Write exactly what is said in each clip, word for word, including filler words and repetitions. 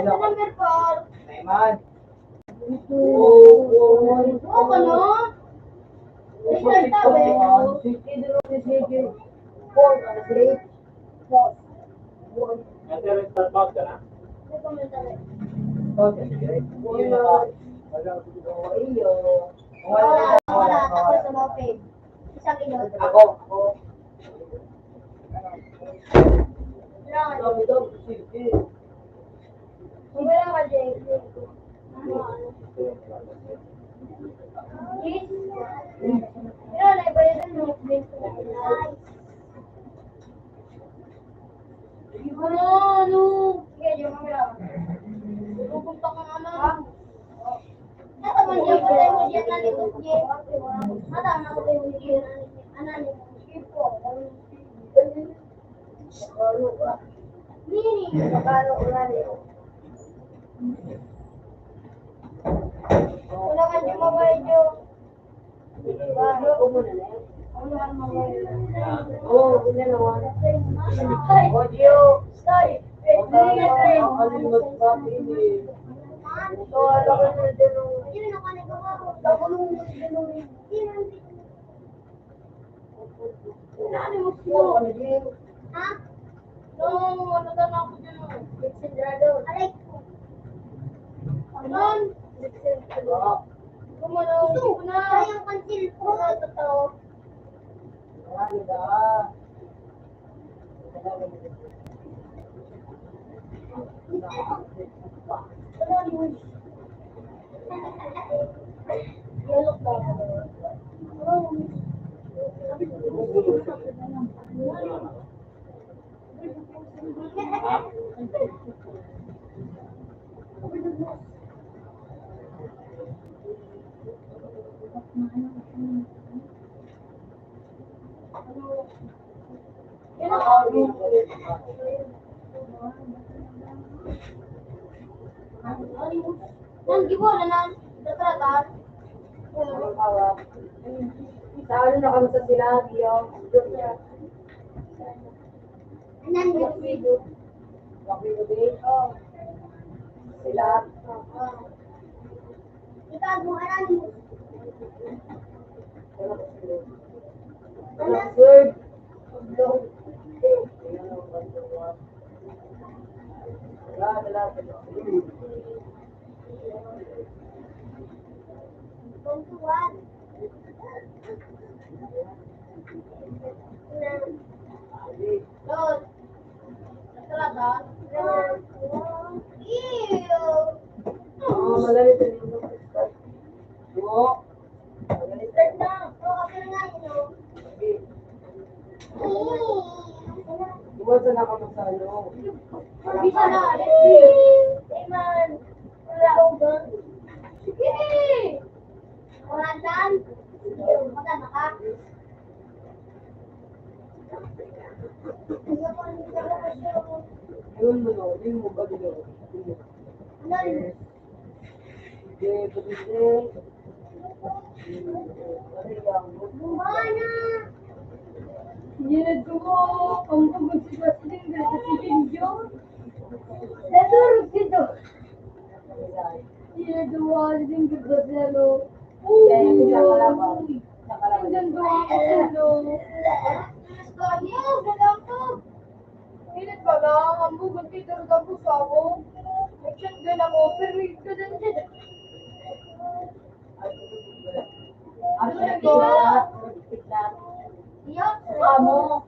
Number four. Naiman. Oo, oo. Oo, ano? Richard Tabe. Four, ano, three? Four. Nasa restaurant ka na? Wala, wala. Tapos sa mga page. Isang ilog. Ako, ako. Kailangan. Kung wala ka, Jay. Ano, ano? Yes. Pero naibayaran mo. Ano, ano? Sige, di mo kailangan. Pupunta ka nga na. Tataman niya, patay mo diyan na likod niya. Mata, nakatay mo diyan. Ano, ano? Sige po. Nini, sa paro, urali. Wala ka diyan, mabay, Diyo. Ha? No, ano na ako dyan, oh. Considerado. Aray ko. Aman. Considerado. Kumano, hindi ko na. Ay, ang kansil ko. Ano, totoo? Ano ba? Nang gibo na nan, natrata. Sa ano na kami sa sila, Diyo? Nan gibo. Sila. Ikaw, mo alam. Wala, sir. Wala, wala. One to one. Lord. Talaga? Ew! Oo, magalit na yung start. Oo. Magalit na. Oo, okay na yun, oh. Iwan sa nakamasalo. Bisa na, alam mo. Amen. Wala akong gan. Sige! Wala dan. Maganda ka. Yun mo, no? Yun mo ba, yun? Ano yun? Hindi na duwa ang bugod si Justin sa si Kim Jong. Naturog dito. Hindi na duwa ang bugod sa Zero. Uy, uy. Hanggang duwa ang ulo. Kanya, galang ko. Init pa lang, ang bugod dito, tapos ako. Nag-shotgun ako, pero yung ganun siya. Ano na to? Iya, amo.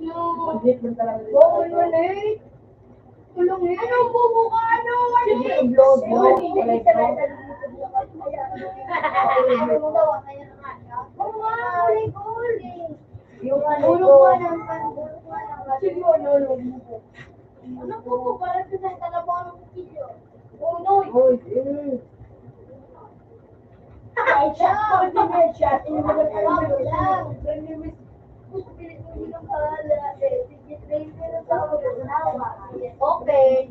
Yung, oh, wala eh. Tulong eh. Ano, bubo ka? Ano? Ano? Sige, blow, blow. Oo nga, huli, huli. Yung ano ko. Sige, ano, ano? Ano po po? Parang sa Santa Labano, Kukilyo. Unoy. Uy, eh. Ay, siya. Hindi na siya. Hindi na siya. Gusto pilit mo yun ang pangalan. Eh, sige, sige, sige, sige, sige. Okay.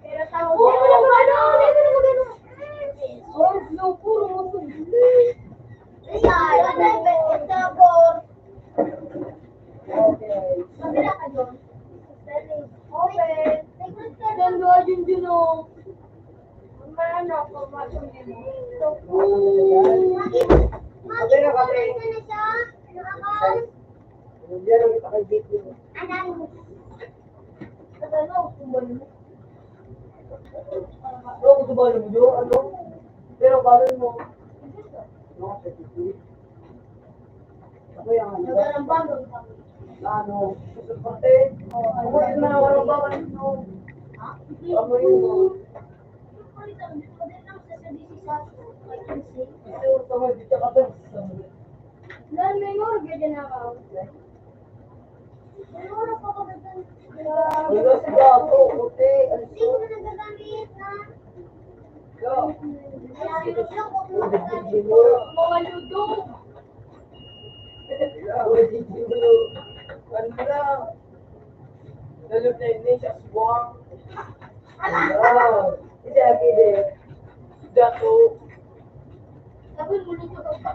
Pero tao, oh, ano, ano, ano, ano? Oh, no, puro mo to. Ay, ay, ay, ay, ay, ay. Okay. Sabi na ka, John. Okay. Diyan, doon, Junjun, oh. Ang mga anak ko, mga Junjun, oh. Sabi na kami. Diyan, ang kita kay J P. Ano? Ano, kumbal mo? Ano, kumbal mo, Jo? Ano? Pero balon mo. No, sa J P. Ako yung ano. Nagarambang kami. Ano? Susuporte? Ako yung nanawarambang, ano? Ha? Ako yung, Pero sa mga di ka kapag sa mga. Nan, may morgue din ako. Ano oras pa ba ito? Wala si Gato, puti. Ano siya? Hindi ko na nagagamit, ha? Yo. Kaya, yung lang, huwag mo nagagamit. Mga ludo. Yo, hindi ko. Ano na? Lalo na yun, siya, subukan. Ano? Hindi, hindi. Gato. Sabi mo, luto ka pa.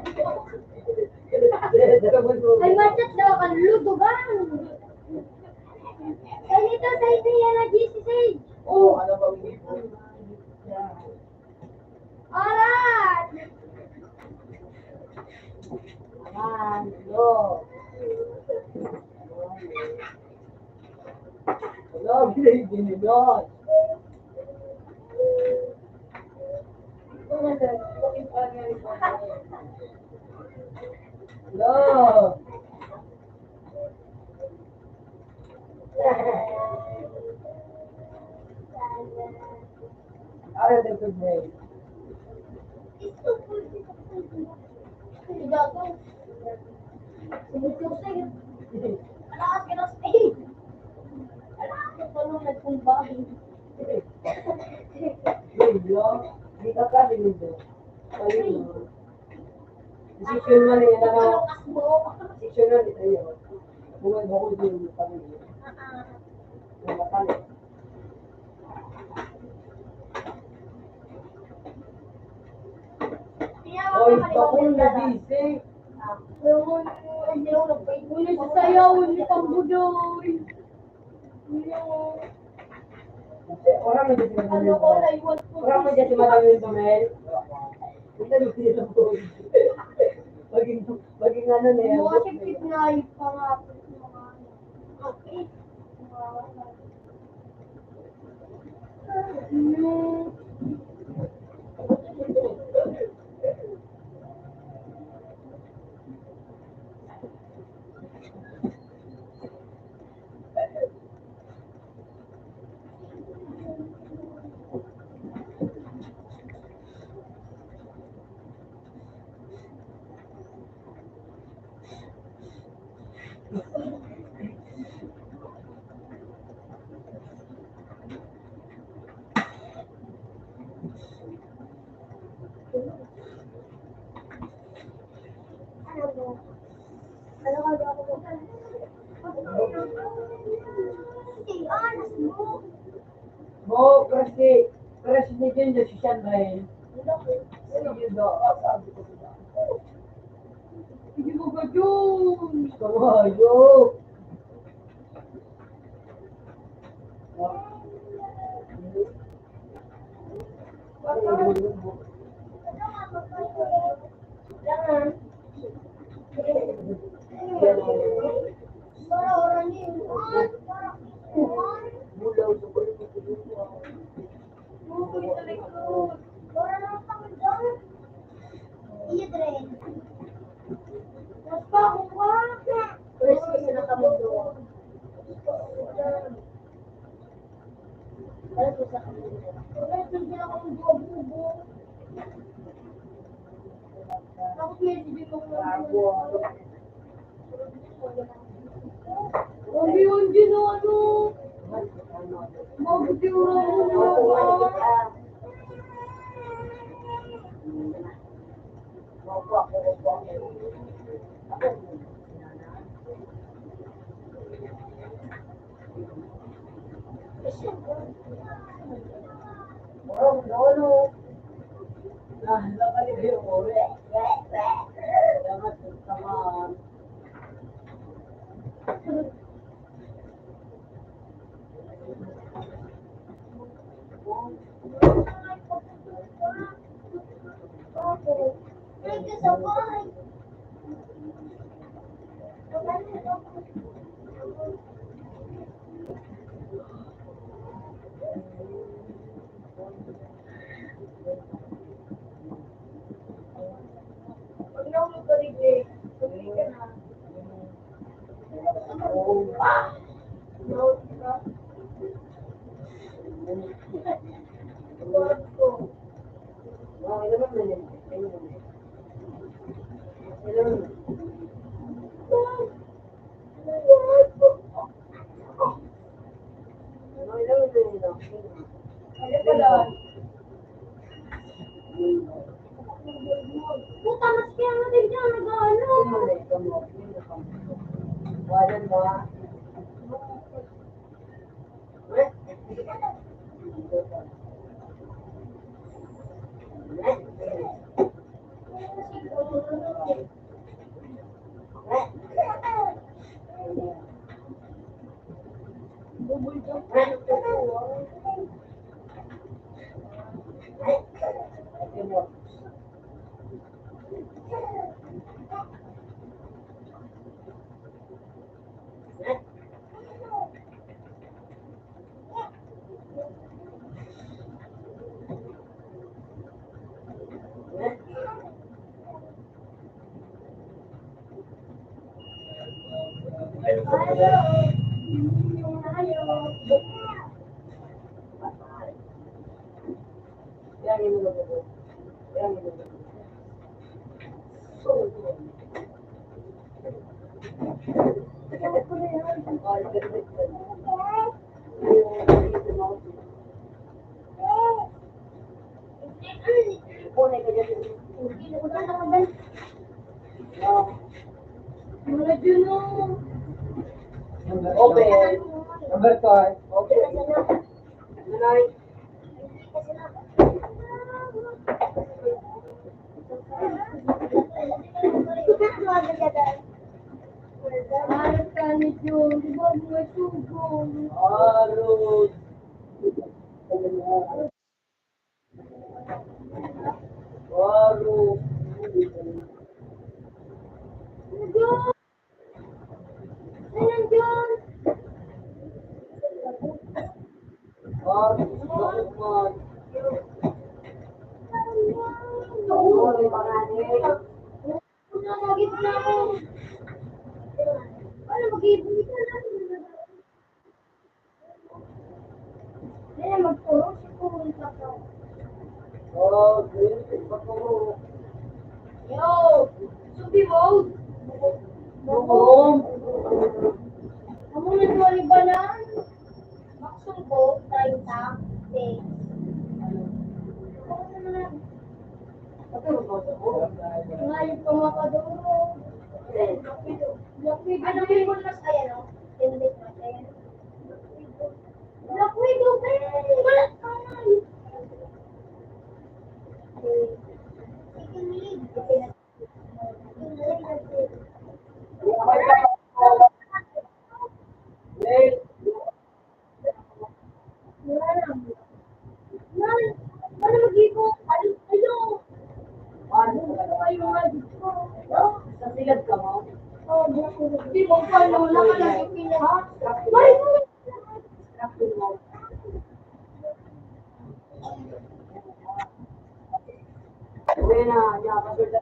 Ay, machat daw ka, luto ba? Ganito, sa ito yan na G C C. Oh, ano ba? Arat! Ayan, go. Hello, baby, Lord. Hello. Ano ito, baby? Malakas ka na sa stage. Malakas ka na nagkumbay. Yun, yun. Di ka kasi nito. Ayun, no? Section one, eh, ano? Malakas mo. Section one, ito yun. Bumay ba ko din yung pamilya? Ah, ah. Wala pa, eh. Oy, bakul na gising. Uy, sasayaw, hindi pang budoy. Ora mo dyan si Madam Wilson. Ora mo dyan si Madam Wilson, Mel. Maging, maging ano na yan. Mga tipid na yung pangapit mo nga. Okay. Bo, crush ni, crush ni Junjun si Shanray. Si Junjun, sabi ko sila. Hindi mo ba yun? Kawayo. Hindi yun din, ano. Mabuti mo lang yun, ano. Puta, mas kaya nga din dyan, nag-ano. Open. Number five. Open. Arog ka ni Jun, di ba mo sugon? Arog. Arog. Ayun, Jun. Arog. Arog. Arog. Nagit na ako. Ano, mag-ibig ka na? Dili, magturo si Kuya Papa. Oh, dili, magturo. Yo! Subi mo! Bukom! Amo na ito ang iba na. Maksong ko, treinta. Okay. Ngayon pa makaduro. Lapid, lapid. Ano may bulas? Ayan, oh. Lapid, lapid. Lapid, lapid. Wala ka na. Sa silad ka mo? Di mo pa, lola ka lang yung pila, ha? Ay, Uwi na, ya, pasulta.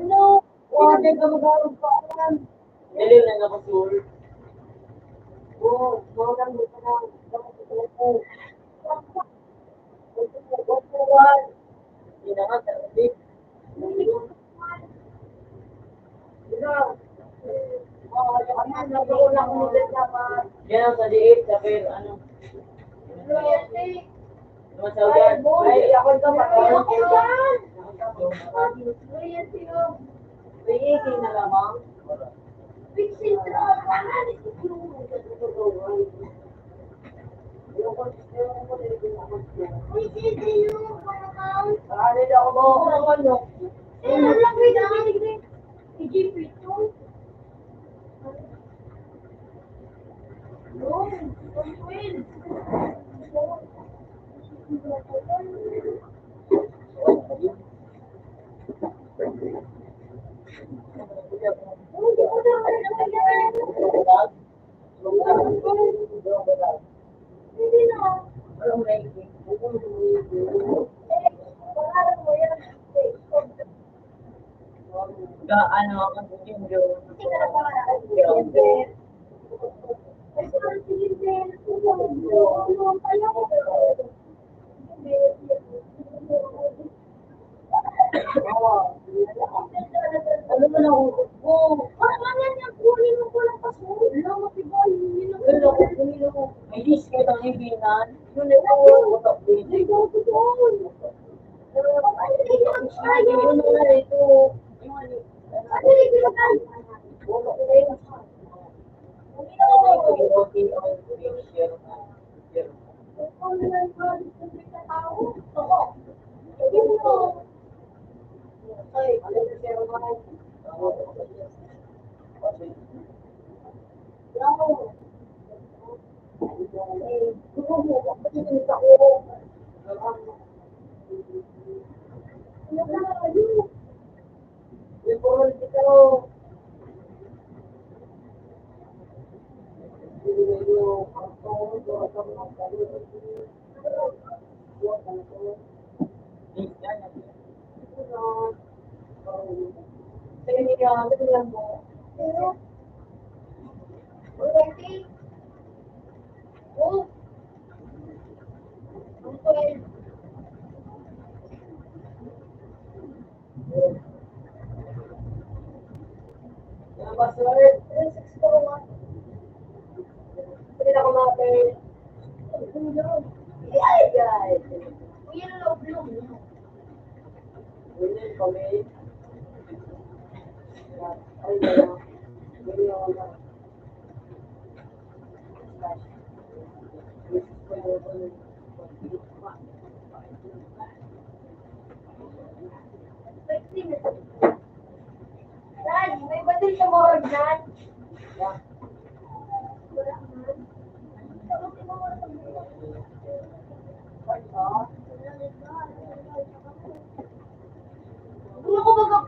No. Wala ka mag-arog pa. Dali na, nakasul. Oo, wala mo pa na. Dapat ito po. Ito po, ito po. Hindi na nga, sabi. Yan ang sa diit, sa per, ano. Masaudan. Ay, ako ito, ako ito. Ay, ito na lamang. Ka, ano, ang video. Ano mo na, oh, oh, ano yan, yung kunin mo ko lang pa, so, wala, matibay, hindi na. Pero, hindi na. May dish ka itong ibinan. Yun, ito, ito, ito. Ito, ito, ito. Yun, yun, yun, ito. Yung ano, ano, ito, ito, ito. Yan, Pastor. Three sixty ko, ah. Hindi na kumain. Ay, ay. Uy, ano na, ublong? Uy, ano yung kami? Ay, wala. Uy, wala. Dad, may badil sa morgue dyan. Ano ko ba,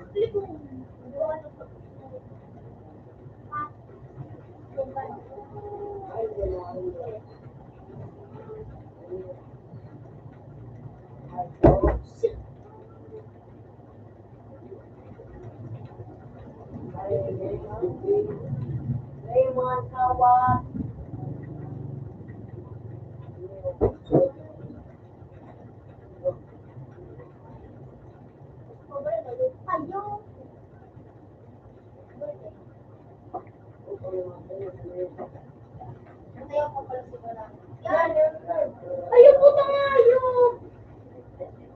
Raymond Kawa. Ayun. Ayaw, putang hayop!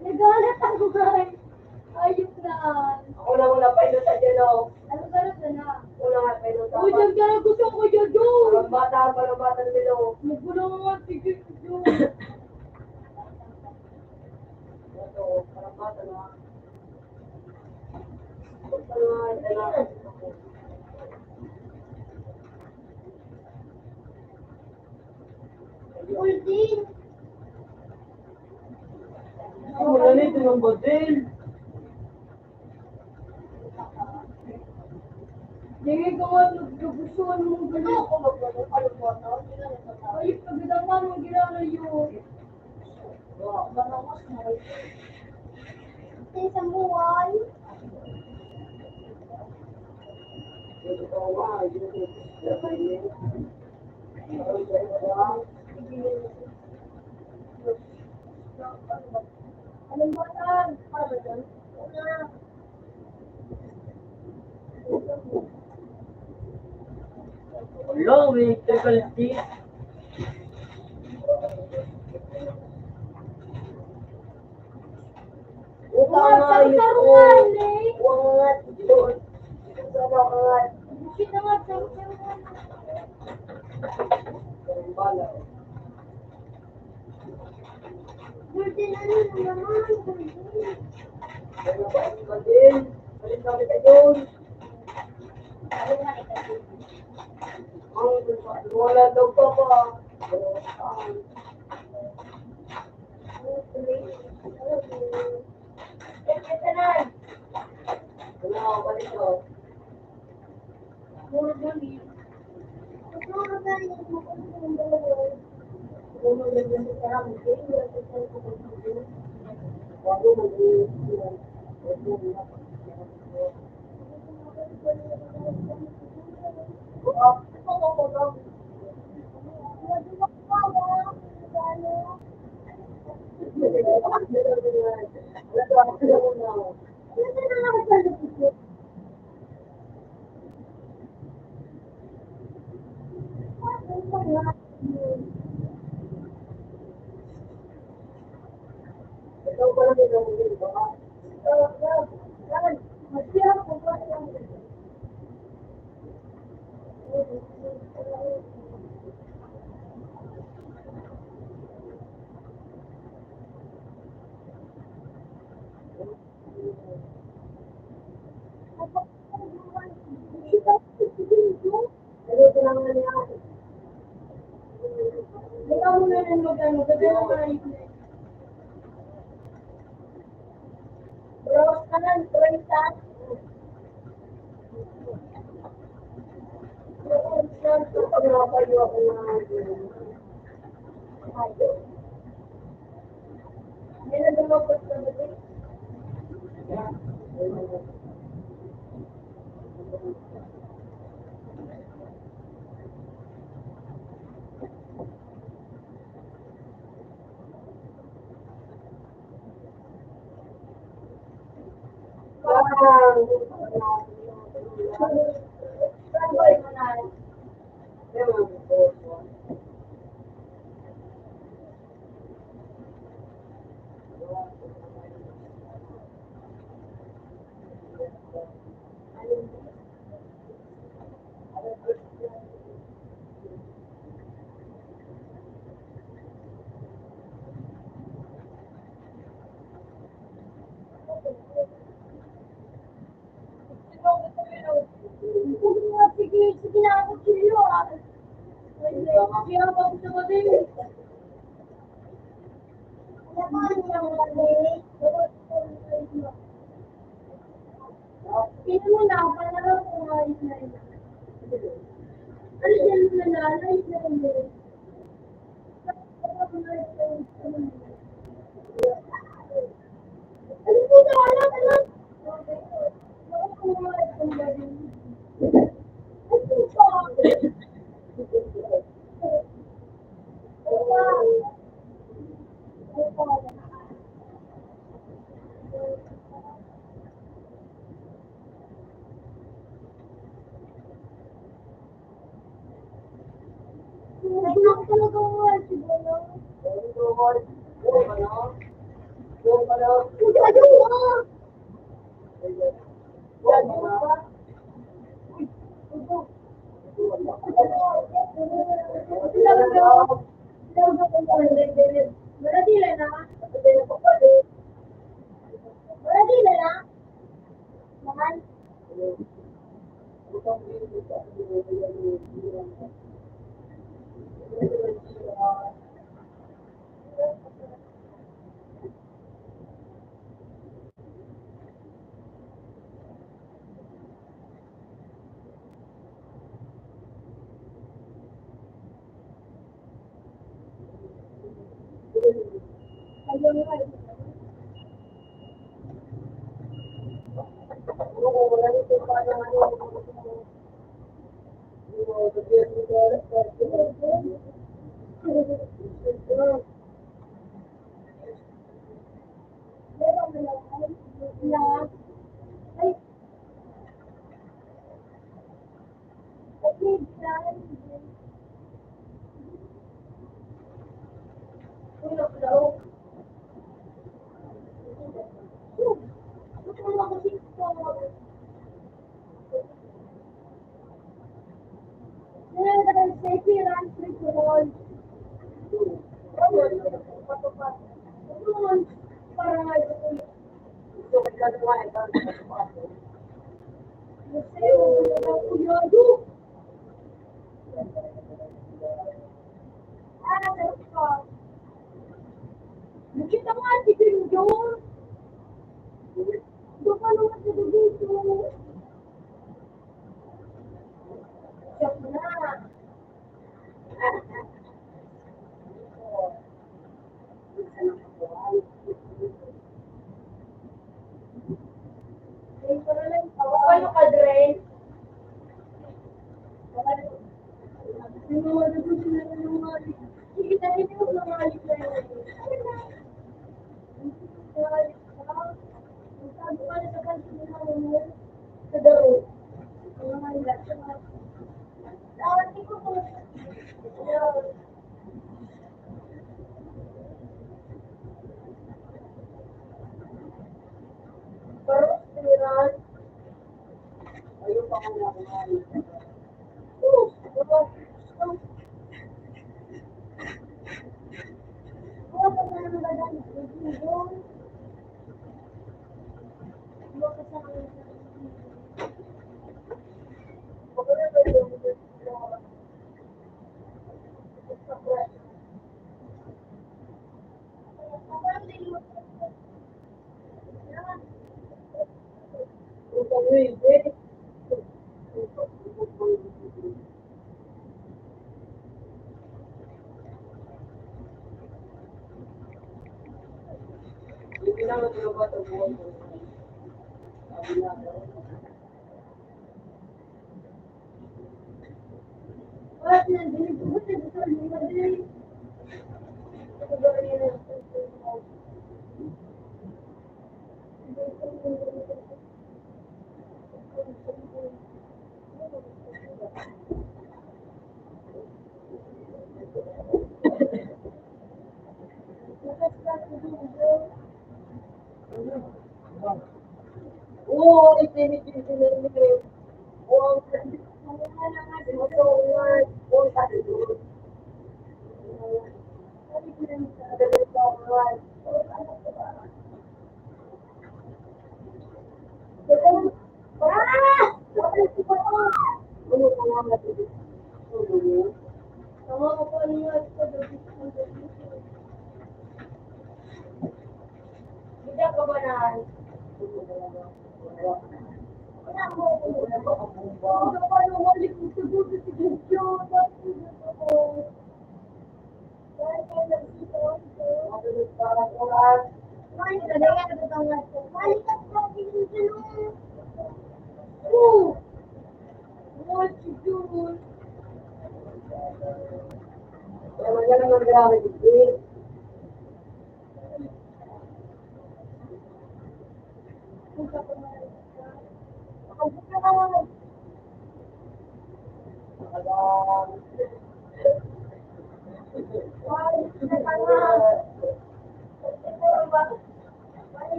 Naghalat ako, guys. Ayop na. Ako na, wala pa inutan dyan, oh. Ano ka na, sana? Wala nga pa inutan. Uy, dyan ka na, gusto ko dyan, dyan. Parang bata, parang bata na nila, oh. Magulo nga, tigil ko dyan. Ito, parang bata na. Wala na ito ng badil. Dili ka nga nagkagustuhan mong ganito. Ako magkano, ano po ito? Ay, pagkadama mong ginagawa yun. Sa isang buwan. Anong bata? Para dyan? Hello, may triple T. Utang na, yun po. Wangat, yun. Sana wangat. Kita nga, taruhan. Bala. Gordon, ano na naman? Gordon. Ano ba ang Gordon? Balik kami ka doon. Ang wala daw pa ba? Ano, balik ko.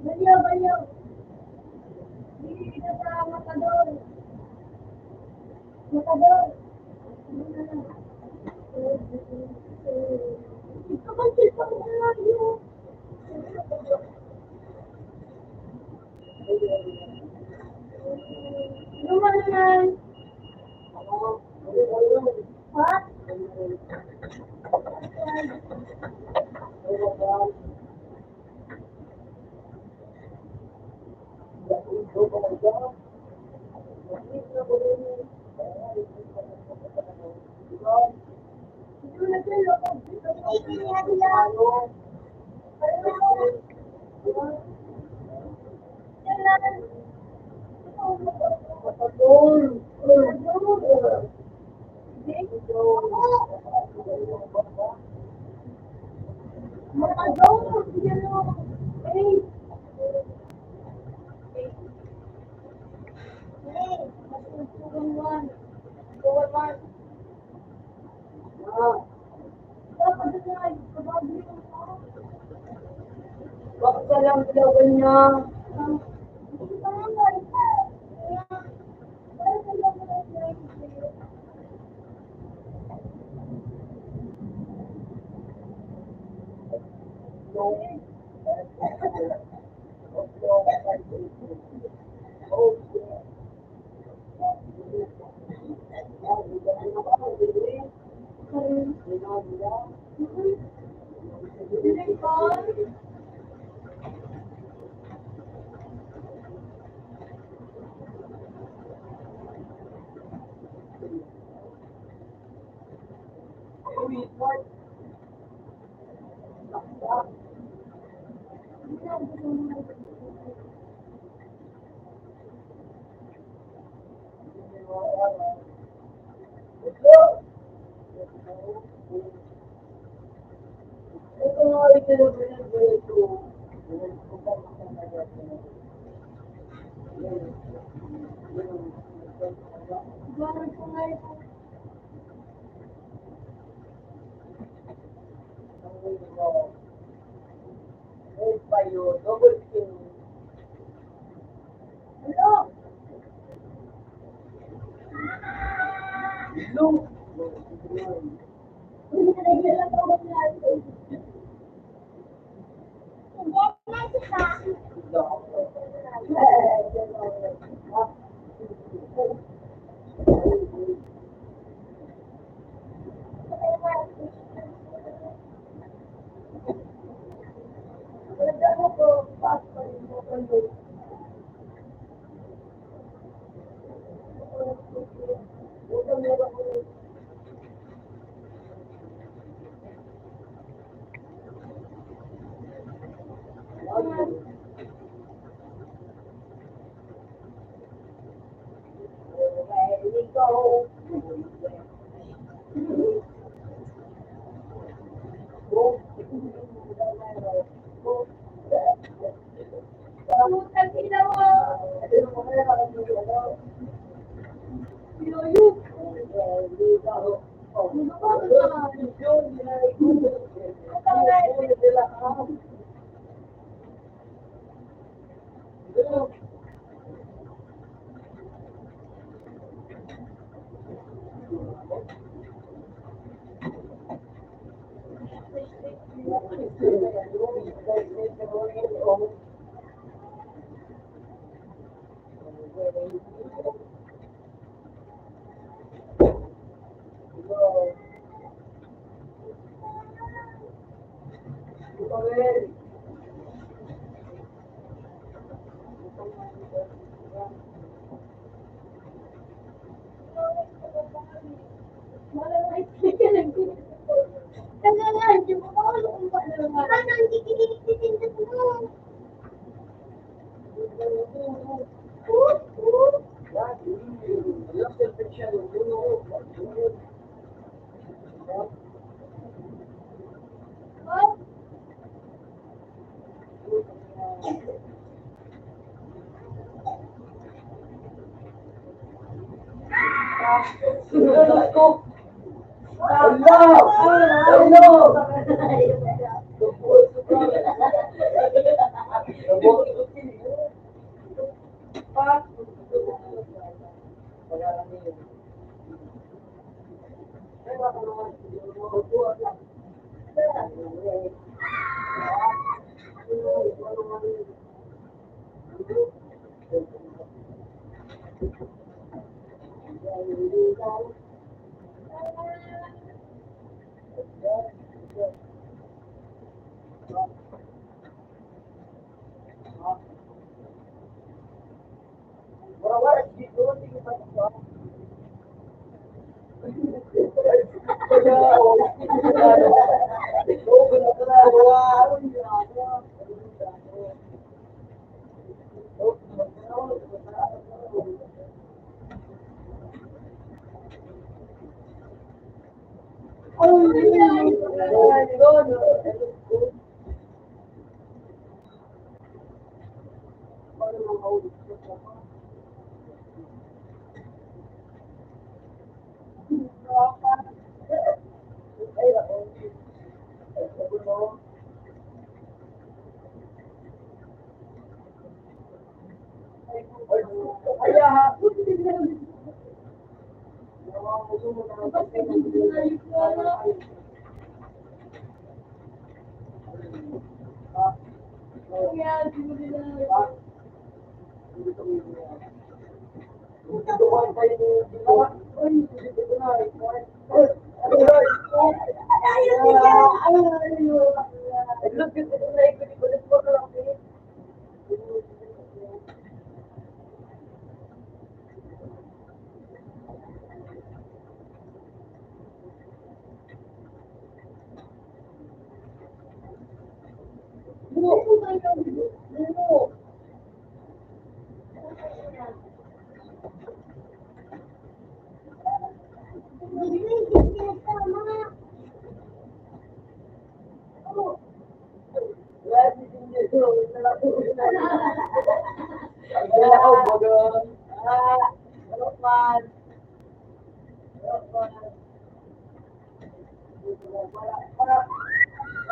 Baliw, baliw. Dili kita sa matador. Matador. Ito ba, ito ba, ito ba? Ano man naman? Ha? Bakit ka lang ginawa niya?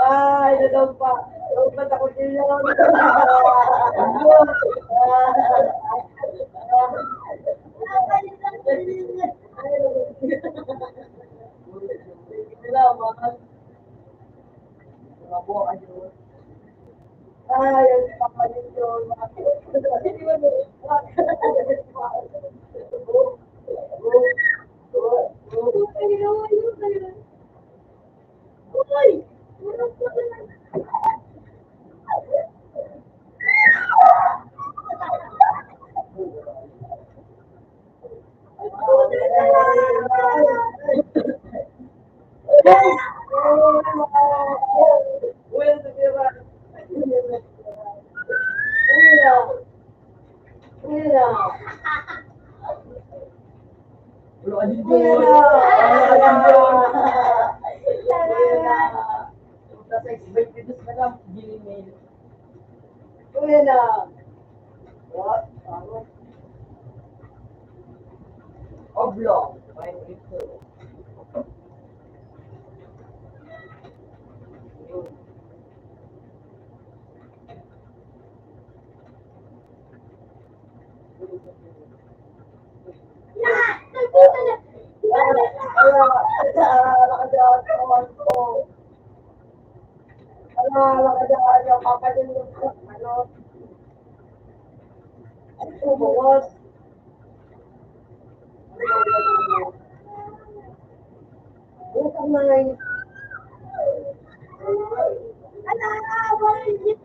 Ay, nadampa. Nadampa ako sila. Sila, mga, mga buhay yun. Ay, ang kapatid ko, mga Kuya na. What? Ano? Oblong. May ito. Ano, ano, ano, ano, ano, ano, ano, ano, Utang na ngayon. Ala, what is it?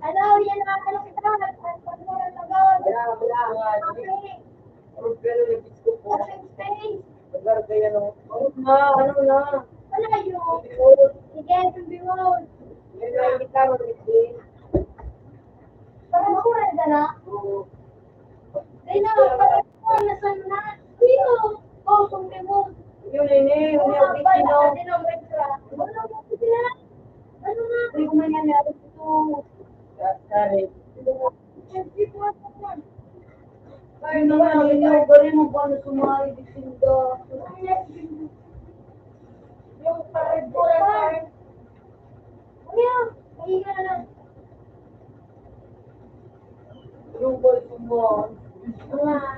Ano, yan ang ano kita, nagpapagmura na ba? Wala, wala. Pero nag-gusto ko. Open space. Lugar kaya, no? Oo na, ano na? Malayo. Sige, Pimbiwon. Yan na, hindi ka mag-explain. Parang mura na na. Oo. Di na, parang mura na sa na. Iyo. Oh, Pimbiwon. Yun, yun, yun, yun, yun, yun, yun. Ano na? Ano na? Hindi ko man yan, ito. Sorry. Ay, naman, ang inyo, gari mo ba na sumali di sinda? Yung pareburan, ay. Kuya, mahiga na lang. Yung ba sumali? Mga.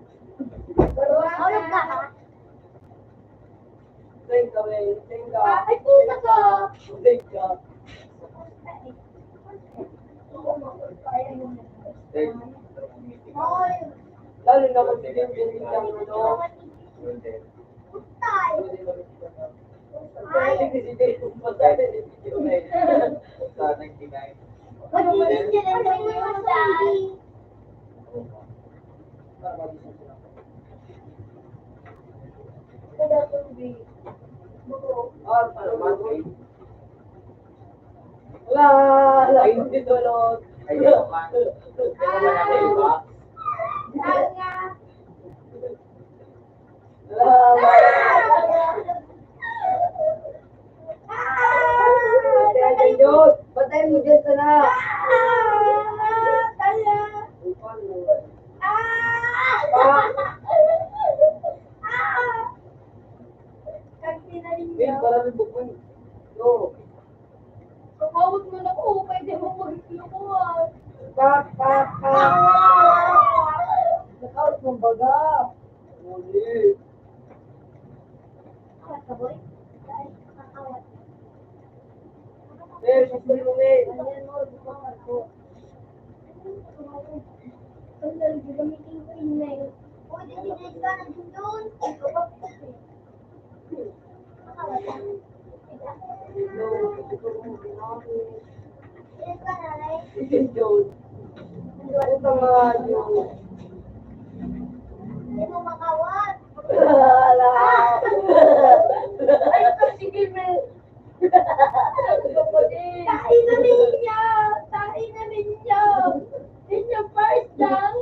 Mahulog ka, ha? Tenga, men. Tenga. Ay, puta ka! Tenga. Tenga. Lalo na kung bigyan din ng ano. Ay, hindi, hindi. Sa ninety-nine. Pag-ibig ka lang ng mga zombie. Wala, wala, hindi tulog. Ayaw pa. Ayaw pa. Wala, wala. Patay mo dyan, sana. Bin, para rin bukun. Yo. Kapawag mo na ko, pwede mo maglukuhan. Pak, pak, pak. Knockout mo baga. Uli. Awat ka, boy? Ay, awat. Eh, gusto mo, eh. Ayan mo, gusto ko. Ang gagamitin ko yun na yun. Pwede din ka na din doon. Hindi mo makawat. Wala. Ay, sige, men. Tahi na ninyo! Tahi na ninyo! Ninyo first lang!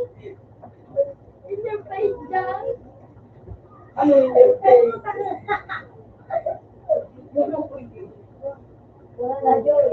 Ninyo first lang! Ano yung first? Wala na, Joy.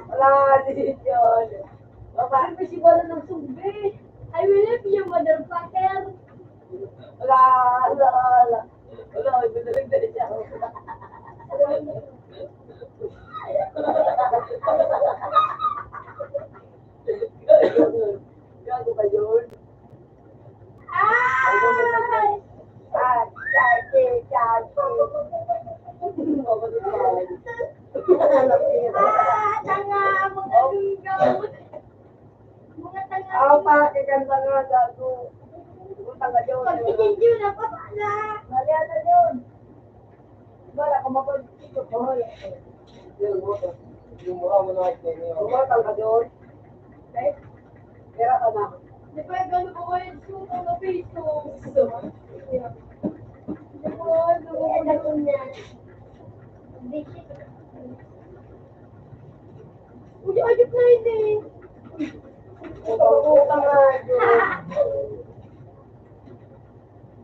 Wala, di yun. Baba. Ano si Bono ng sugbi? I will leave you, motherfucker. Wala, wala, wala. Wala, wala, wala, wala. Gago ka, George. Ay! Ah, chachi, chachi. Ah, tanga, mga gunggaw. Mga tanga. Aw, pa, kay kan mga gago. Kung tanga yun. Pag-itindiw na pa pala. Mali ata yun. Wala ka mapag-ikot, boy. Yung motor. Yung mukha mo na, yung mukha ka doon. Okay? Pera ka na. Di ba yung gano'n ko kayo? Gusto ko na piso. Gusto mo? Gusto ko, gusto ko na yun yan. Uy, ayok na yun eh. Ito, utang na yun.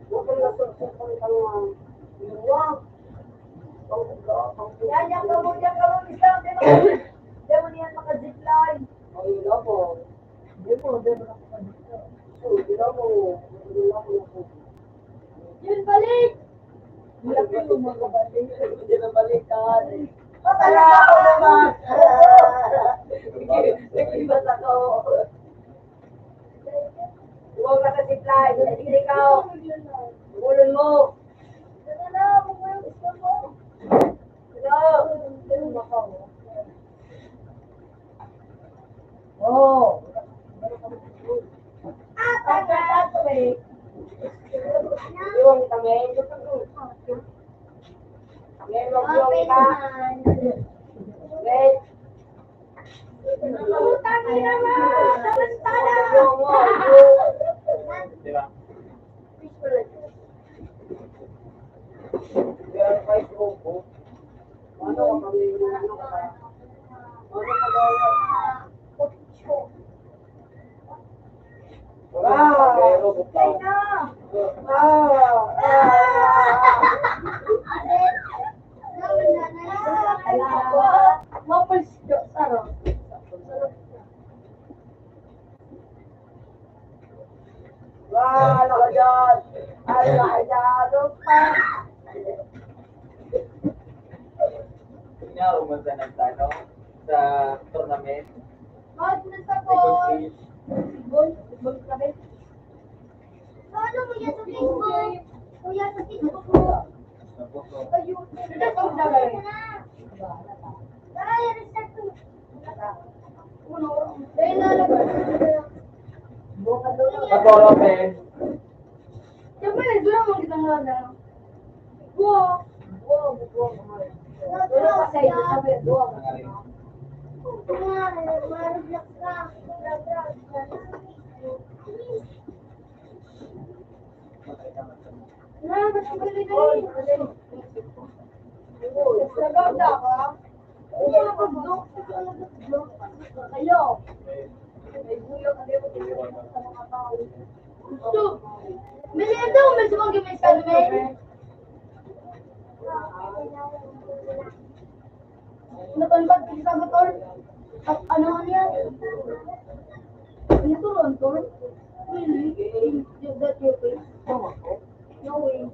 Huwag kang nasusuko ng mga inuwang. Yan, yan, kamo, yan, kamo, isang, di ba? Di mo niyan maka-zipline. Ay, wala po. Di po, di mo nakakabit ka. So, di ba mo, wala mo na po. Yun, balik! Wala po yung mga balik. Hindi na balik, ah. Patay na ako naman! Nag-iba sa ko. Huwag ka sa zipline. Hindi ikaw. Ulol mo. Hello. Oh. Iwan kita, men. Men, magbuwang kita. Men. Putang ina mo! Samantala! Magbuwang mo. Di ba? Wow, ano ka dyan? Ano ka dyan? Ano pa? Ikaw, umasa nagtanong sa tournament? Bakit na sa May ball? Competition. Ball, ball ka ba? Paano mo yan sa Facebook? Kuya, sa Facebook mo. Ayun. Ito, sa Facebook. Ay, respect ko. Uno. Dahil na, ano ba? Sa tournament, Siyempre, nagdura mo kitang mga dalaw. Wow! Wow, wow, wow. Wala pa sa inyo, sabi, wow. Na, ba't ang galing-galing? Nagkakita ka? Kayo. May buyo ka, di ba? Gusto. May daw, may sumagi, may salmon. Natalbad ka sa motor. At ano niya? Ano to, Ron, to? Really? Is that your face? No way.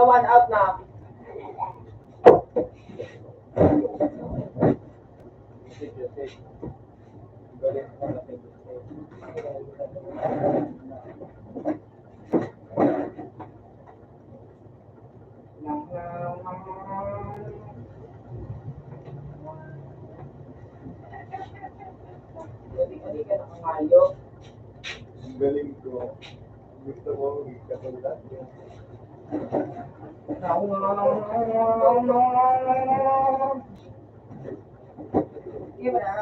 So, one out na. Galing, galing ka na kangayo. Ang galing ko. Gusto ko, maging katulad niya. Di ba?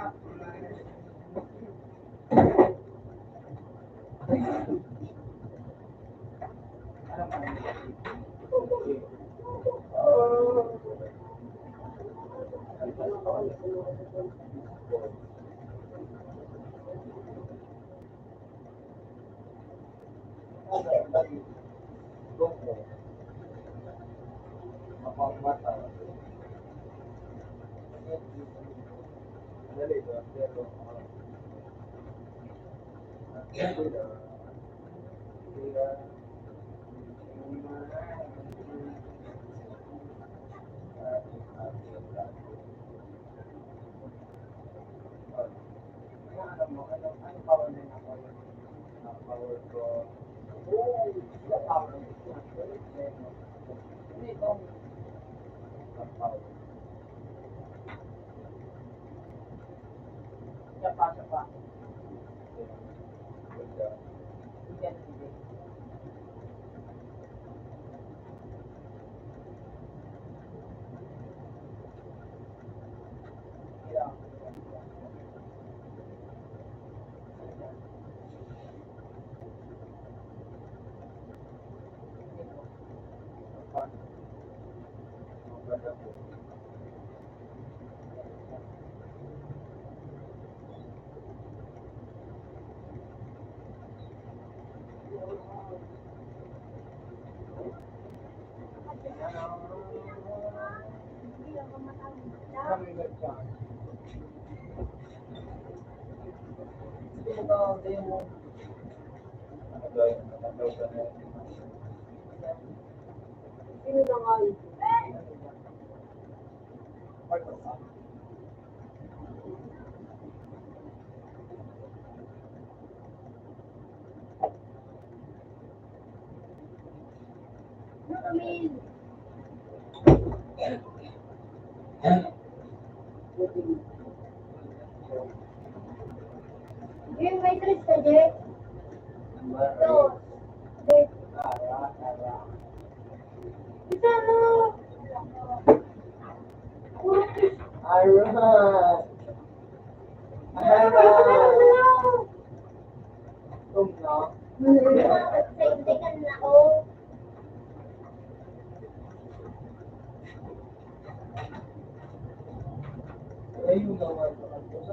Yung may tres ka, Jack? Ito. Jack. Ito, ano? Alright. Alright. Ito, no? Ito,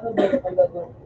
ito, ito, ito, ito,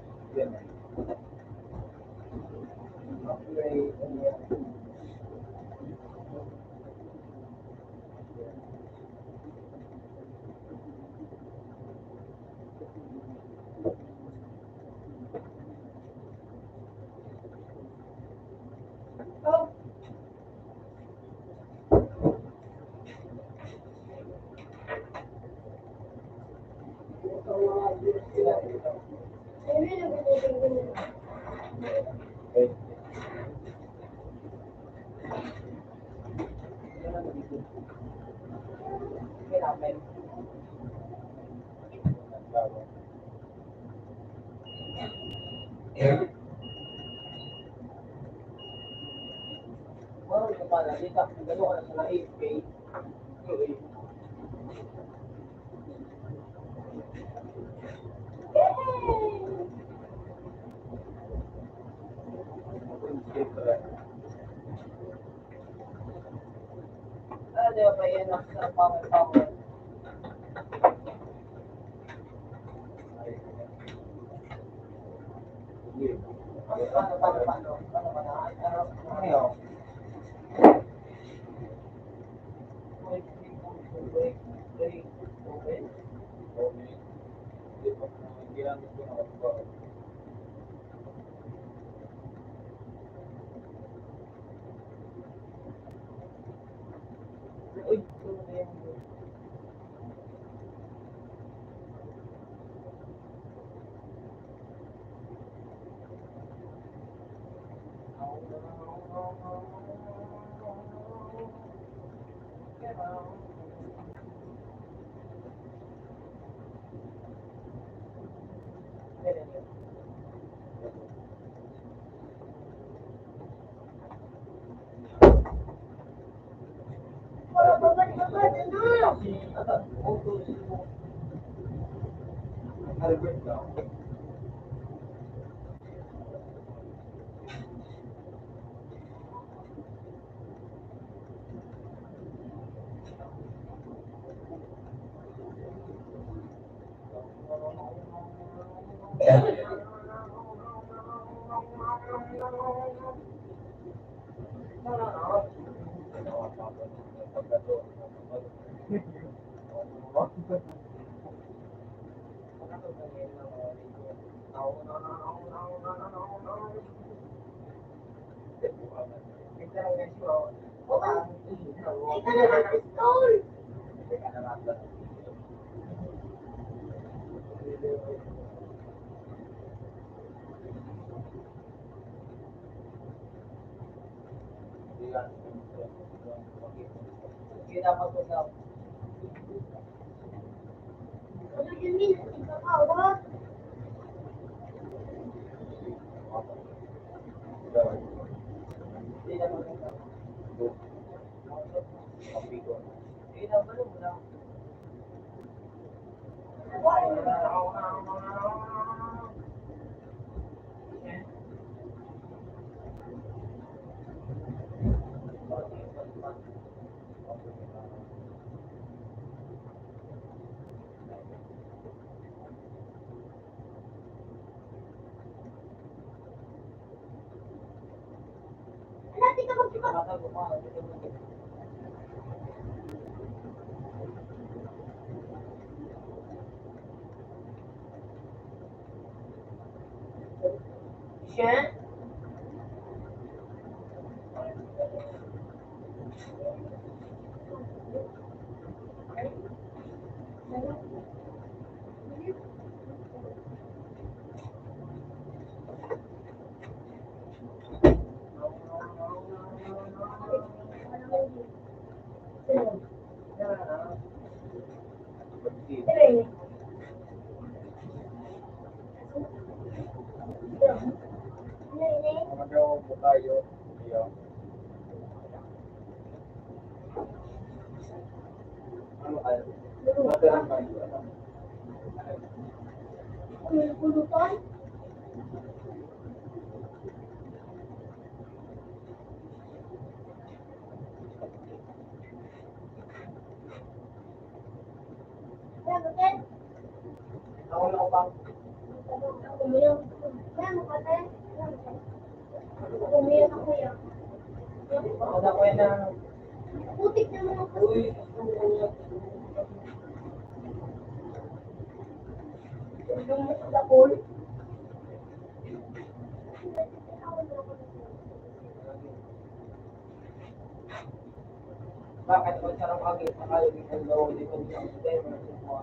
Bakit ang sarang agi sa kayo, itong daw, itong daw, itong daw?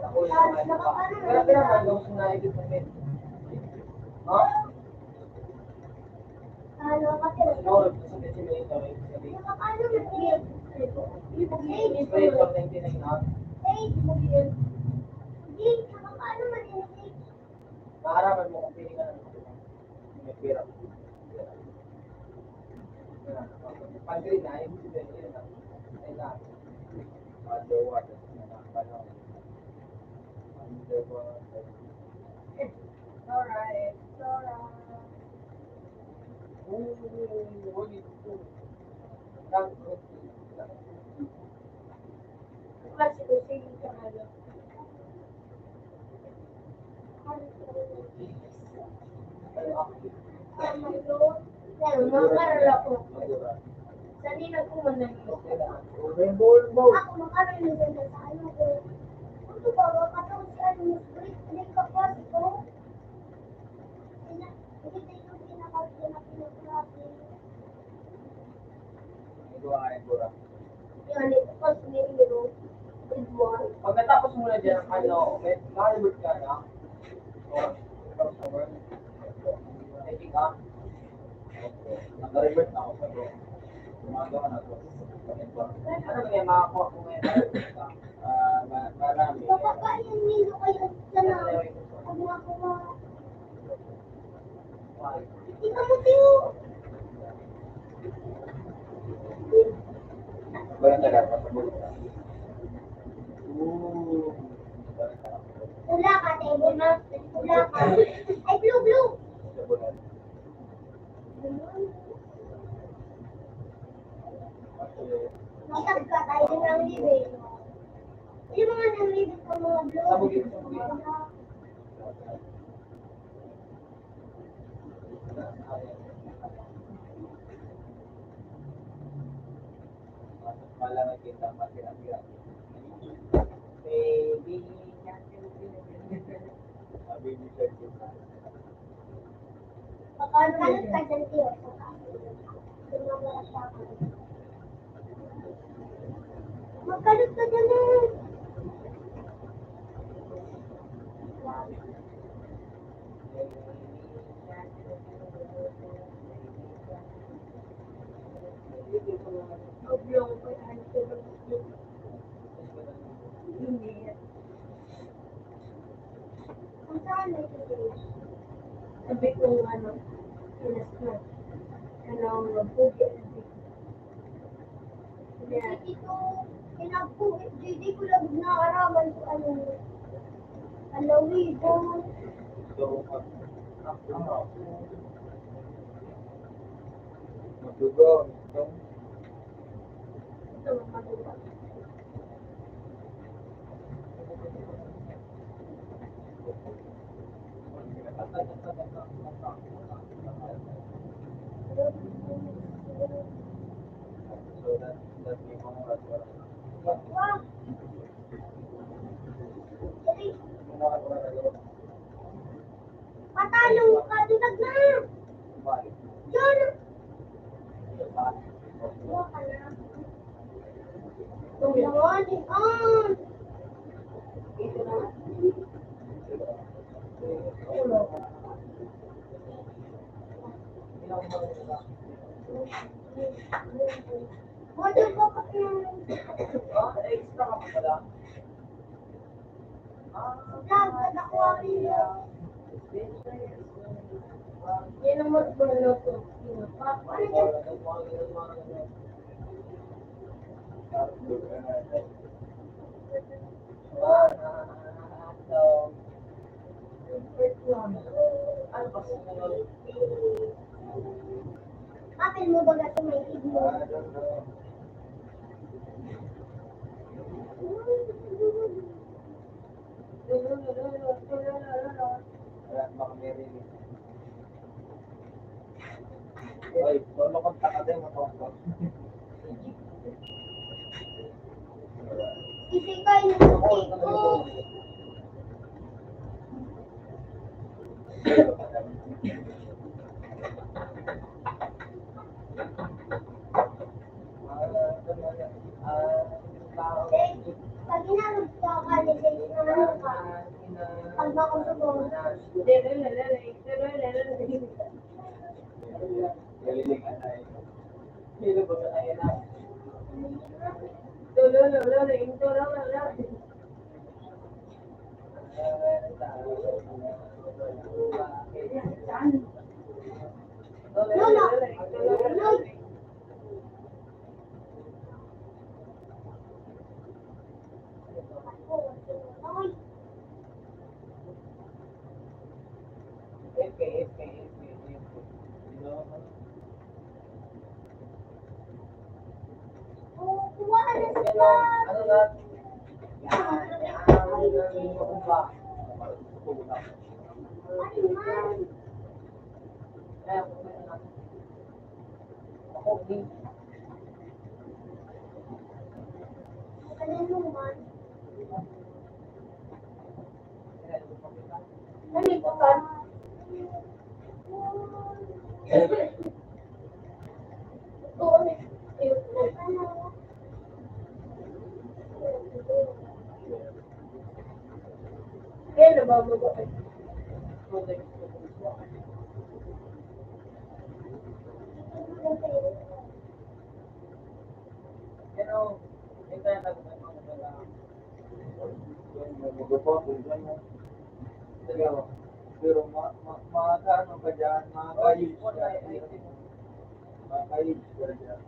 Ako yung mga iba. Pero, pero, ano, gusto na ibig sabihin. Ha? Ano, kasi, paano man yun? Hindi, paano man yun? Hindi, paano man yun? Maaraman mo kung pili ka ng pera. Pag-green na, ibig sabihin, yun na. Ayun na. Underwater. Underwater. Alright. Alright. Ako, makakaroon ng ganda sa ano ko. Ano ba, makatulog si ano, break, break ka pa, ito? Hindi, hindi, hindi, hindi, hindi, hindi, hindi, hindi, hindi, hindi, hindi, hindi, Pagkatapos mo na dyan, ano, may, ma-reward ka na? O, may pick up? Naka-reward na ako sa bro. Gumagawa na ako. Ano na yan, makakuha ko ngayon? Ah, ma-, marami. Baka pa yung nindo kayo sa na. Ang mga kuha. Ikaw mo, Tiyo. Wala ka, table na. Wala ka. Ay, blue, blue. Matag ka, tayo din ang libre. Yung mga nang libre sa mga blue. Paano ka dyan, Tiyo? Magkalat ka dyan eh. Oblong pa yan. Hindi. Kung saan may tutuloy. Sabi ko, ano, pinas na. Ano, mabuti. Hindi ko, pinagpuhit, di, di ko lang naaraman kung ano, alawigon. Madugo. Ito, madugo. Patalong ka, dulag na! Diyan! Kuha ka na. Ito na nga, di, ah! Model ko pa yung extra ka pala. Vlog, nagkakuha rin yun. Yan ang magpuluto. Ano yan? Apil mo ba gato may tig mo? Ayan, baka may rin. Ay, solo kanta ka din, matapos. Isikay yung puti ko. Pag inarog ka, kalilig na ano ka. Pag bako sa buhay. Pero ma, ma, makakaano ka dyan, makakayod ka. Makakayod ka dyan.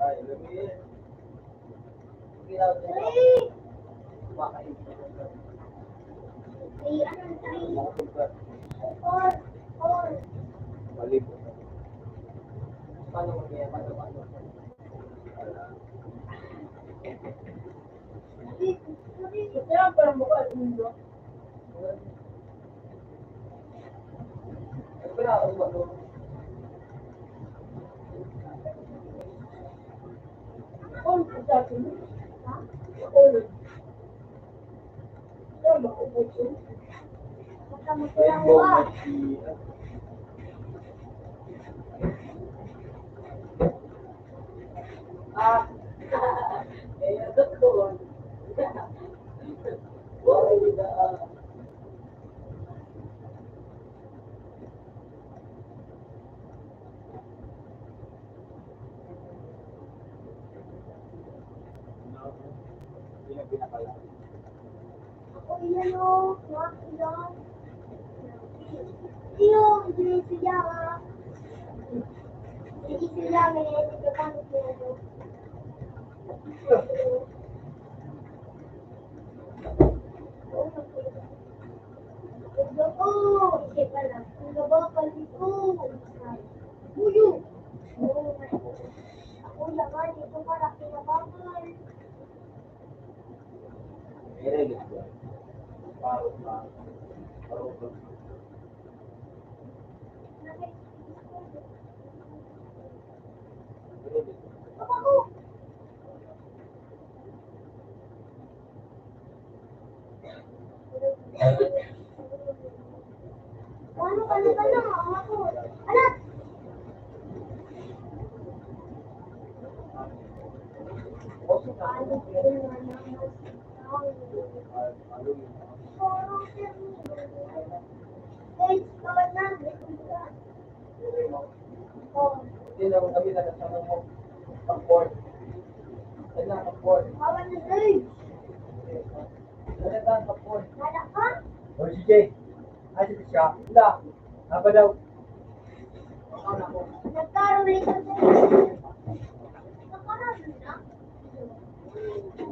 Ay, alam mo yun. Makakayod ka dyan. Balik. Paano mo kaya, paano, paano? Rainbow Machine. Ah, eh, ano to? Wow, ah. Yun ang pinakala. Ako, iyan o, mga iyan. Iyo, hindi siya, ah. Hindi siya, eh, hindi ka pa nagturo. Oo, siya pala. Ang gaba, palito. Buyo. Oo, ako naman, ito para kinabangan. Ano ka na ba na? Ako. Anak! Hindi na kami nagkasama mo. Pag-board. Kailangan pag-board. Bawal na, guys. Kailangan pag-board. Wala ka? O, sige. Asa siya? Wala. Apa daw? Nagkaroon ito, guys. Nagkaroon na.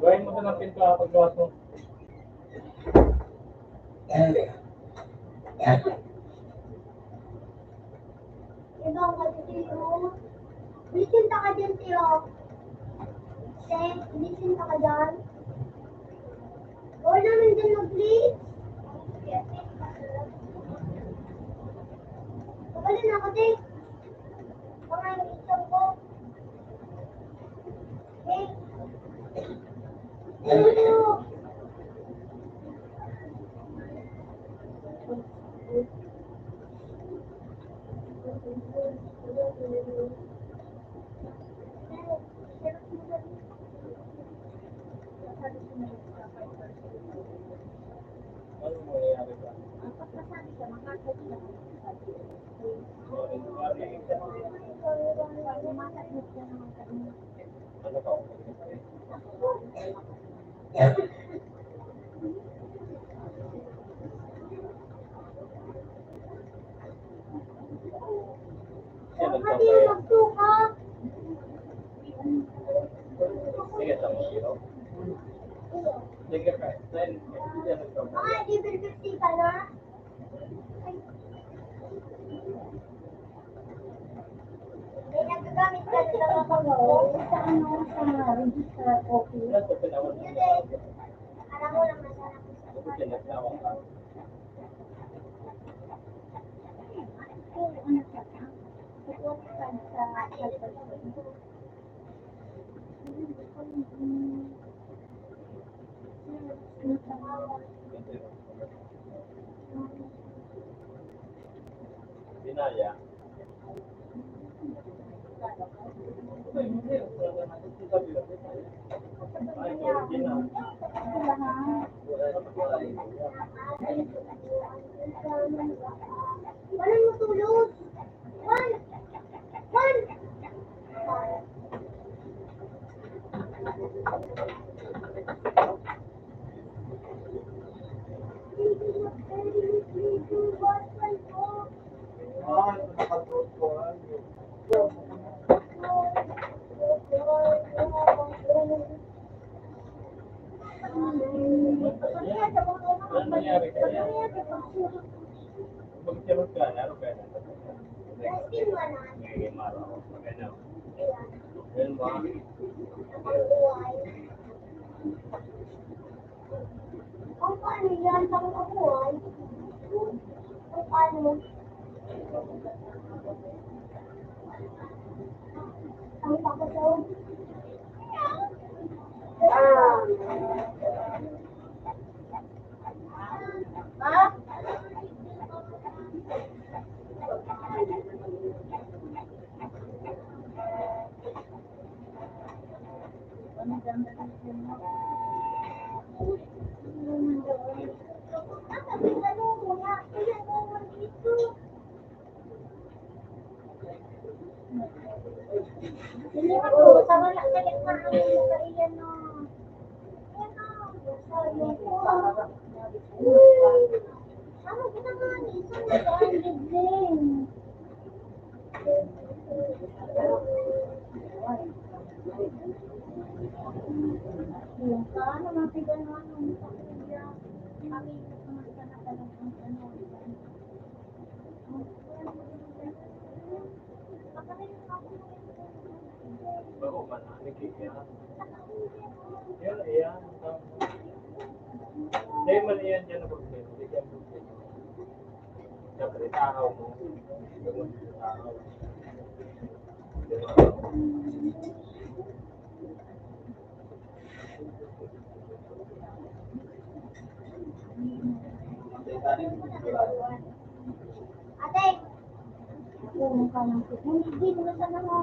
Gawin mo sa ng pinto, ah, paggawas mo. Ikaw, Kati Tiyo. Bisin ta ka dyan, Tiyo. Te, bisin ta ka dyan. Huwag naman dyan mag-bleach. Magaling ako, Te. Pangayon ko. Sa ano, sa registrar office. Binaya. Walang matulog. One. One. Ano nangyari kaya? Magkirot ka, laro ka na. Magkirot ka, magkirot ka. Yan ba? Kung paano yan, kung kabuhay, kung paano. Ang pagkatawag. Ah. Ha? Bako man, nakikita. Yan, yan. Dahil man yan, yan ang problema. Yan ang problema. Siyempre, tao mo. Tao. Ate! Hindi mo sa mga.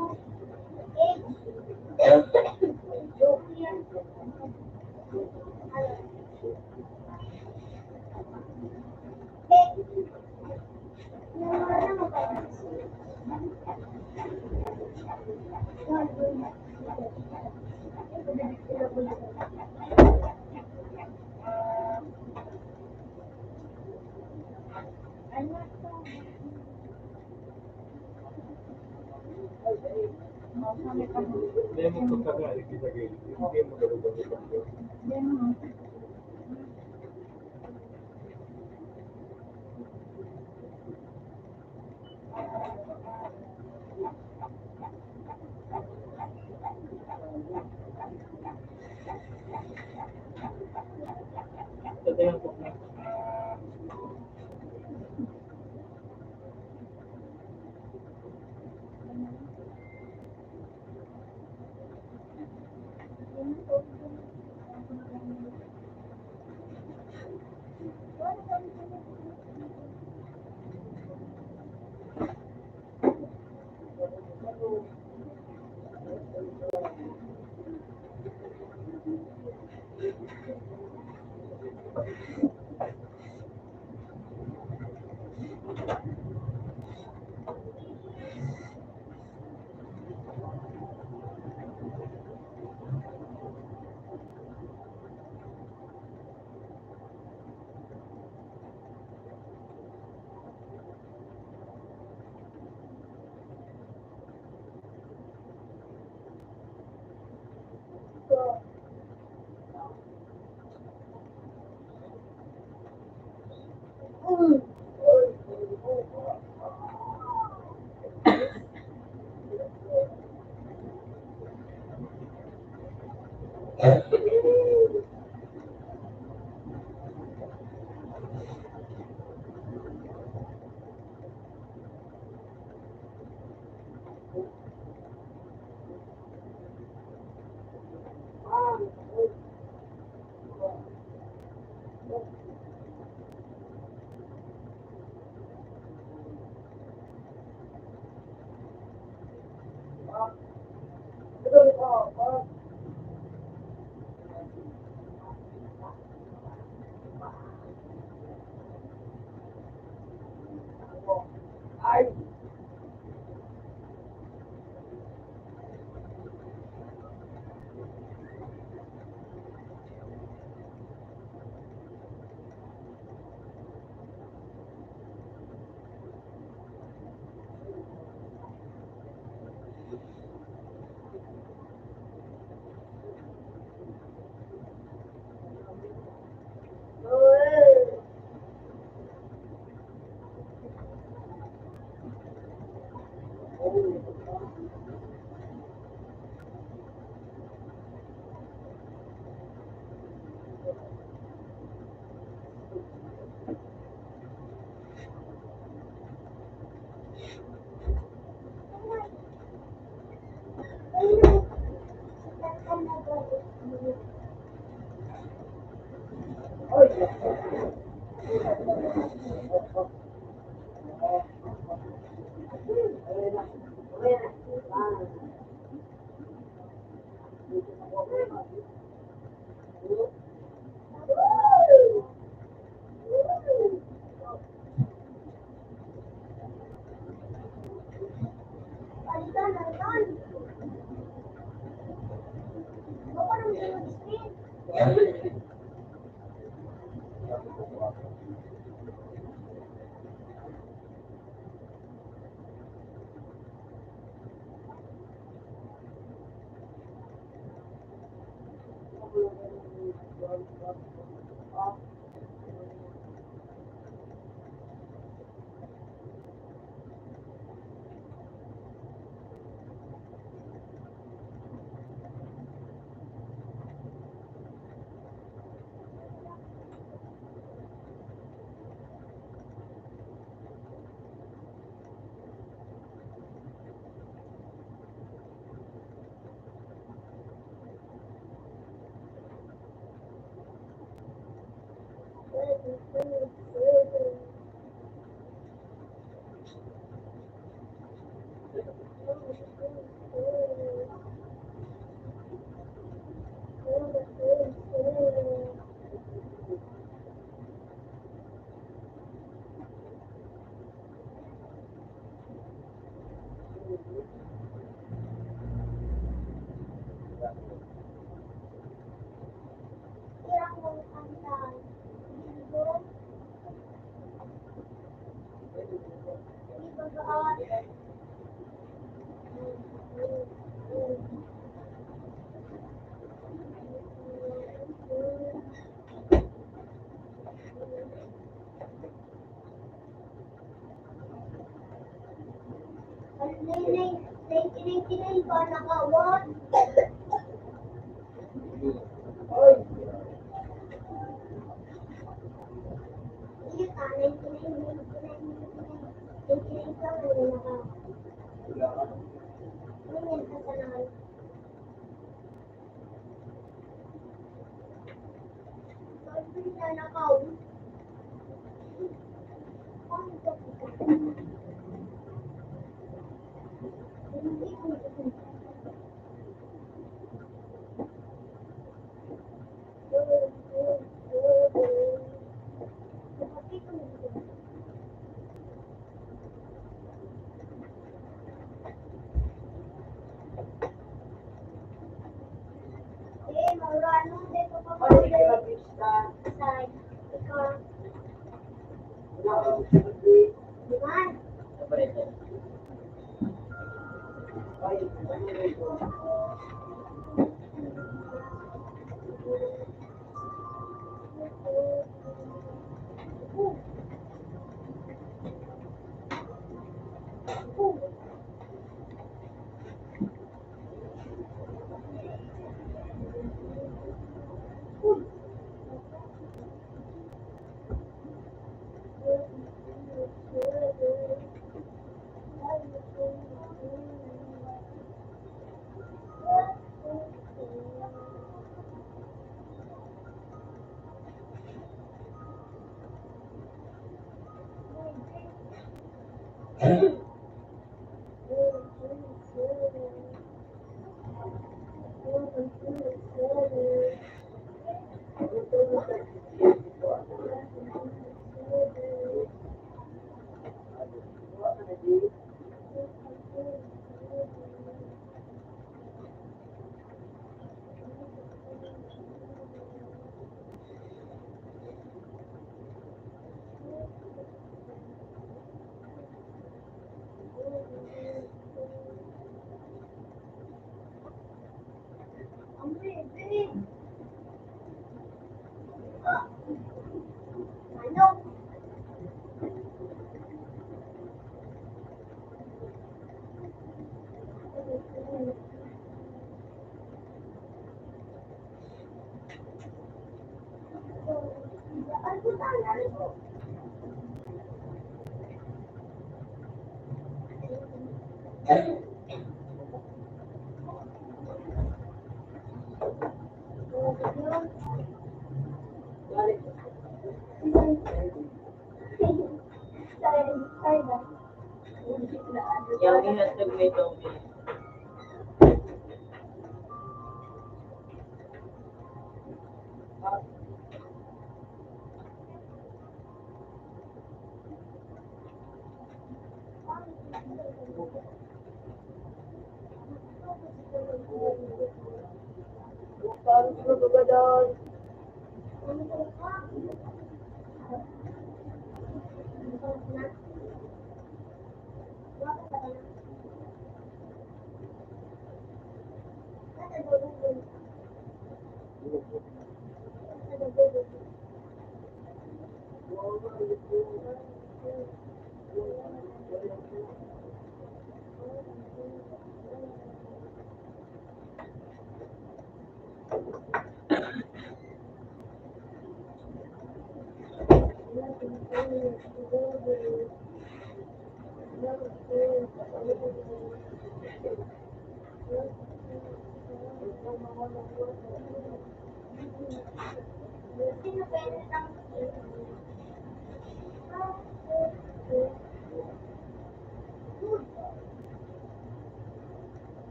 Yaw, ihatag mo ito.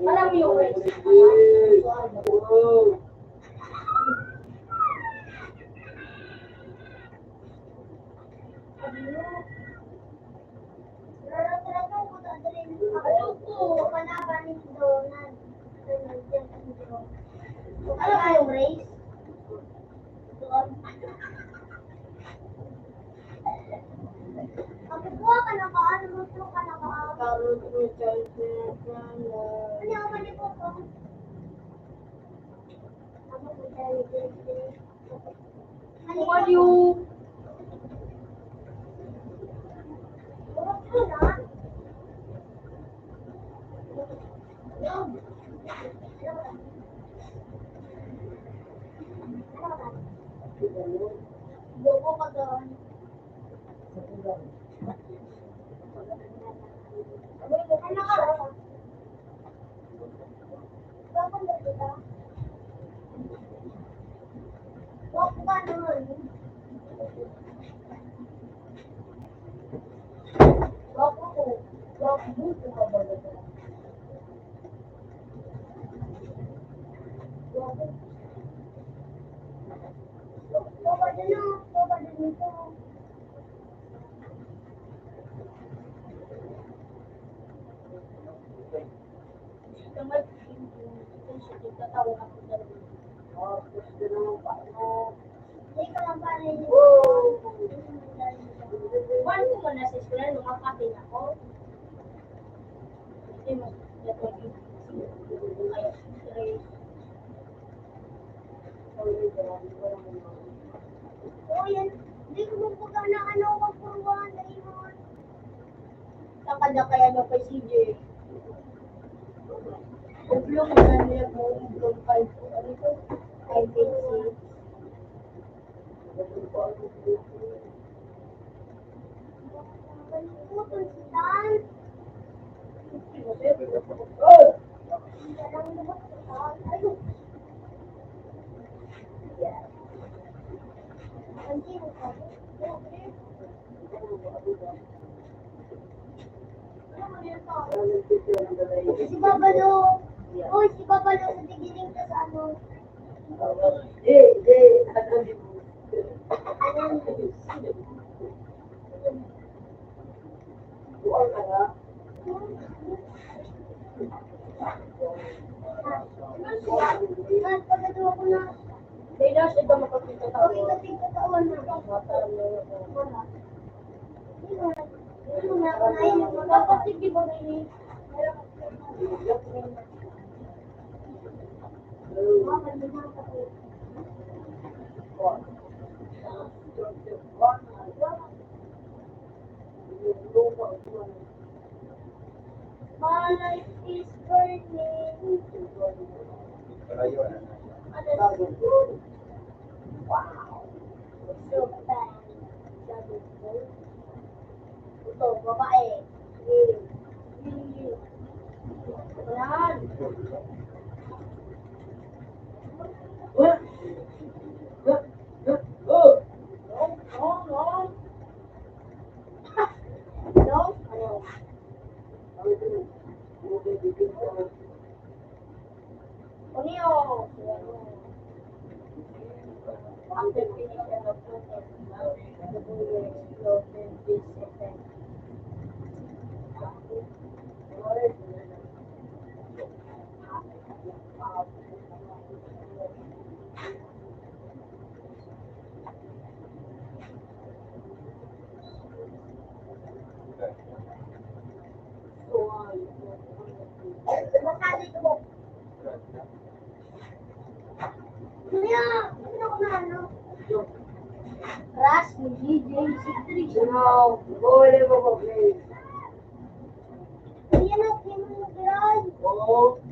Parang viewers. Ano ba yung race? Doon. Pagkukuha ka na ba? Ano mo ito ka na ba? Carrot, Richard, Fernando. Ano ang mali po po? Ano po tayo dito? Ano po? Ano po na? Kuwan ko muna sa eskwela, lumakapin ako. Hindi mo, oh, yan. Hindi ko magpagana, ano, magpurwahan na iyon. Takad na kaya daw kay C J. Oblong na niya po, oblong five, ano ito? Five, eight, six. Si Babalo. Uy, si Babalo, sa tigiling ka sa ano. My life is burning. Wow. So bad. Sabi ko. Ito, babae. Ayan. Ras ni D J Citrix. Now, go level ko, please. Yan ang pinagbiray. Oo.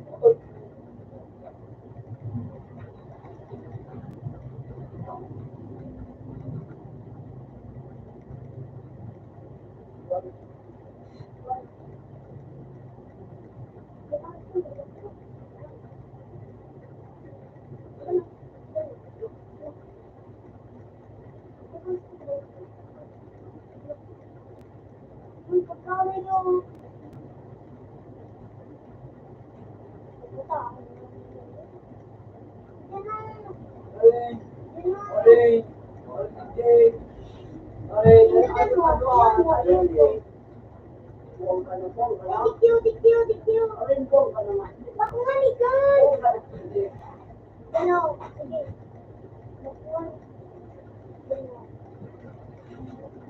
Thank you, thank you, thank you. Bakuha ni John. Ano? Sige. Bakuha.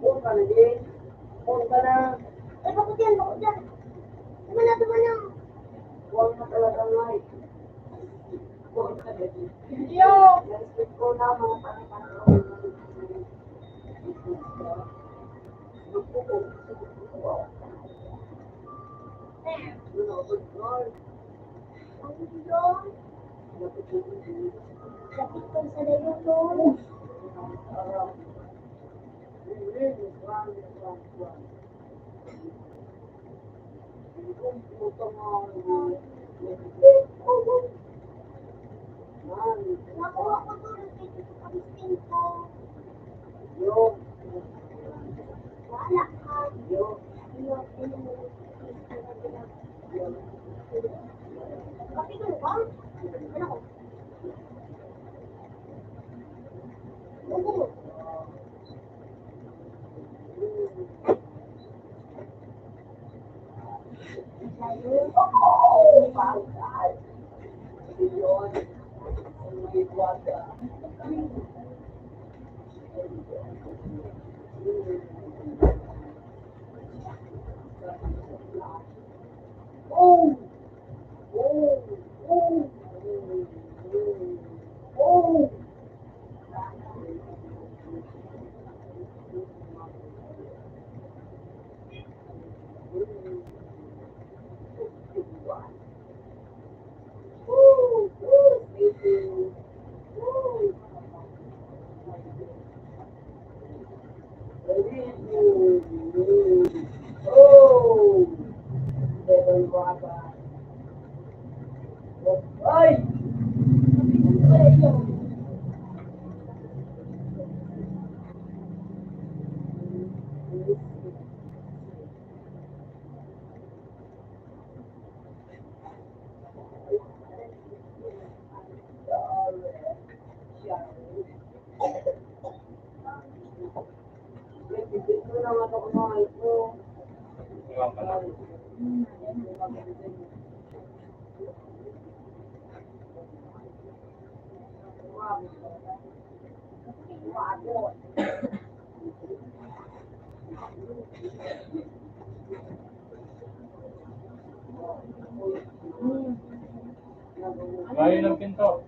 Buong ka na, Jay. Buong ka na. Ay, bakit yan? Bakit yan? Tama na, tama na. Buong ka talaga, Mike. Buong ka na, Jay. Yo! Respect ko na, mga pare-pare. Ay! Layo ng pinto.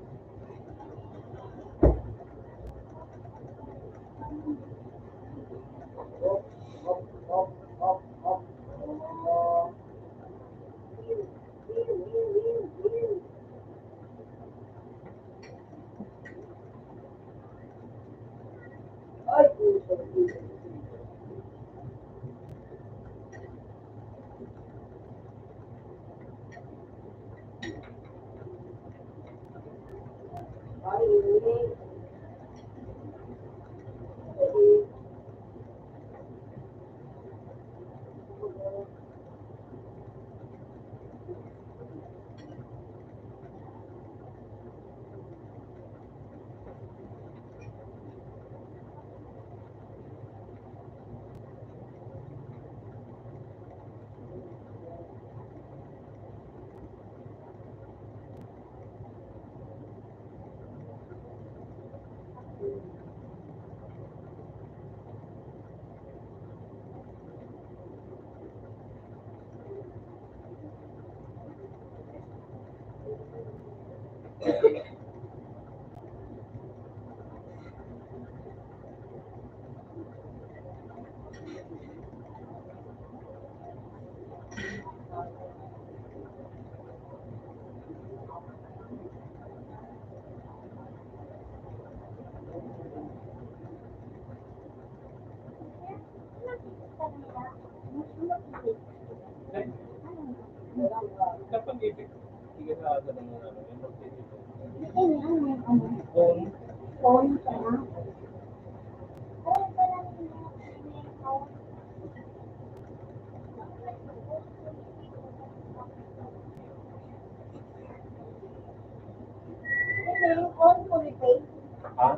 Ha?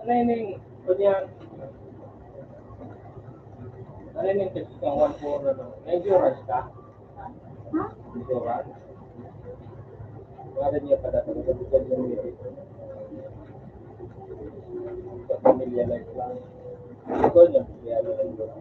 Ano yun yung, kunya, ano yun yung text kang one four, ano? May insurance ka? Ha? Insurance? Wala niya pala, pag nabigyan mo yung sa pamilya life lang. Ito niya, kaya ano lang yun.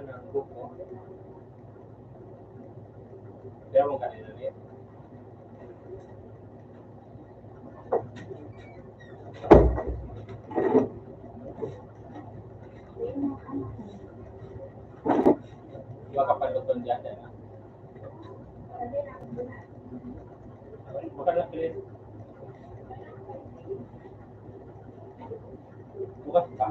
Ano ang buko? Kaya mong kanina ni? Iwa ka paluton dyan, dyan, ah. Bukas na, please. Bukas pa.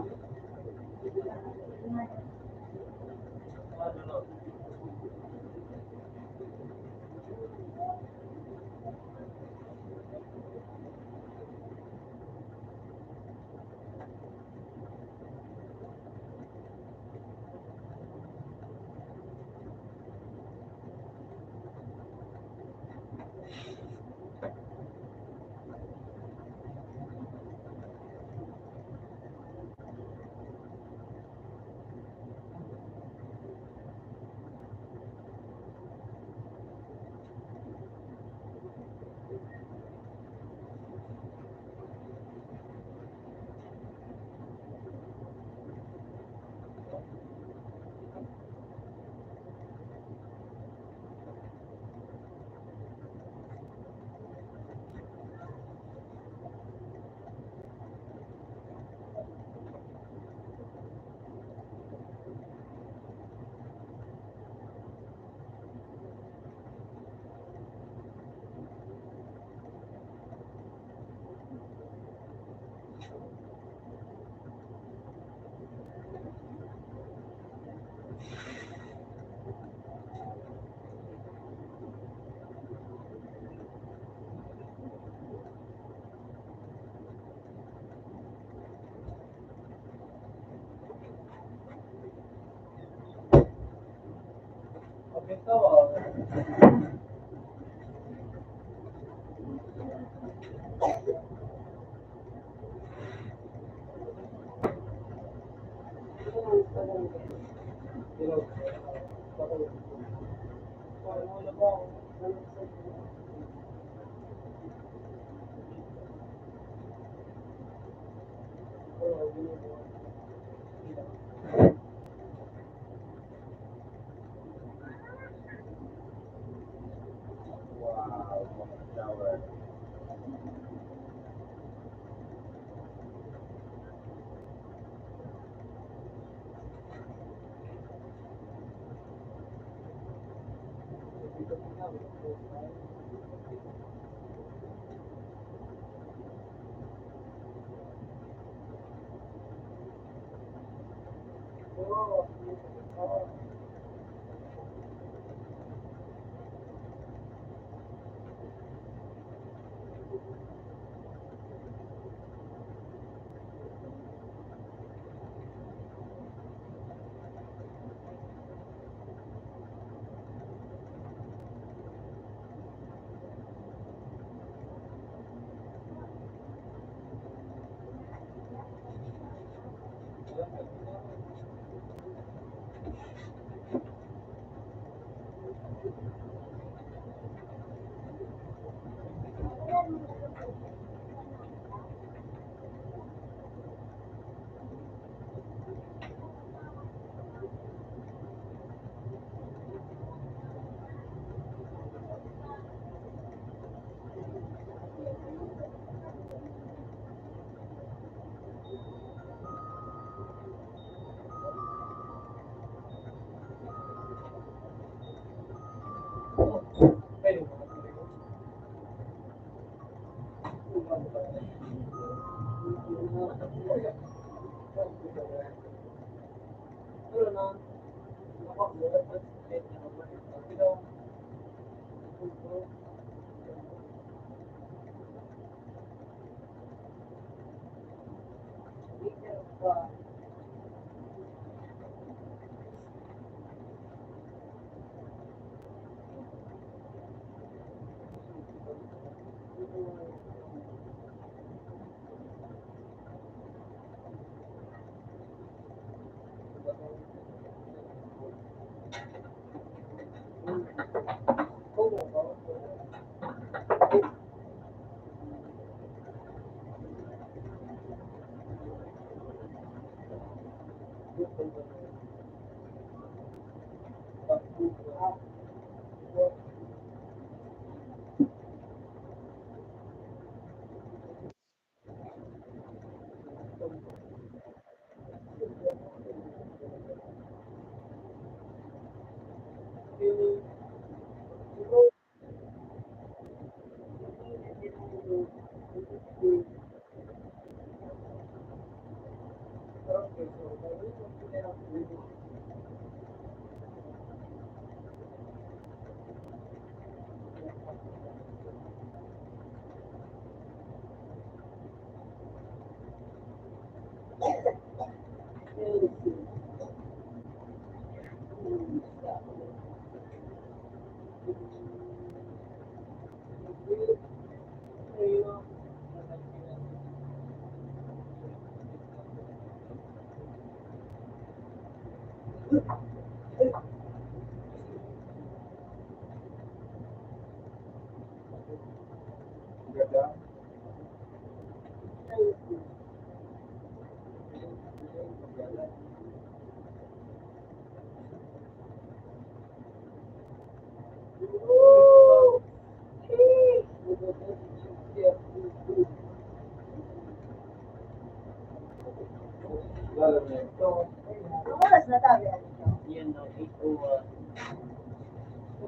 Ang oras na tayo, ano? Yan, no, eight oh one.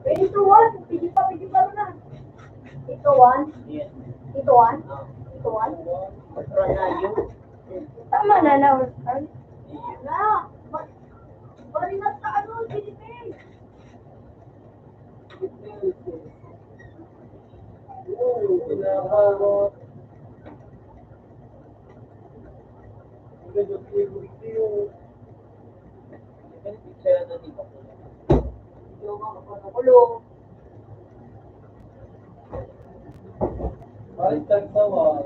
Eight oh one, pwede pa, pwede pa na. Eight oh one? Yan. Eight oh one? Ah. Eight oh one? Tama na, na, Oscar. Yan. Na, ma-, bali na sa ano, Philippines. Balik tagsawa.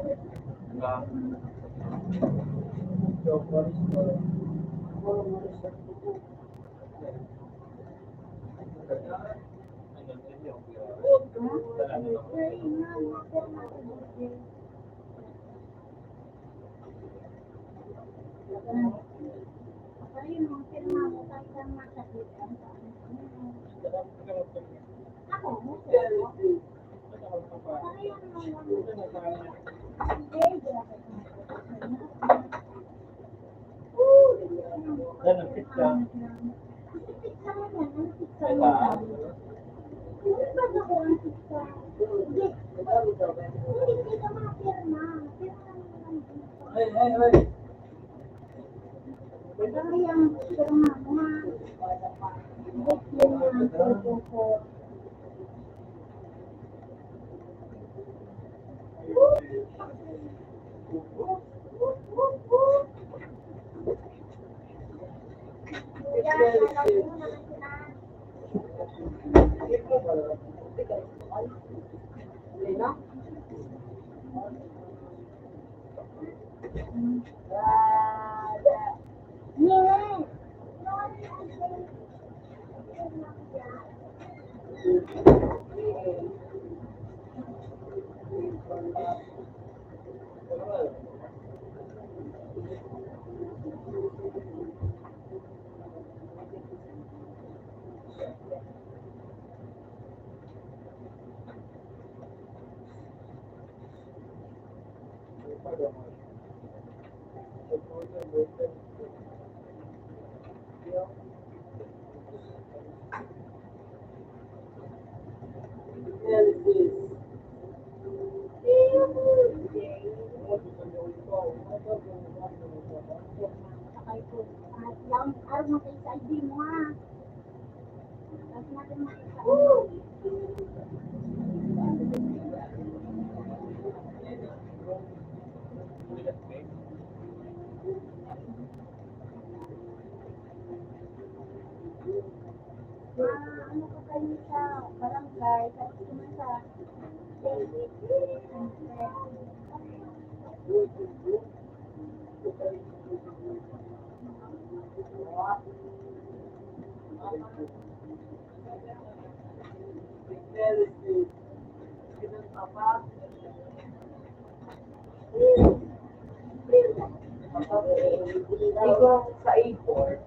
Yan ang pizza. Diba? Ay, ay, ay. Ano ko kayo sa barangay, tapos naman sa Ikaw sa airport.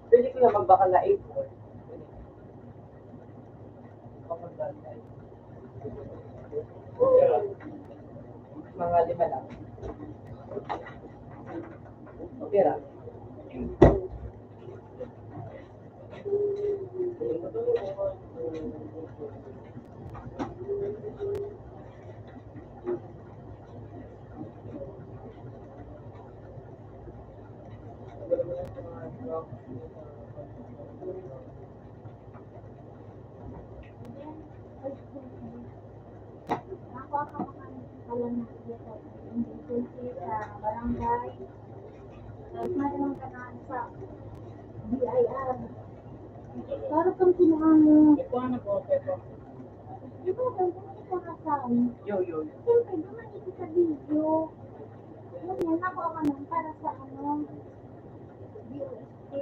Pwede ko na magbakal na eight four. Mga lima lang. Okay ra. Ako ang kapakanan pala na dito, emergency sa barangay. Tapos madamang ka na sa B I R. Para kang kinuha mo. Ito ang nag-offer ko. Di ba, kung ano ka kasal? Yo, yo, yo. Siyempre, duman ito sa video. Yun yan, ako ang ano, para sa ano, D O S T.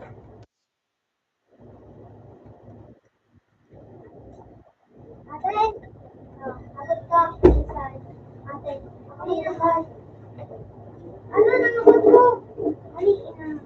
Ate, ah, abot ka, minsan. Ate, okay na ba? Ano na abot mo? Ali, ah.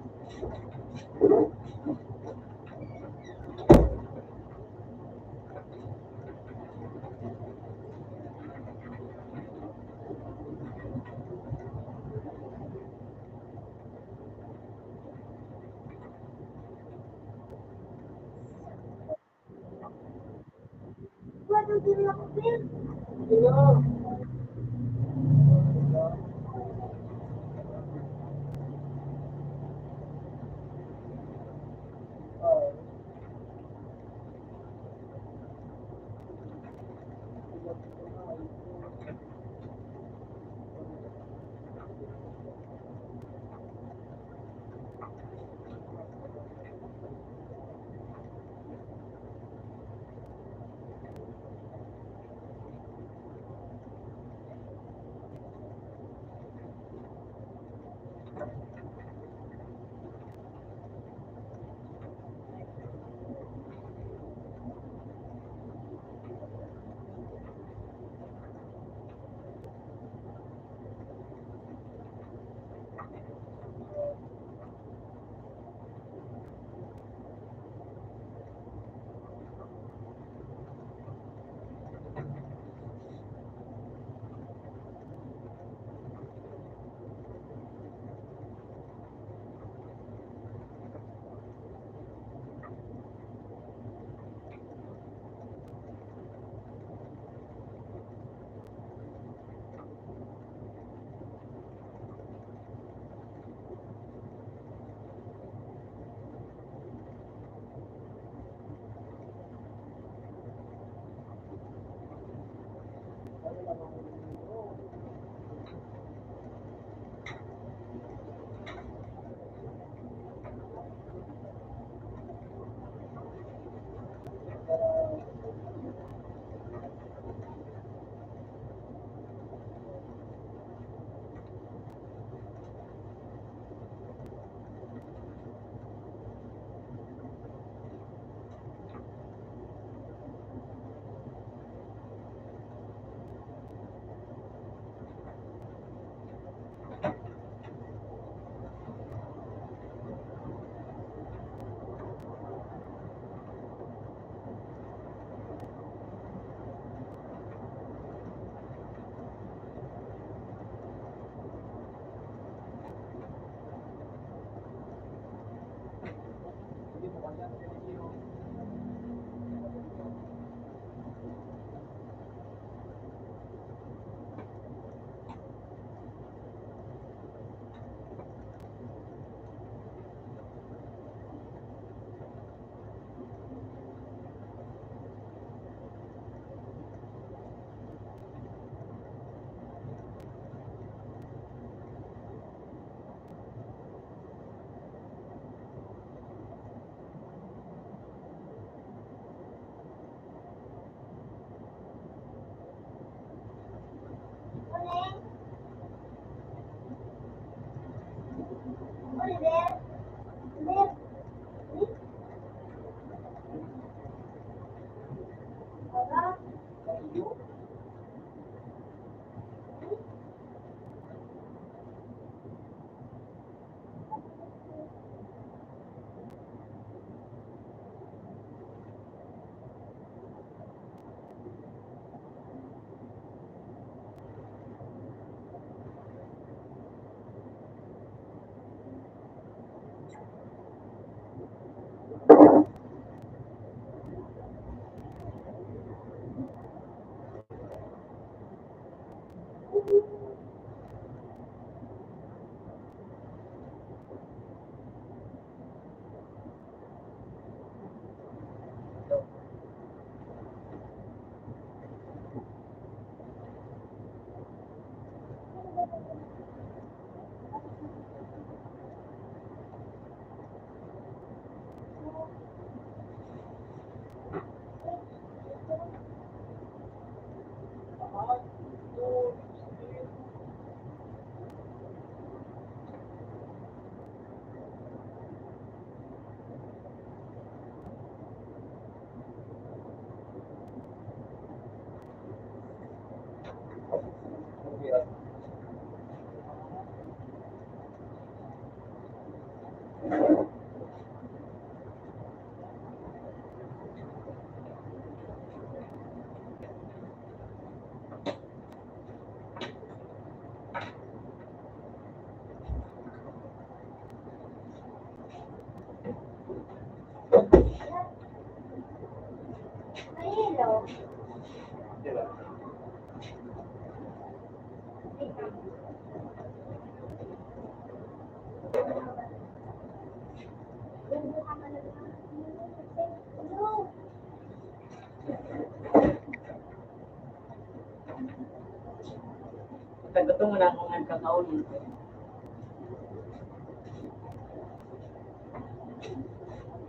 Pagkagutom mo na akong nagkakaon.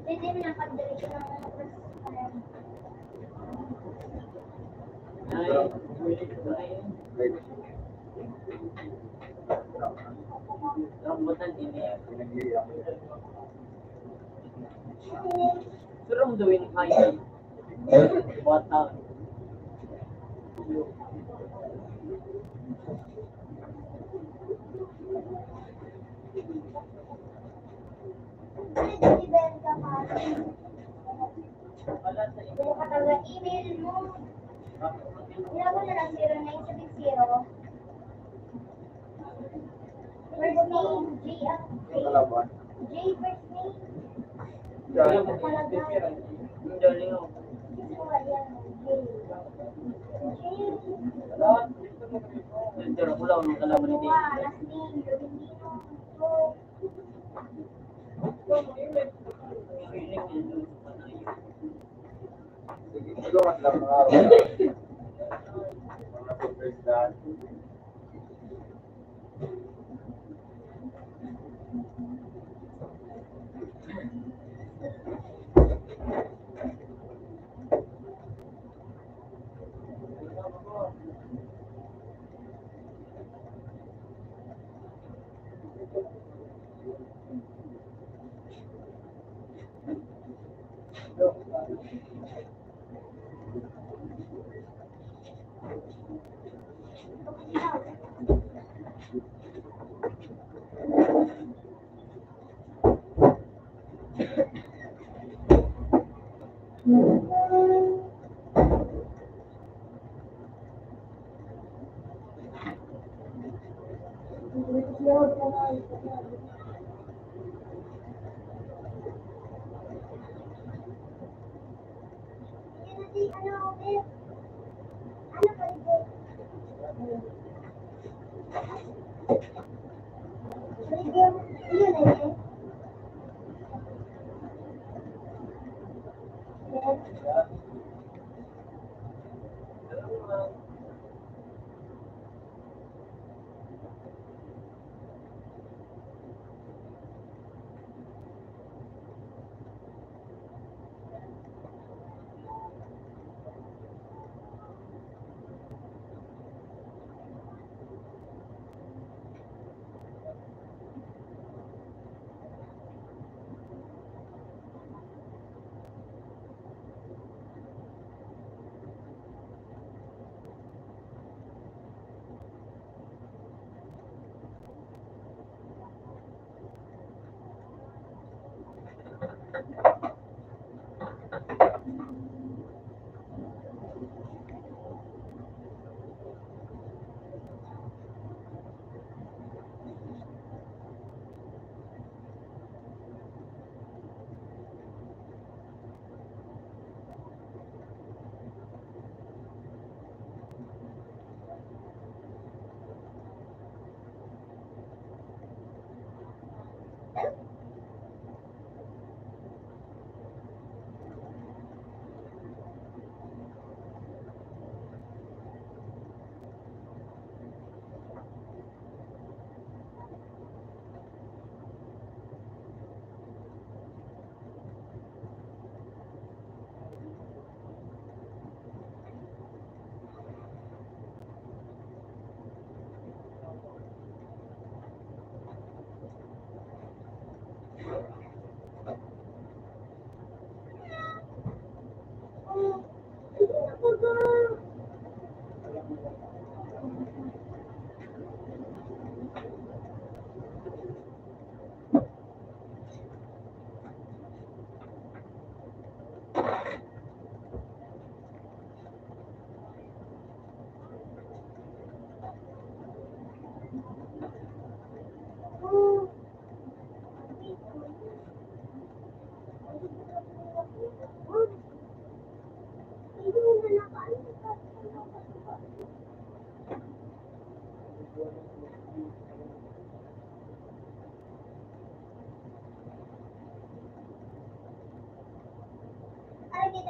Pwede mo na pagdiretso ng ano, ay, ay. Rambutan ini. Surong doing high. Bata. Kung ka taga email mo, ilagay na lang zero nine seven zero. First name, J ang J. J first name. Talaga. Gusto ko yan, J. J. Pero wala akong kalaban ni J. Last name, Domingino. Hindi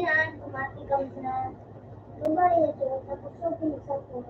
na, automatic ang sa lumay na siya, tapos sobrang sa po.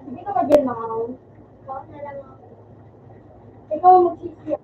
Hindi ka ba dyan, Mao? Ikaw na lang ako. Ikaw ang magsisiya.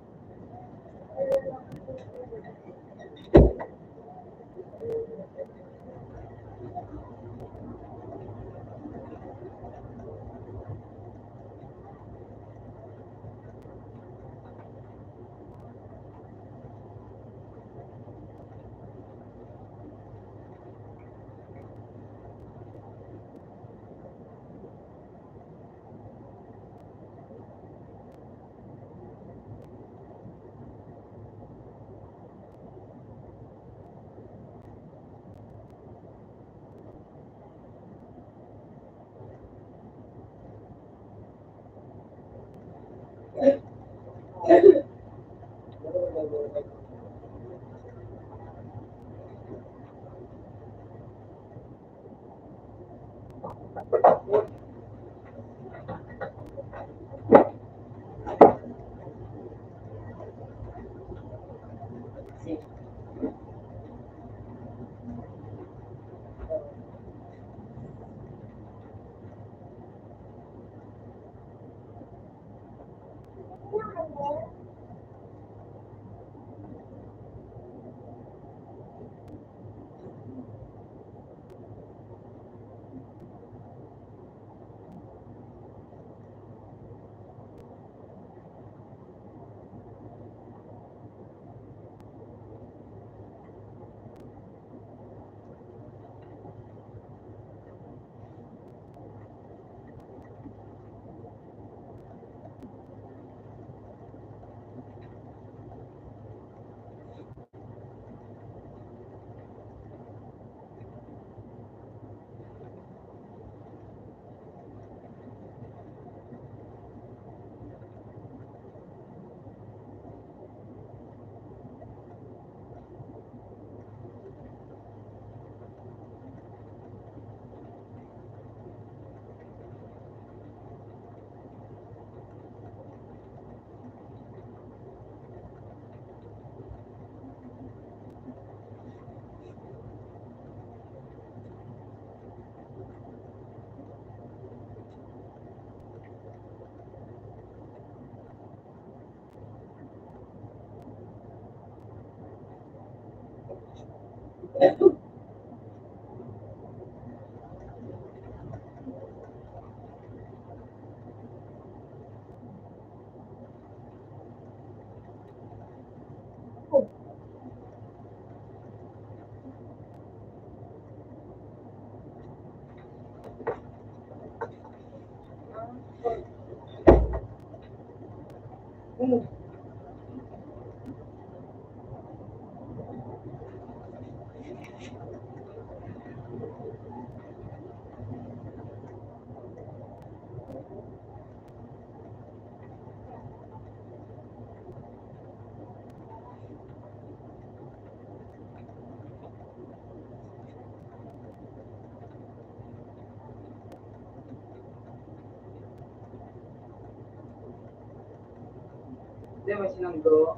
Di ba sinanggo?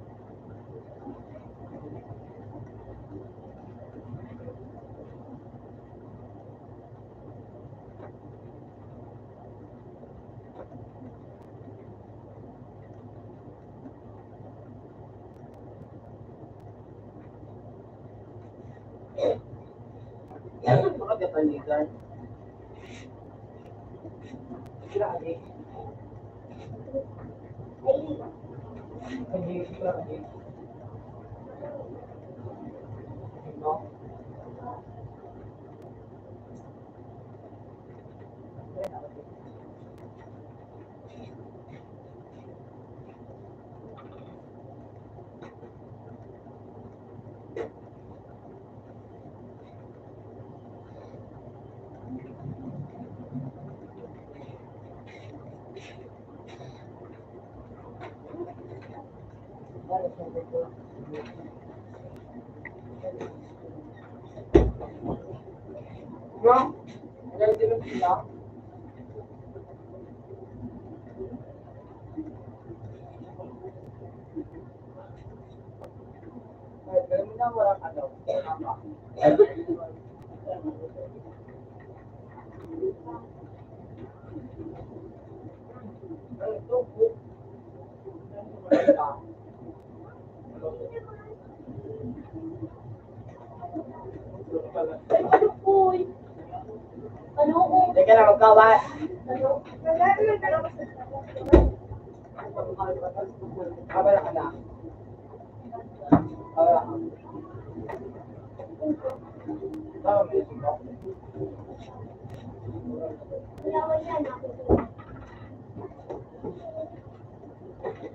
Kapaligan. Grabe. Teka lang, magkawas. Abala ka na. Abala ka.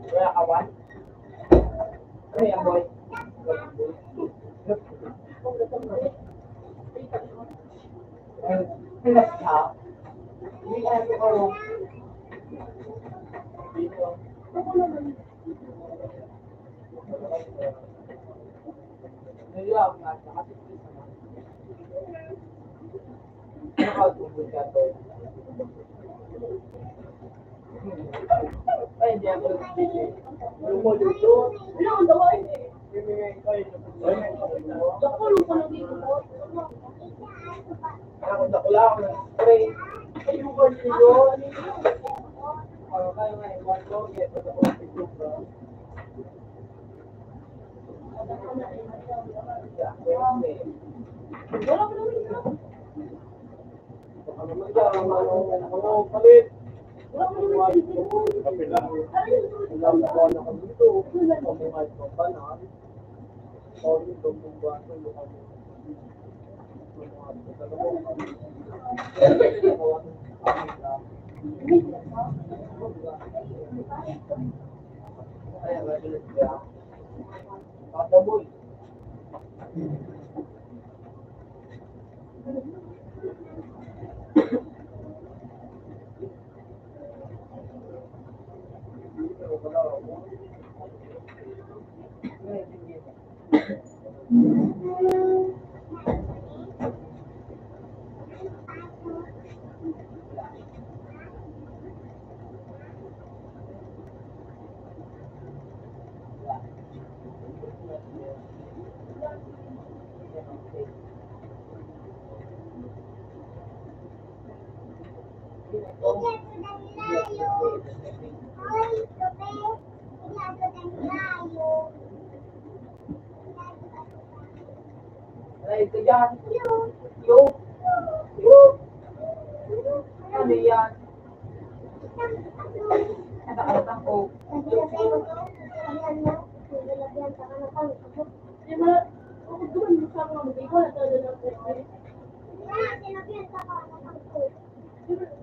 Wala ka, Juan? Ano yan, boy? Ay, pinas ka? Hindi ka na siguro. Dito. Ako naman. Naiya ako nga, nakasipis naman. Nakatungkol ka to. Ay, hindi ako nagsisisi. Lumuluto. Wala akong gawain eh. Nakulong pa lang dito. Ako, nakulang. Spray. Ay, yung kanya yun. Ano kayo nga, iwan ko, yes, ako, Aray ko dyan. Yo. Yo. Ano yan? Nakakalabang ko. Di ba? Ako doon, sa mga mag-iwan, talaga ng president.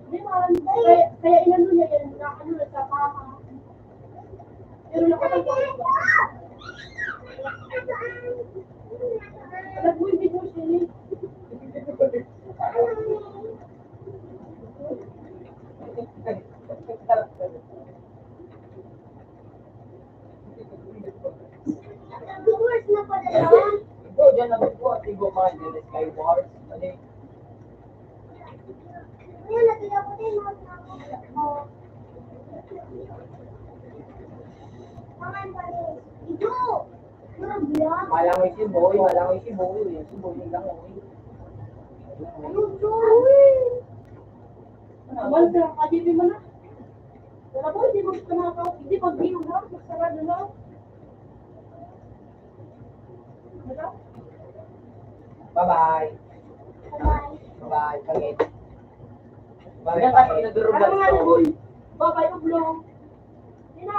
Di ba? Kaya, kaya inano niya yan, na ano, nagkapama. Pero nakatagpo. Nag-twenty-four siya eh. Nag-two hours na pala yan. Ito, dyan na po, Tigo Mine, Sky Wars. Ano eh? Ayan, lagi ako din, mas ako. Paman pa rin. Ito! Malangoy si Boy, malangoy si Boy, eh. Si Boy lang, eh. Ano to? Uy! Ano, wala ka, kadibi mo na. Wala po, hindi mo gusto na ako. Hindi, pag-iwan na, magsarado na. Wala? Bye-bye. Bye-bye. Bye, pangit. Bye, pangit. Ano nga, boy? Bye-bye, ublong. Sino?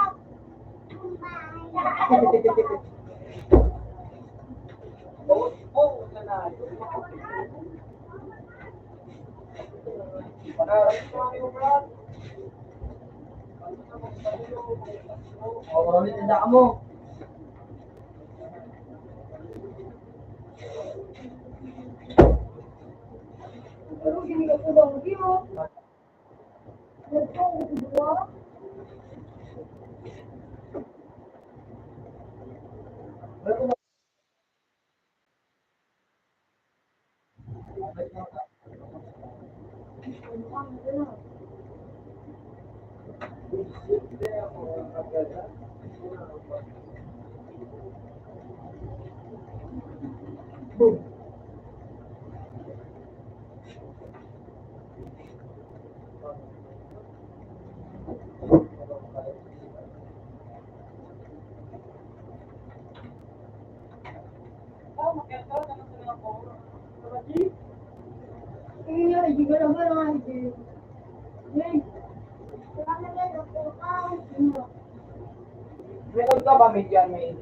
Meron ka ba, median, may?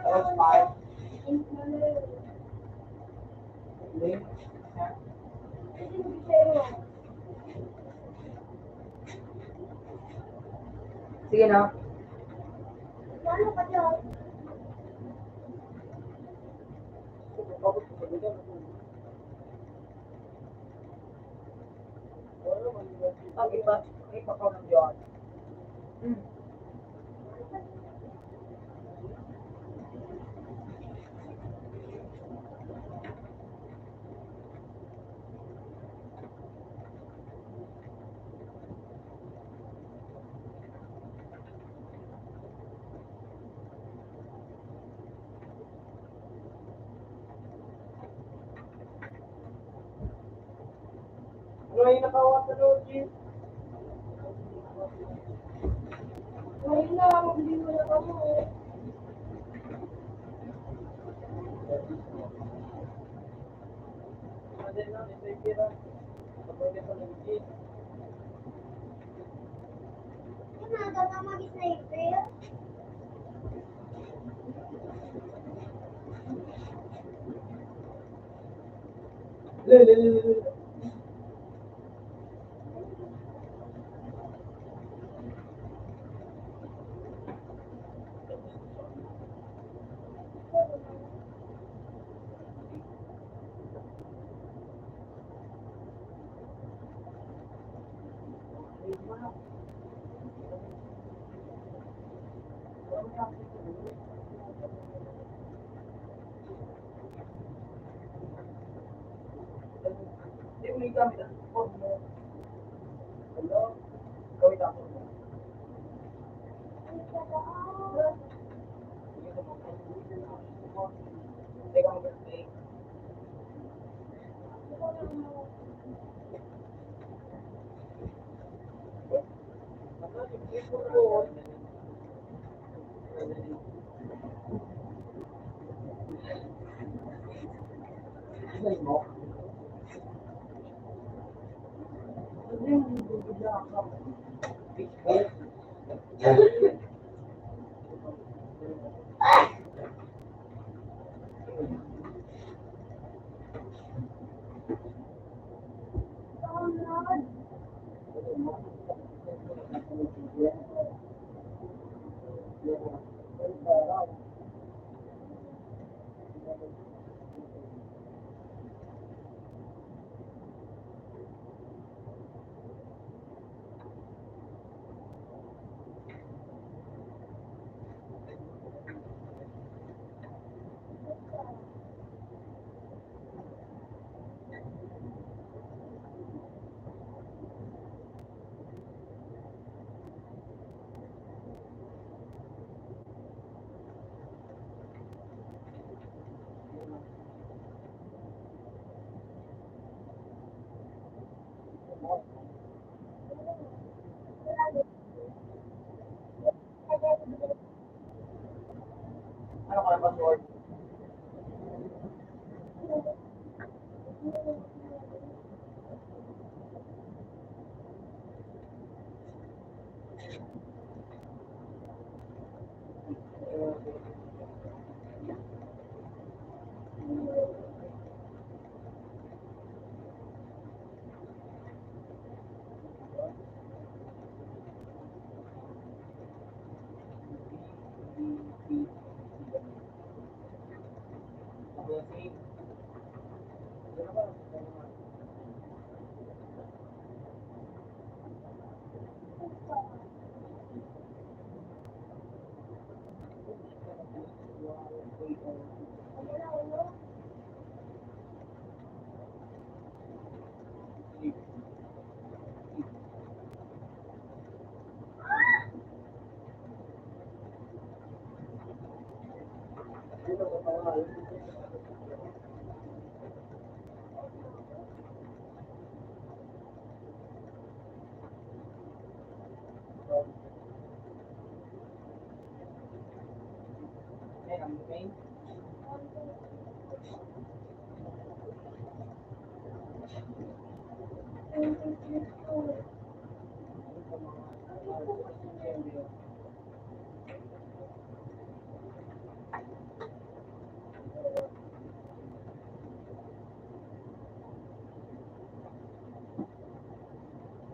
Tapos five. Hindi. Sige na. Ang iba, iba pa man yun. Hmm. Ano yung nakawat sa loob, Jim? Ayun na, magbili mo na kamo eh.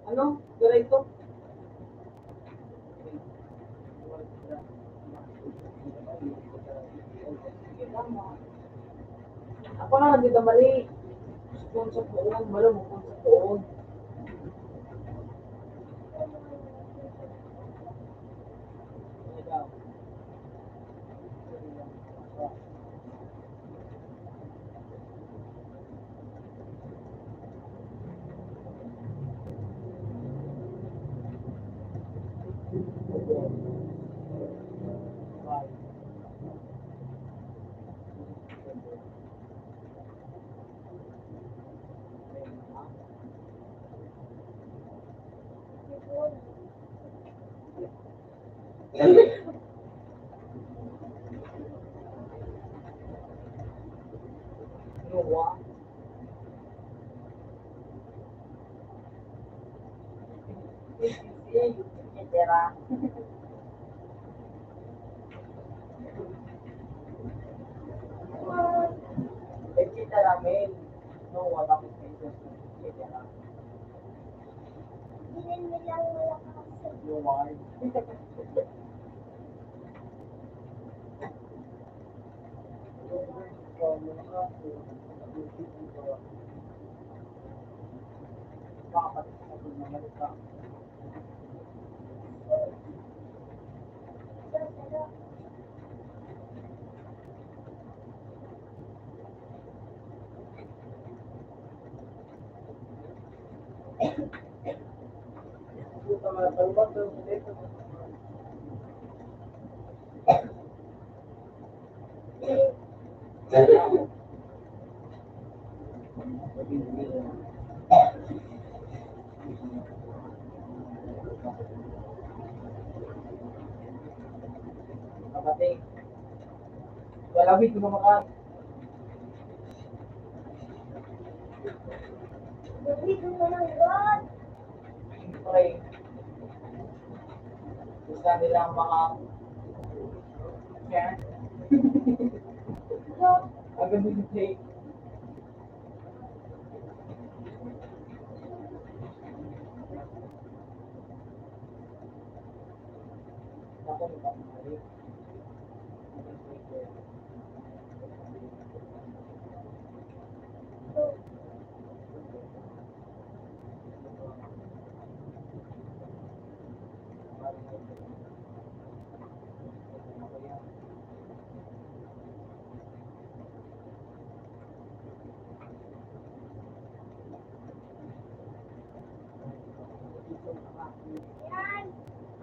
Ano? Diretso? Ako na, nagkamali. Kung sa poon, malo mo kung sa poon. Noah. Et cetera. Et cetera, men. Noah, bakit may et cetera? Hindi nilang malakas. Noah. Kapatid, wala may tumamakan. Siyempre, gusto nila mga, yeah. Ang ganda ng take.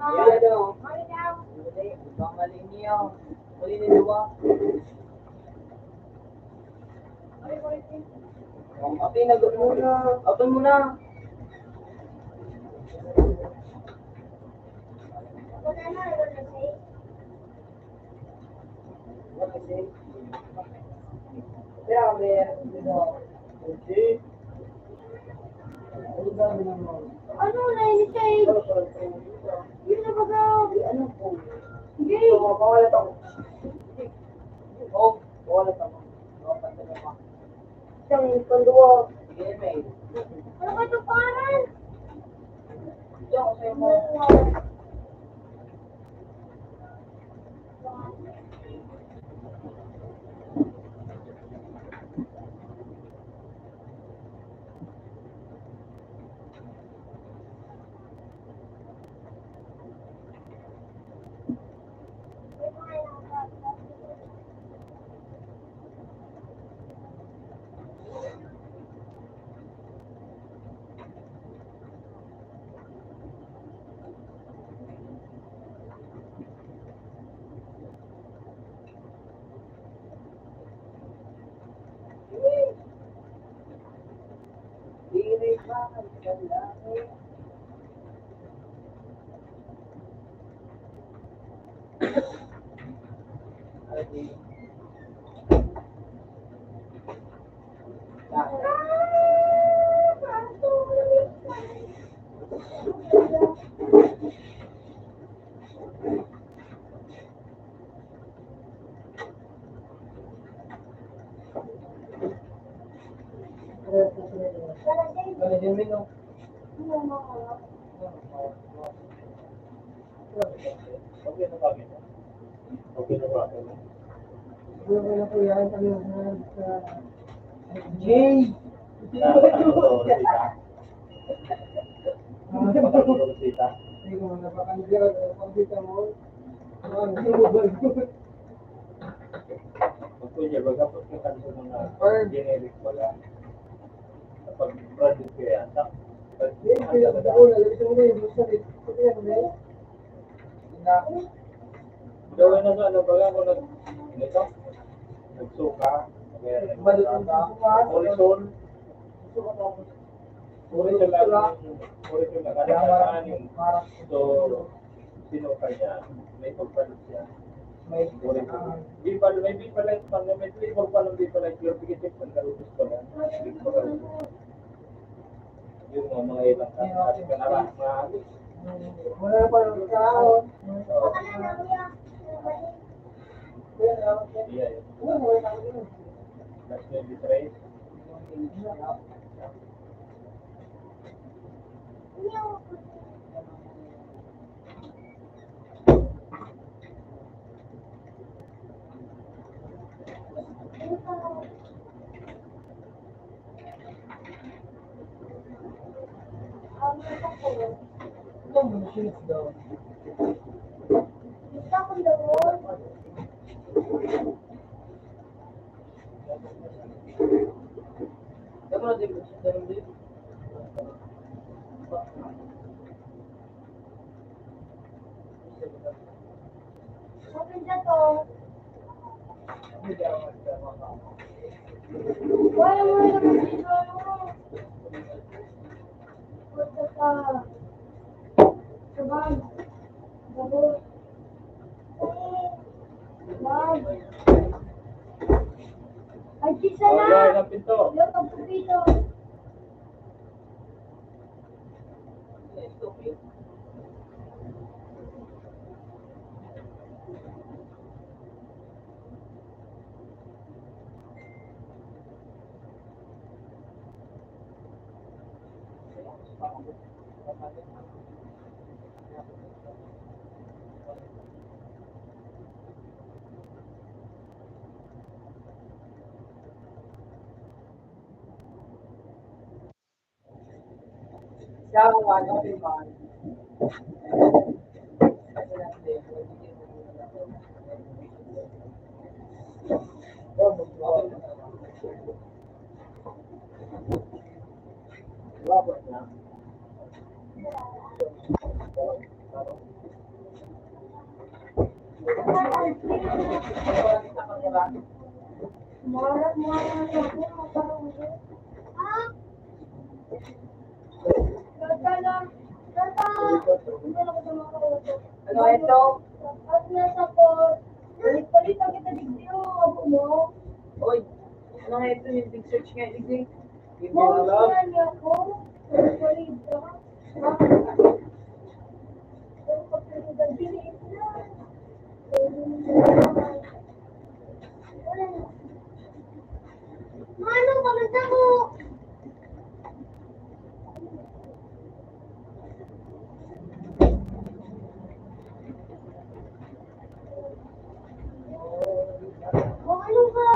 Yan, oh. Mali niyo. Mali ni Lua. Ang atin na muna. Atin mo na. Ano na yun, Shay? Yun na Okay na ba? Okay na po yan. Ano yung sa J? Nakakatulog sita. Hindi ko na ba ang Diyos, ang kita mo? Ang Diyos. Pag kuya, magkapos ka kanto mga generic wala. Kapag branded kaya, tak-, pag Hindi, kaya ang dako na, lagi sa mga yung gusto rin. Ito yan, may Gawin na sa ano, baga ako nag-, nito? Nagsuka. Kaya nagsuka. Horizon. Horizon lang. Horizon lang. Kaya kailangan yung, so, sinuka niya. May pagpalit siya. May Horizon. Di pa, may di pala yung pang-, may flavor pa ng di pala yung purification pagkaubos pa lang. Di pa lang. Yung mga, mga ilang kanara, mga Wala pa yung tao. Yeah, yeah. That's maybe three. Wala mo na naman dito, ano? Punta ka. Sa bag. Gabos. Bag. Ay, sisa na! Wala na pinto. Yung pagpupito. Siya ang one of the one. Ano ito? Palit-palit lang kita digdi, oh, abo mo. Oy, ano nga ito yung big search nga, digdi? Hindi mo alam. Ano nga ako? Palit-palit ka. Mano, pamenta ko! Mano ka?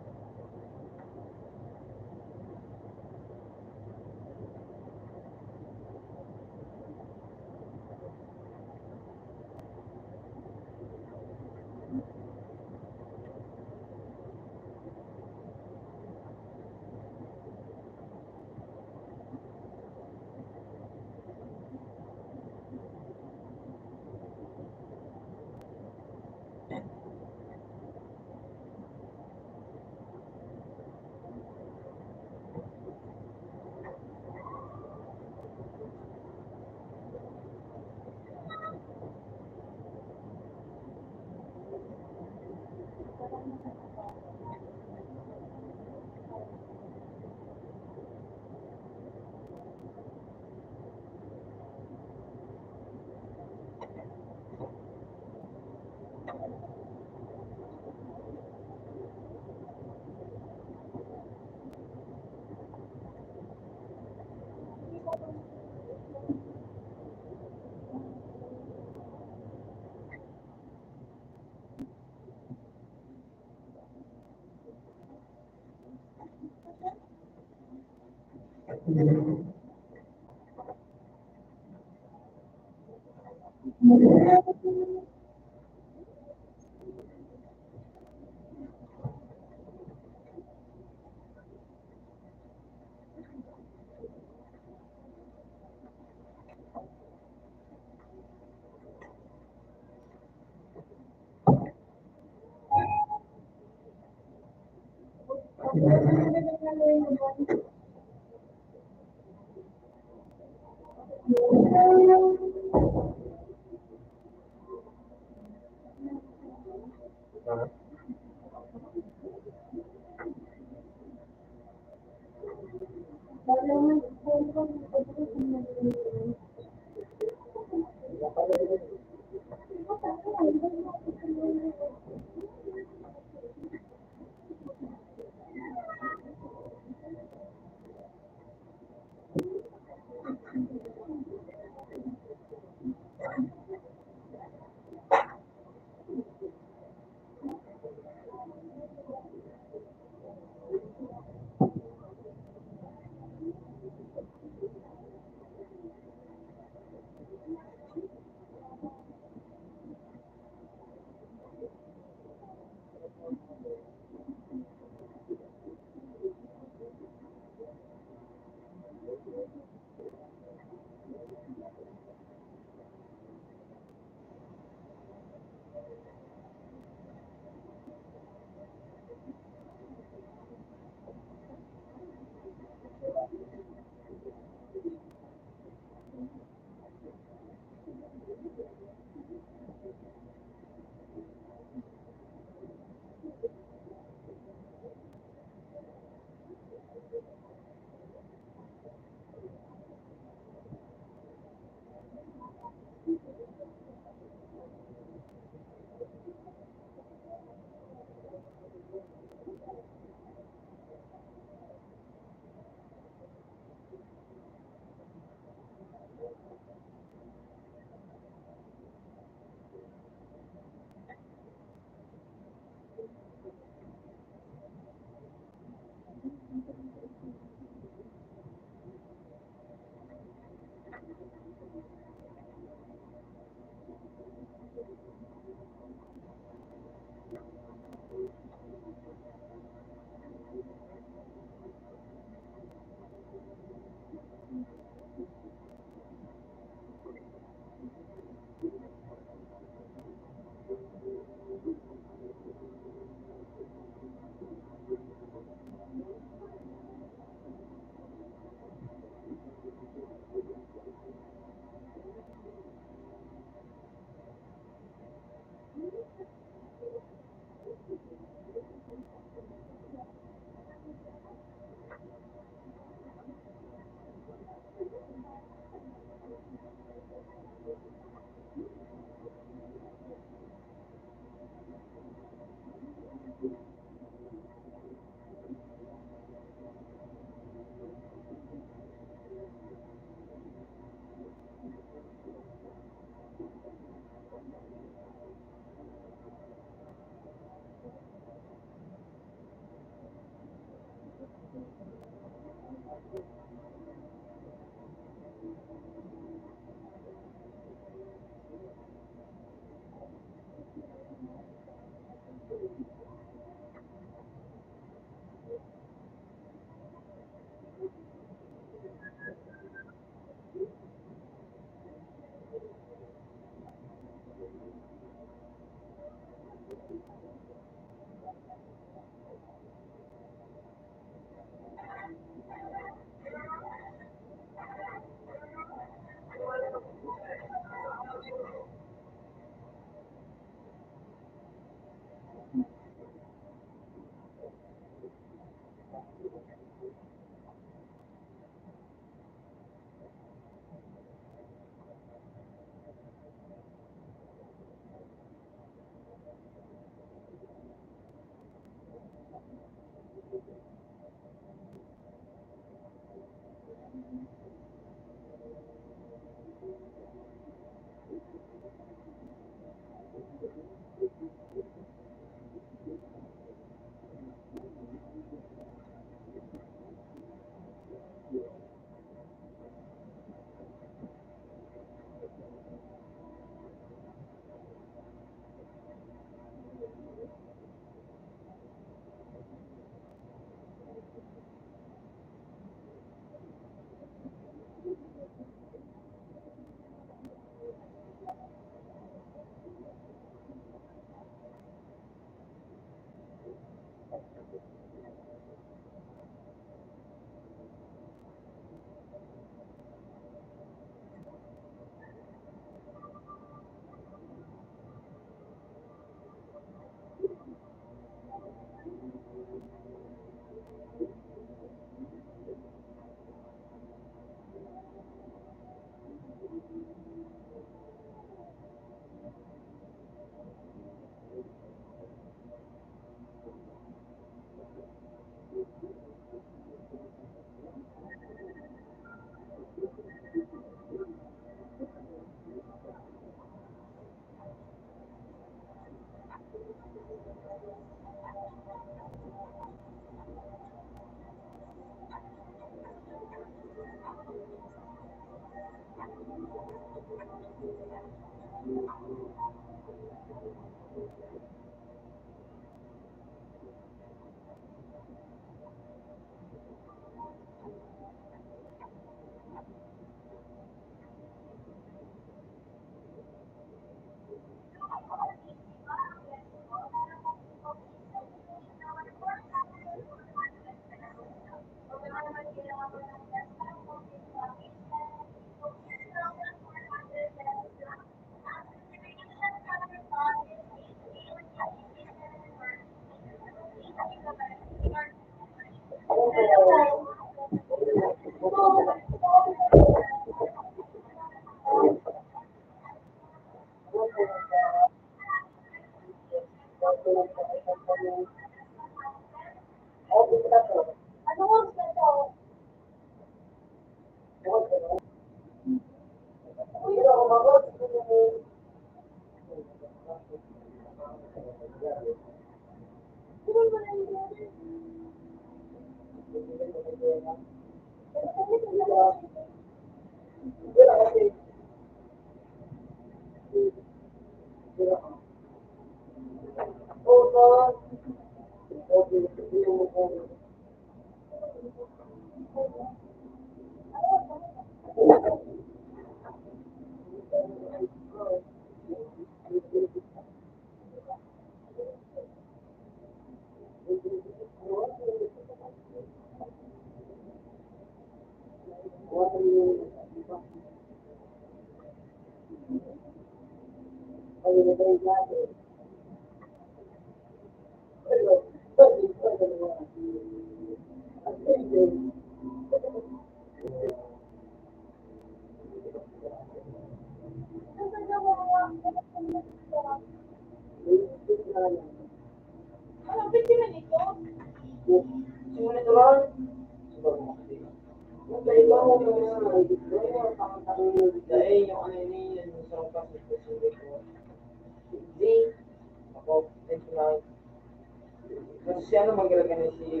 Kasi ano, magalaga na si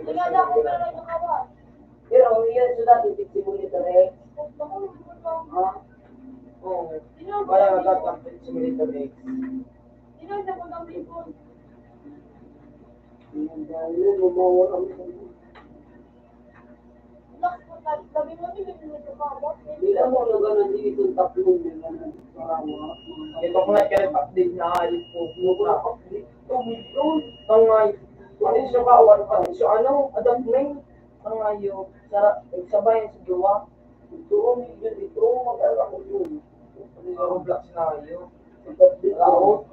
Pero yun, so dati, fifty mo dito, eh. Ha? Oo. Kaya nga dati, ang fifty mo dito, eh. Di lang mo naganan dito, tatlong naganan. Ito ko nga, kaya pa-update na, ayun po. Tangay. Ano siya ba? Ano siya? Ano? Adapt na yun. Tangay yun. Sara-, sabay sa duwa. Ito, medyo dito. Mag-alala ko yun. Sa Roblox na yun. Ito, dito.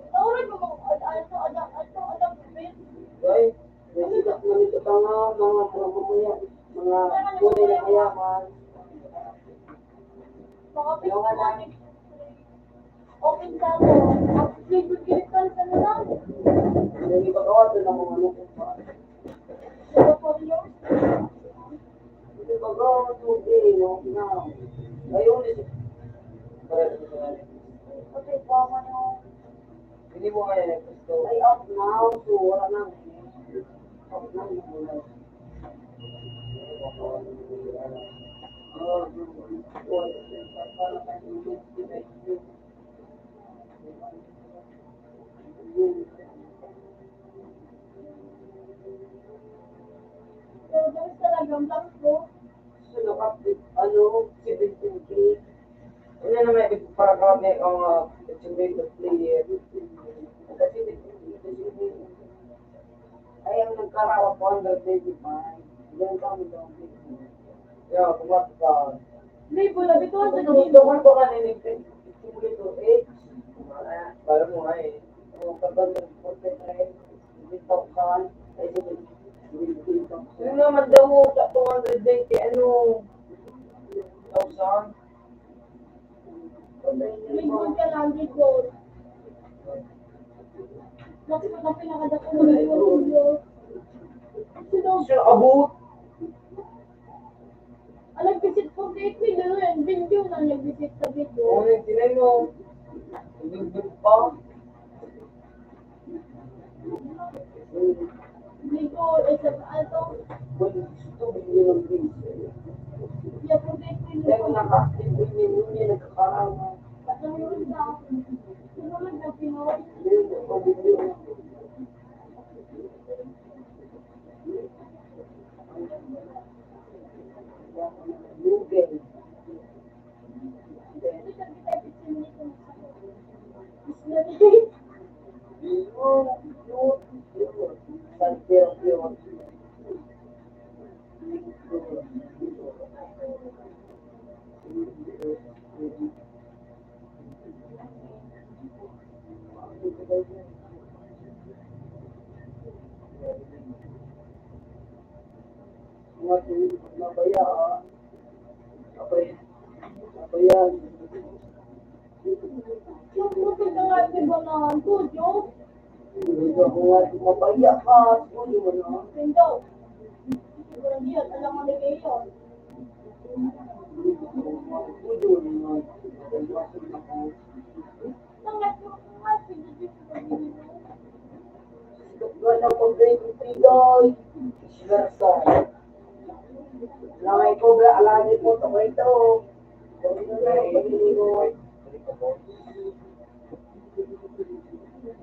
Ay, may sikat na nito pa nga, mga, mga, mga, mga tunay na mayaman. Mga Pilipino. Open sa ano, ang flavor cake pa rin, ano lang. Yung iba ko, ito na mga ano ko pa. Sugar for yours? Yung iba ko, tubig, no? Na. Ayun, eh. Okay, tama na. Hindi mo kaya yung gusto. Ay, off na, so wala na. Off na, wala na. Pero guys, talagang tatlo. Ano, seventeen K. Ano na may para kami ang, ah, accumulated player. Kasi, ay, ang nagkarawa, four hundred twenty-five. Diyan kami daw. Yeah, kumat ka. Hindi, wala. Ito ang sa Ito, ito, ito, ito, ito, ito, ito, ito, ito, para mo nga eh. O, kapag nag-forty-three, fifty thousand, ay, sige, fifty thousand. Yun naman daw, two hundred ninety, ano, thousand. Lingkod ka lang, lingkod. Bakit ka pinakadako ng lingkod, Diyos? Sino? Sino abot? Ang nag-visit forty-eight million, video na nag-visit sa video. Oo, yung tinay mo. Yung video pa. Hindi ko, eh, sa, ano, Uy, gusto ko yun ang video. Yeah, forty-eight million. Pero naka-active yung yun, yung nagkakaroon. At ang yun na, Mga tu-, mabaya, ah. Mabaya. Mabaya. Yung puti ka nga, di ba, na, Jojo? Hindi ako nga, mabaya ka, Jojo, ano? Hindi. Siguro niya, alam mo na kayo. Jojo, ano? Wala pang twenty-three, guys. Swerte. Langay ko, bra, alangan ko, ito, ito.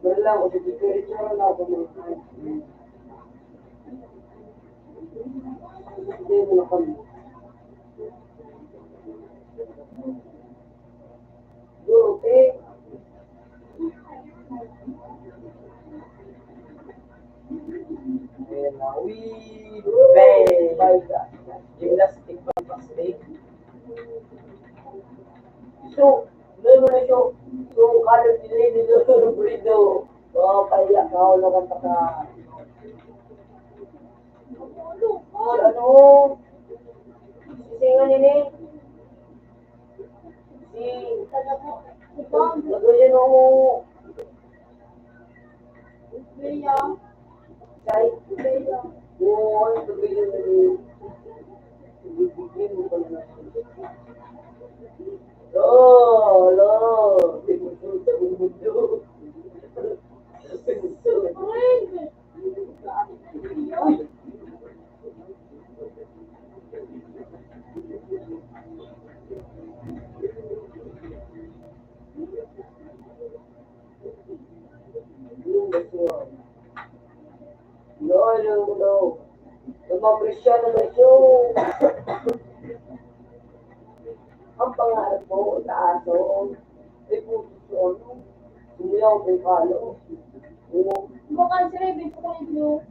Wala lang, o, sige, diretso na lang ako. Hindi mo na kami. Duro, eh. Ayan na. Uy! Bang! Gymnastic, gymnastic. So, meron na siya. So, kada delay nito, Brido. Oh, kaya, kaulakan pa ka. Ano? Sisingan ini? Si, lagyan mo. Bea. Chay. Bea. Oo, ay, sabihin mo. Bibigyan mo pala na. Oh, hello. Yun, that's wrong. Yun, yun, yun. Yung mga Kristiyan na medyo ang pangarap mo, taas, oo. May puso, ano? Hindi ako kung paano. Oo. Baka sila, may puso.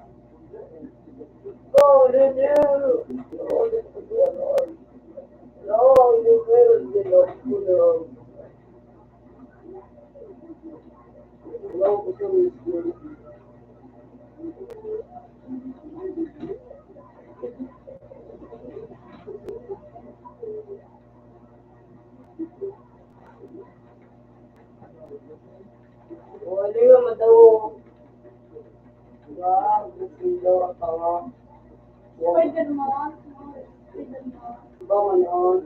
Oh, no, no. No, no, no, no. No, no, no, no, no. Wala yung madaw. Ba, gusto nyo ang tanga. Spider-Man. Spider-Man. Ba, man, ah.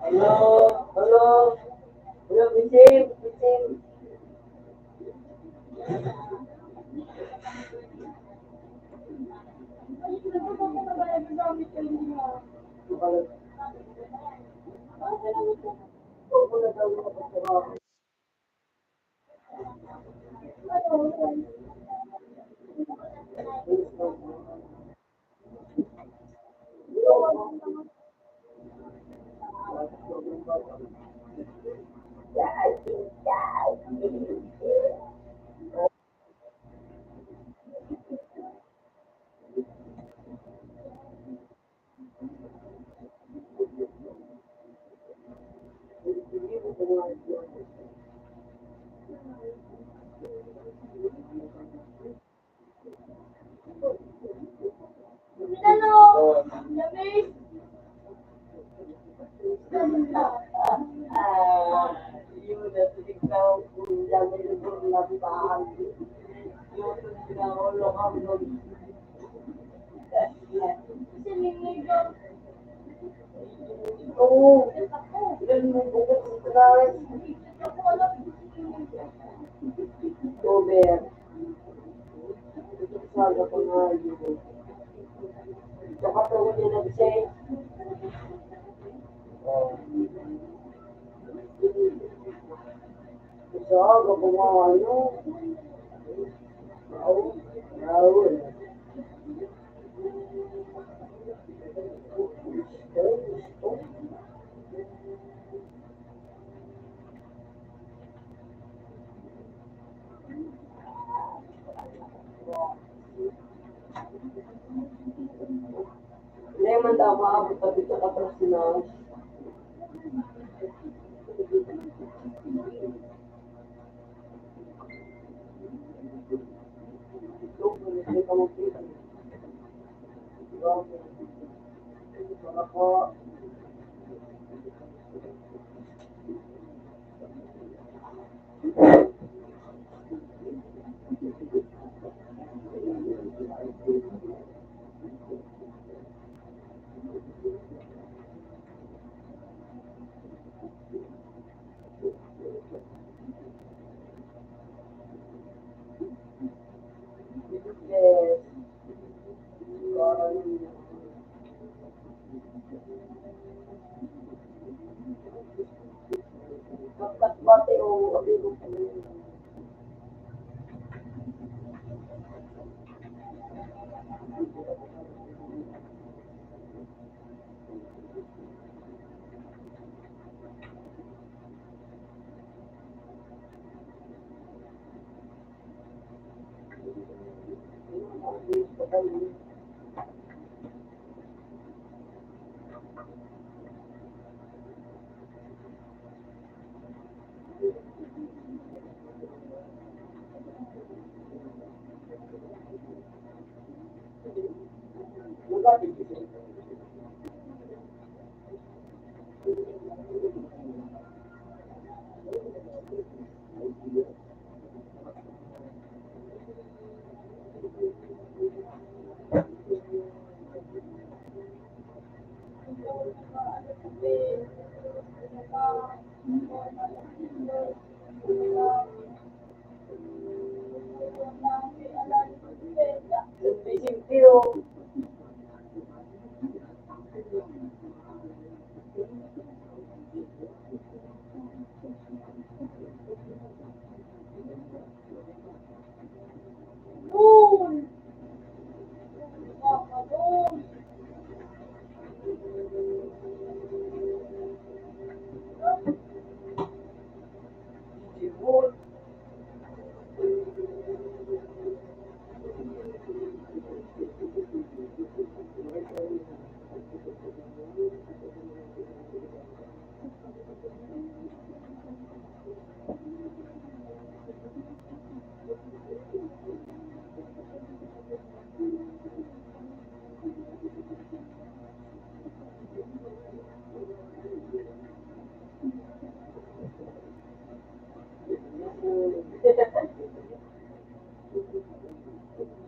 Hello, hello. Hello, Michelle, Michelle. Oo. Yan mo, bukod sa class. Over. Ito sa pangayo. Ito ka pa ulit nag-check. Oh. Sa gumawa, ano? Raul, Raul. Hindi man daw maabot sa pito ka personal.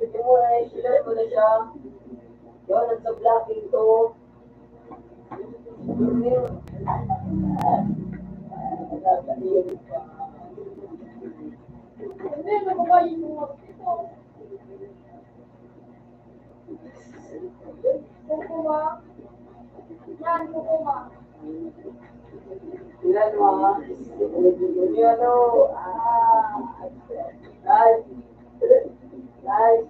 Ito mo na, i-share mo na siya. Yun, ang sa blocking to. Ano yun? Ano ba yung mga ito? Kukuma. Yan, kukuma. Yan, mga. Yan, oh. Ah. Nice. Nice.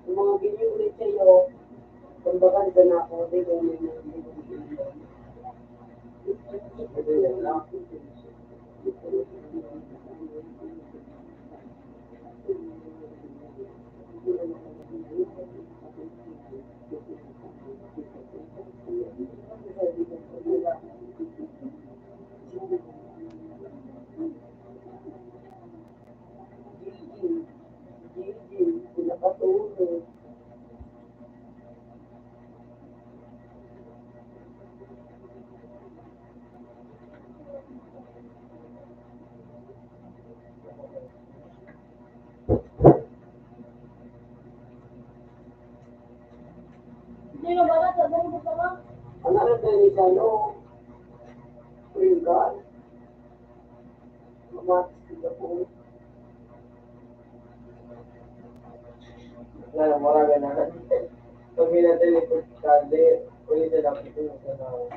Yung mga ginyo ulit sa'yo, kumbaga, doon ako, di ba, may mga Gigi, Gigi, pinakatulog. Ano na tayo ni Jano? Pringgan? Mamatis ka po. Wala, wala na. Pag may natalikod ka, di, ulit na lang ito yung sa tao.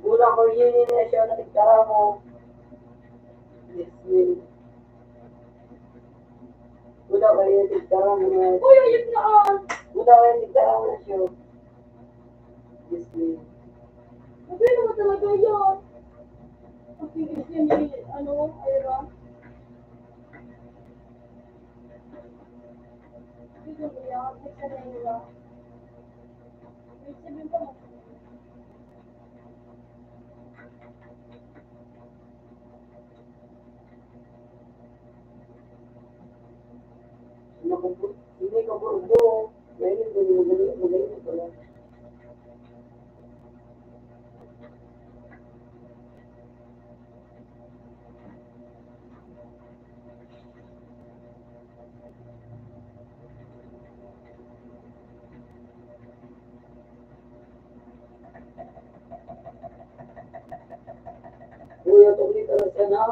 Gula ko yun yun na siya na tigkaramo. Yes, yun. Gula ko yun tigkaramo na. Uy, ayun na, ah! Gula ko yun tigkaramo na siya. Yes, yun. Sabi naman talaga yan. Ang tigil siya ni, ano, Ira. Sabi ko niya, may kanila. May sabi ko, Hindi ka burdo. Ngayon, hindi mo magaling, magaling pala. Kuya, tuloy ka na siya na.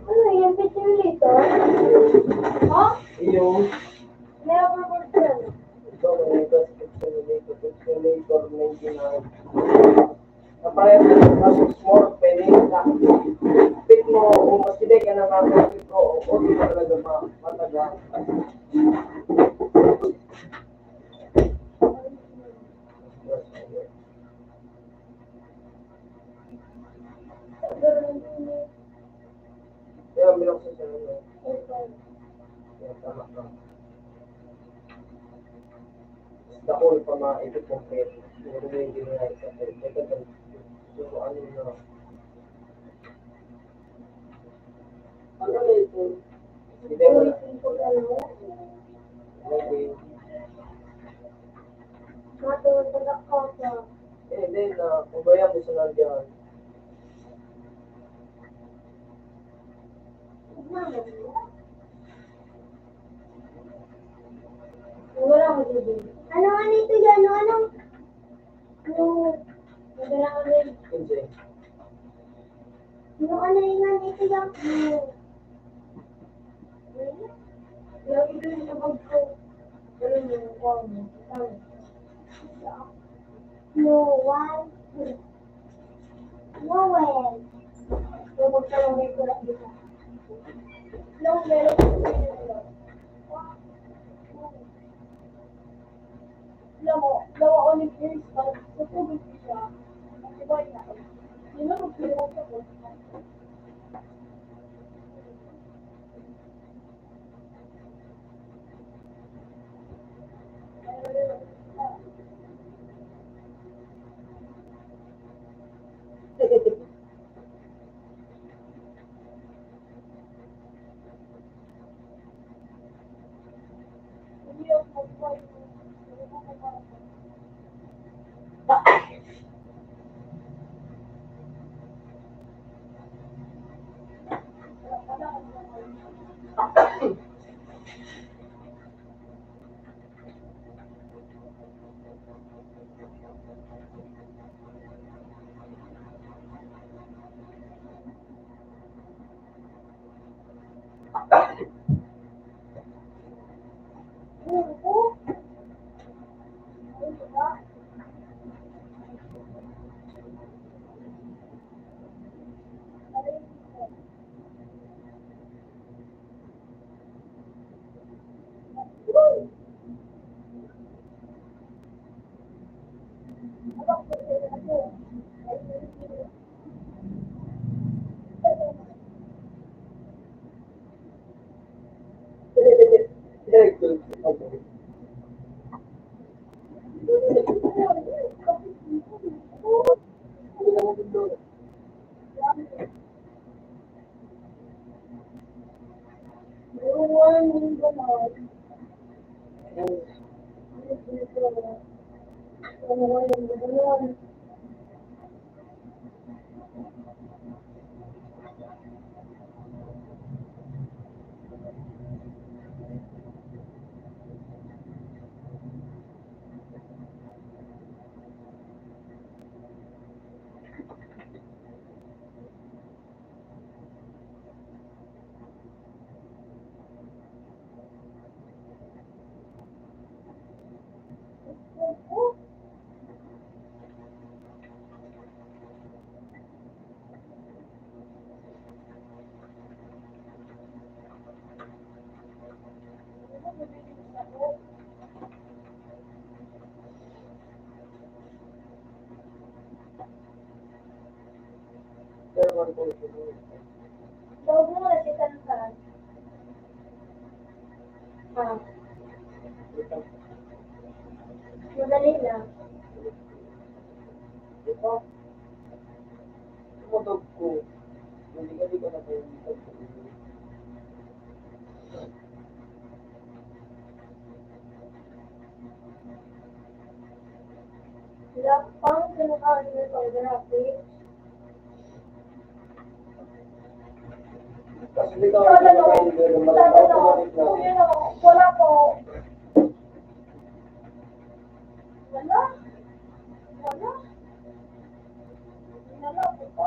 Ano yan? Picture nito? Ha? Iyo. May apple burger. Ikaw, may picture nito. Picture nito, ninety-nine. Napareho na sa kaso, more pwede na. Pick mo, kung mas hindi ka nakakapit ko, o, o, di ka talaga ma-, matagal. Kaya, bilog sa sarili. Kaya, tama ka. Dako pa maipit kompleto. Pero may ginagawa sa kompleto. Pero ano na? Ano na ito? Hindi mo na. Lagi. Matulog na ako sa Eh, hindi na. Pabayaan mo sa nandiyan. Wala akong bibili. Ano, ano ito yan? Ano, ano? Yung, wala akong bibili. Kinse. Yung ano yung ano ito yan? Yung, yung ito yung sa bag ko. Ano yung, ano? No one. Noel. Yung magkaroon ko lang dito. Long meron ko sa inyo. Alam mo, lawa ko ni Chris, pag sa tubig siya, ang iba niya, yun ang magkaroon ko. Daog mo na si Tantan. Ah. Madali lang. Ito. Tumutog ko. Hindi ka, di ka na kayo dito. Wala pang kinakain na pag-graphics. Kasi di ka Wala na. Wala na. Wala po. Wala. Wala. Wala po.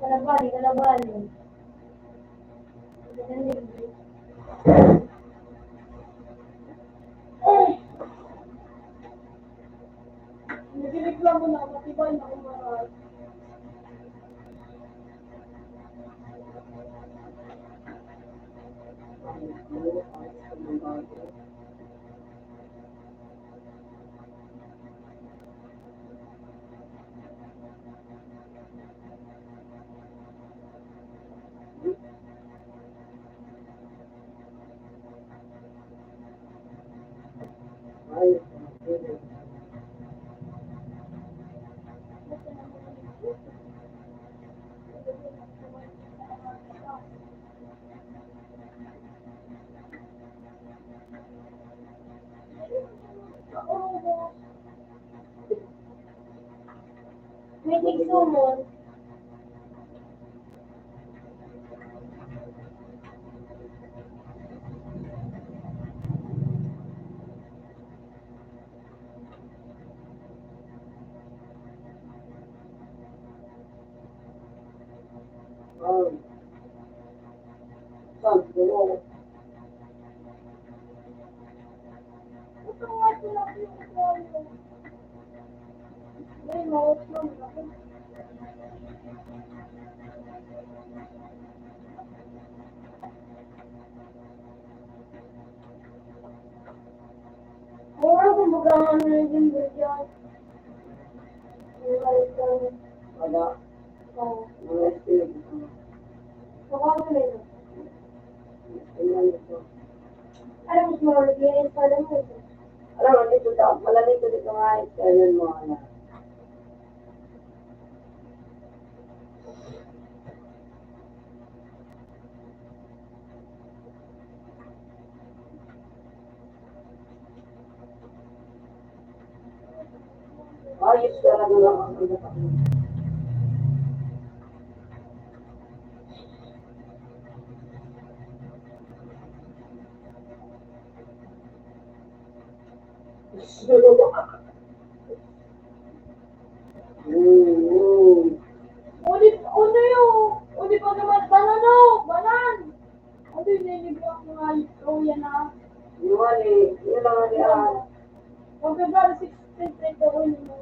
Kalabali, kalabali. Nagreklamo na, matibay na umaral. May tigsuman. Mura, kumbaga, ano na yung video. Yung balik ko. Wala. Oo. Wala yung pinag-, Baka ano na yun. Ayan ito. Alam mo, mura, yung pala mo ito. Alam mo, dito daw, malamig ko dito nga, eh, kaya yun mo, ano. Ayos talaga lang ang pinapakita. Oo. Uli, ano yun? Uli pa naman, banan, oh! Banan! Ano yun, nilibak mo nga, oh, yan, ah. Yun, eh. Yun lang, yan. Pag February sixteen, twenty, oh, yun, oh.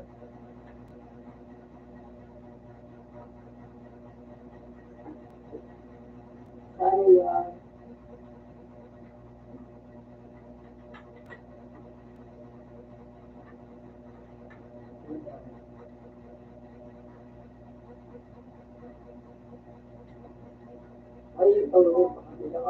Ano yan? Ay, ito, ito.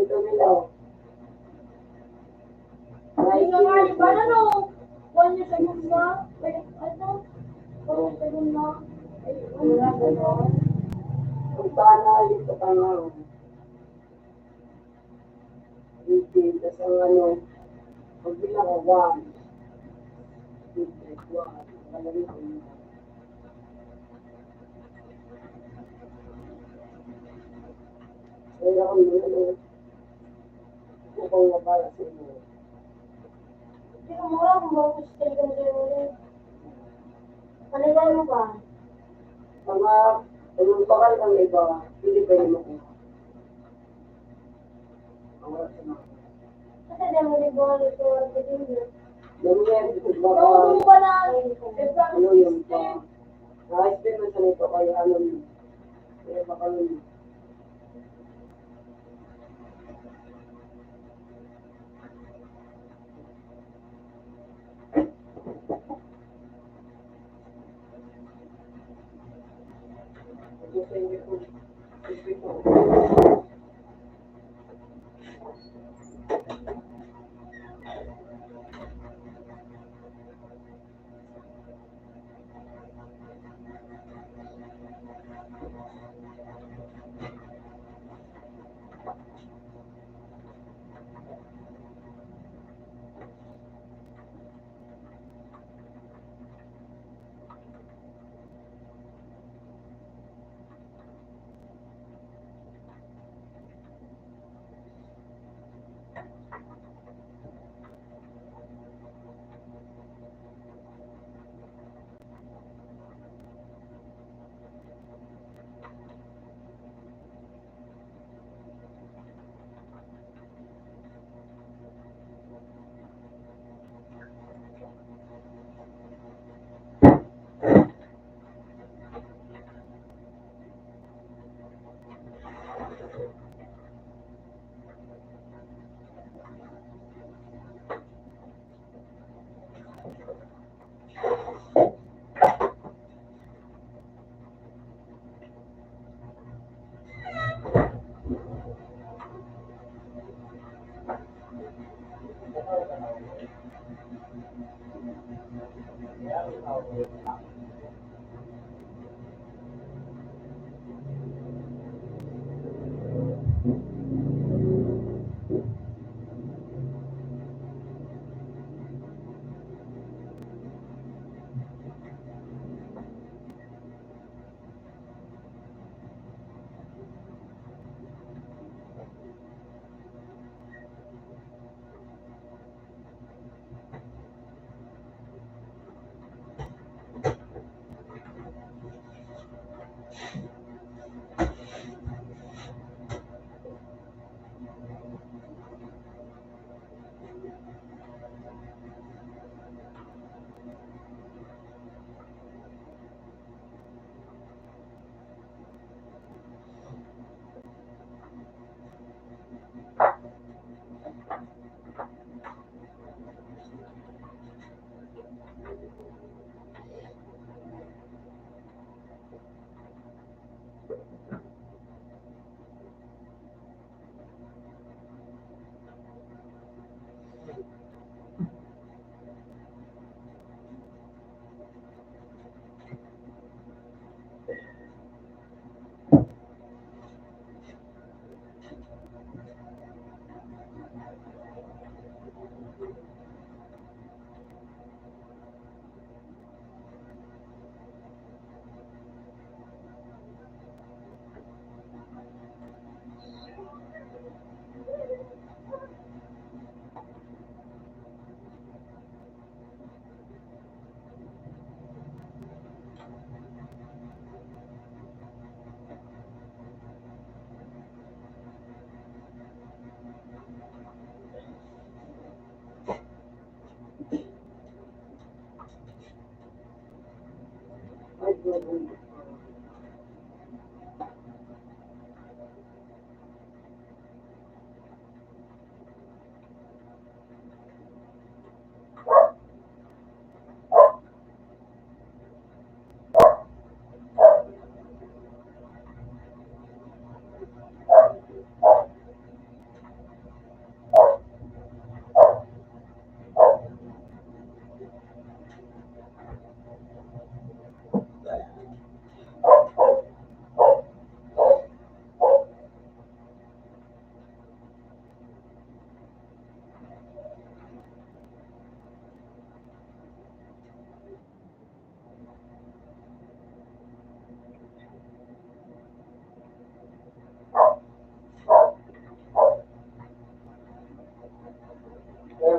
Ito nila. Ay, nga nga, di ba, ano? One year ago na. Ay, ano? Four years ago na. Ay, ano na, ano? Ang panay, ito pa nga, oh. Hindi, tas ang ano, pag bilang ko, one. Hindi, one. Ang alam ko, yun. Kaya ako, yun, ano, Ikaw na para sa inyo. Hindi ko mura kung bakit sa kanya sa inyo. Ano ba, ano ba? Mga, yung bakal ng iba, hindi pwede makuha. Ang oras na. Kasi di mo rin buhay ito, ang pwede mo. Yung yan, baka, Ano ba na? Ano yun pa? Naka-explain mo sa nito kay ano yun? Kaya baka yun.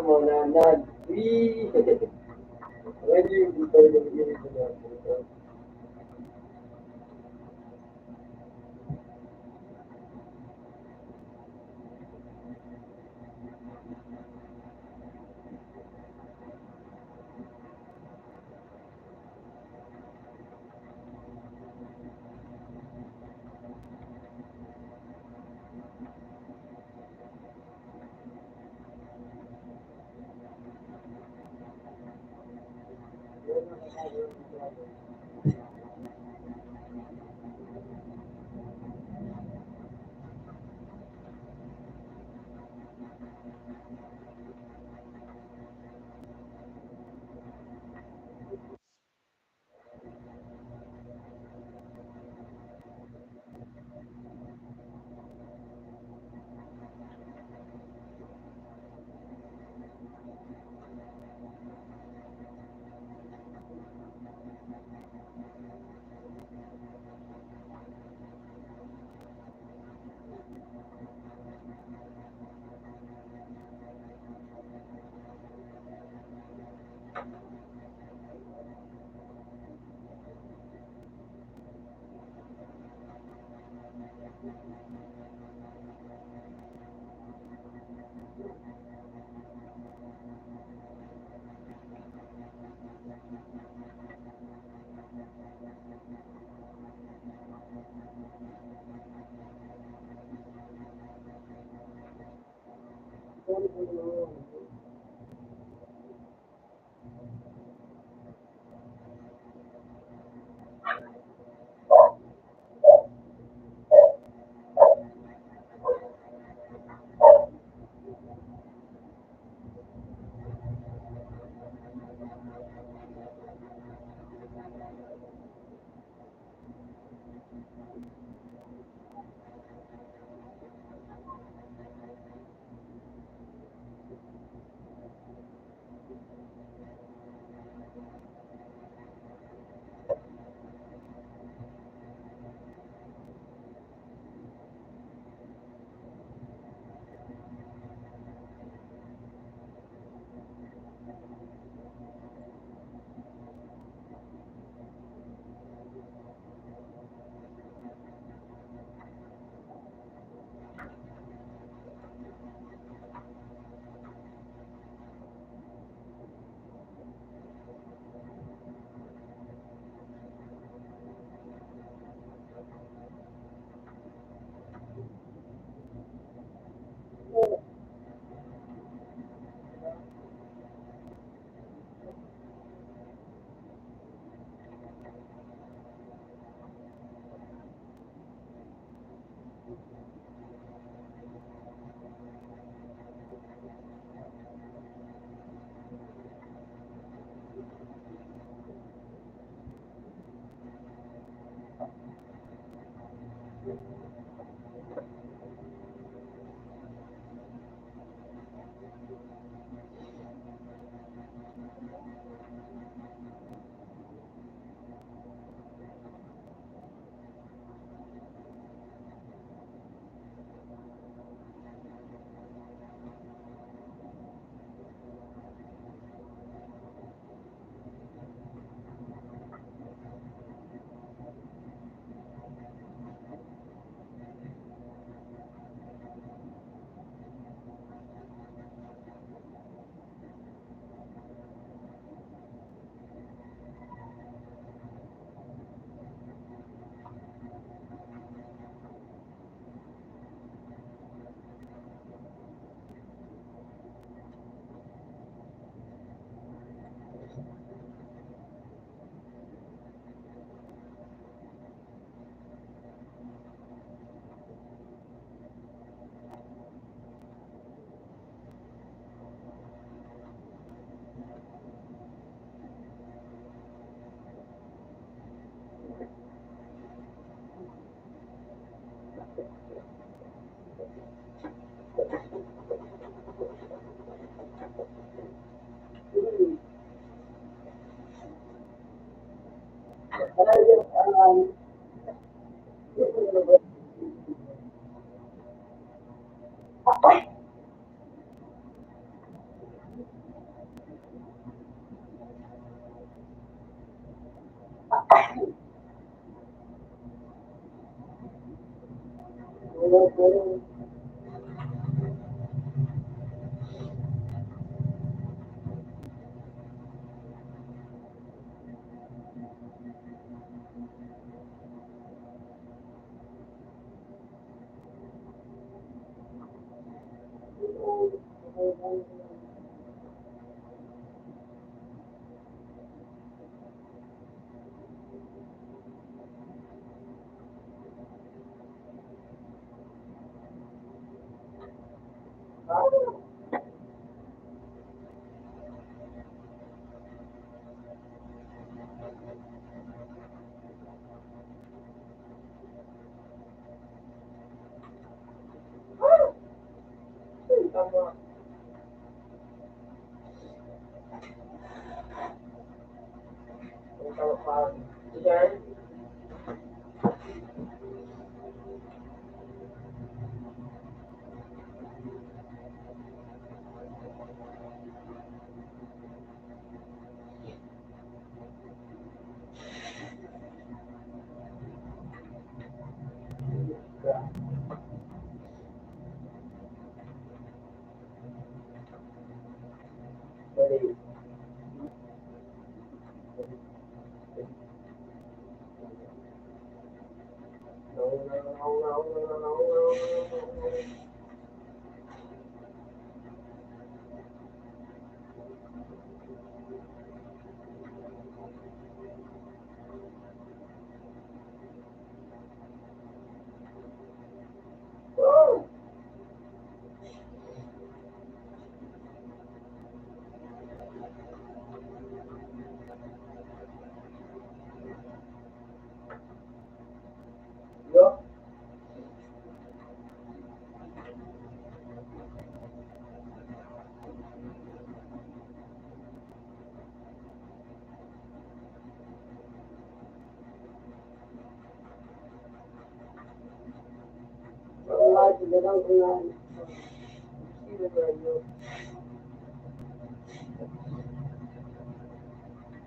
Mga nag-, wee! When you, before you, you, you,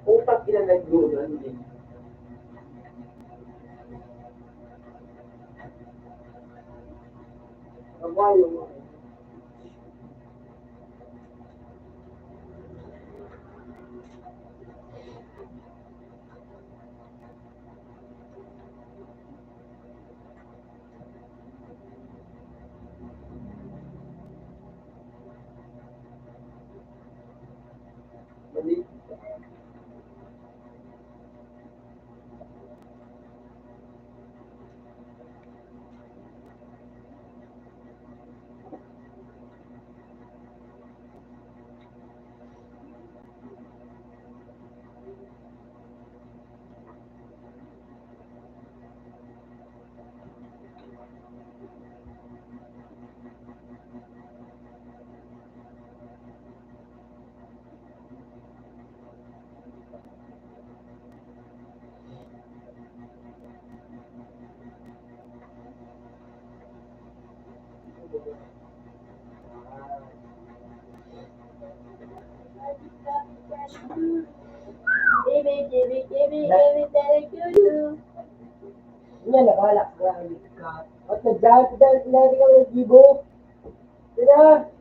Utak ina naglunan din. Kabayo mo. Baby, baby, baby, baby, thank you. Yan, nakalak na, ayun ka. At nag-dance, dance na rin ang gibo. Tira!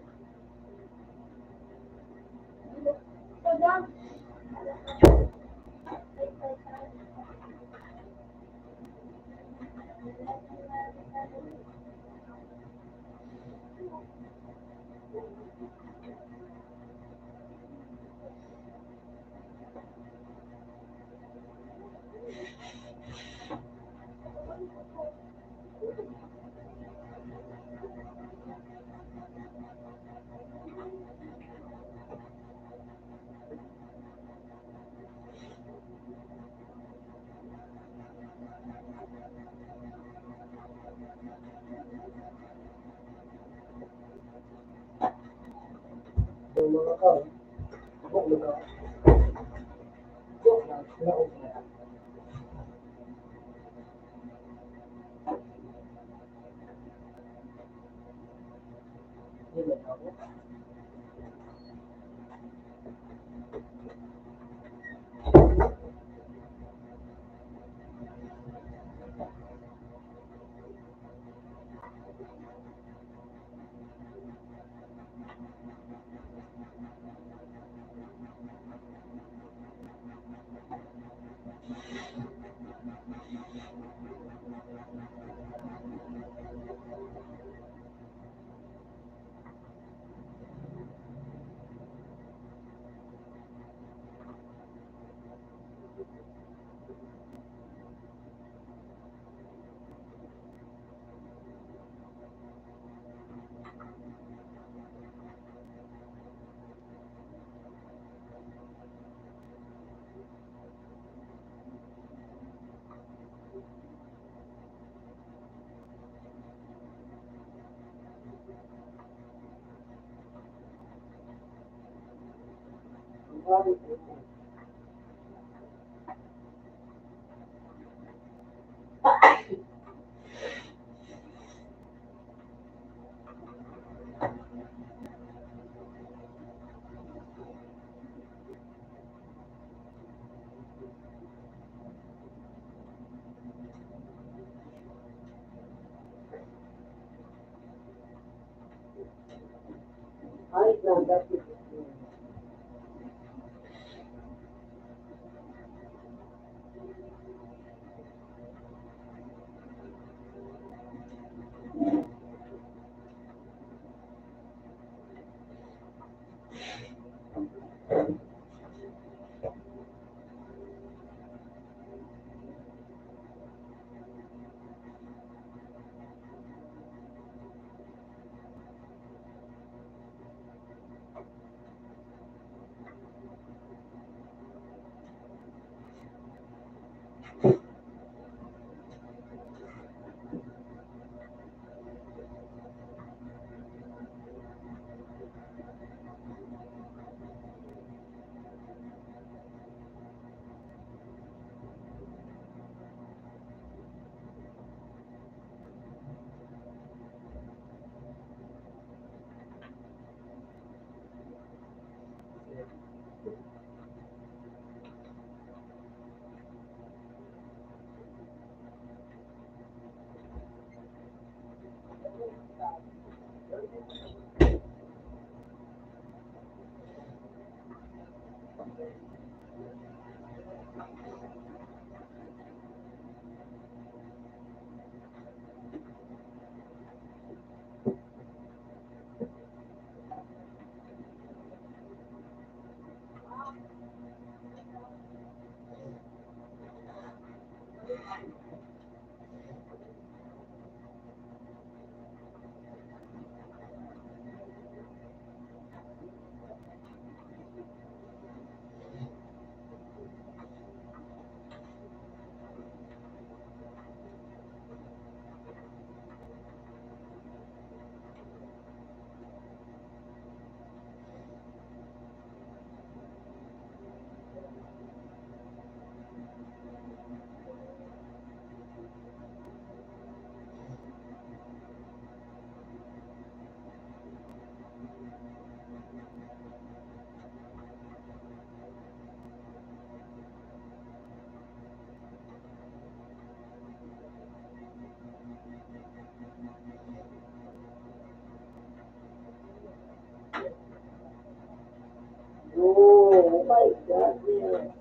Oh my God, yes.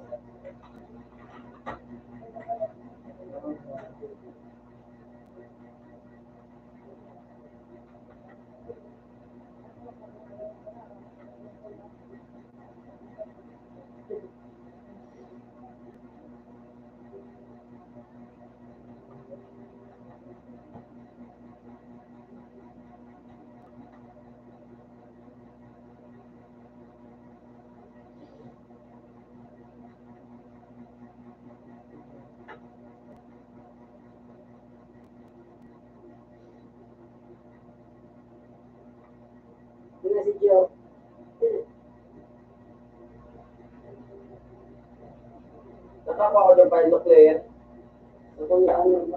Nakaka-order pa yung nuclear. Kung ano,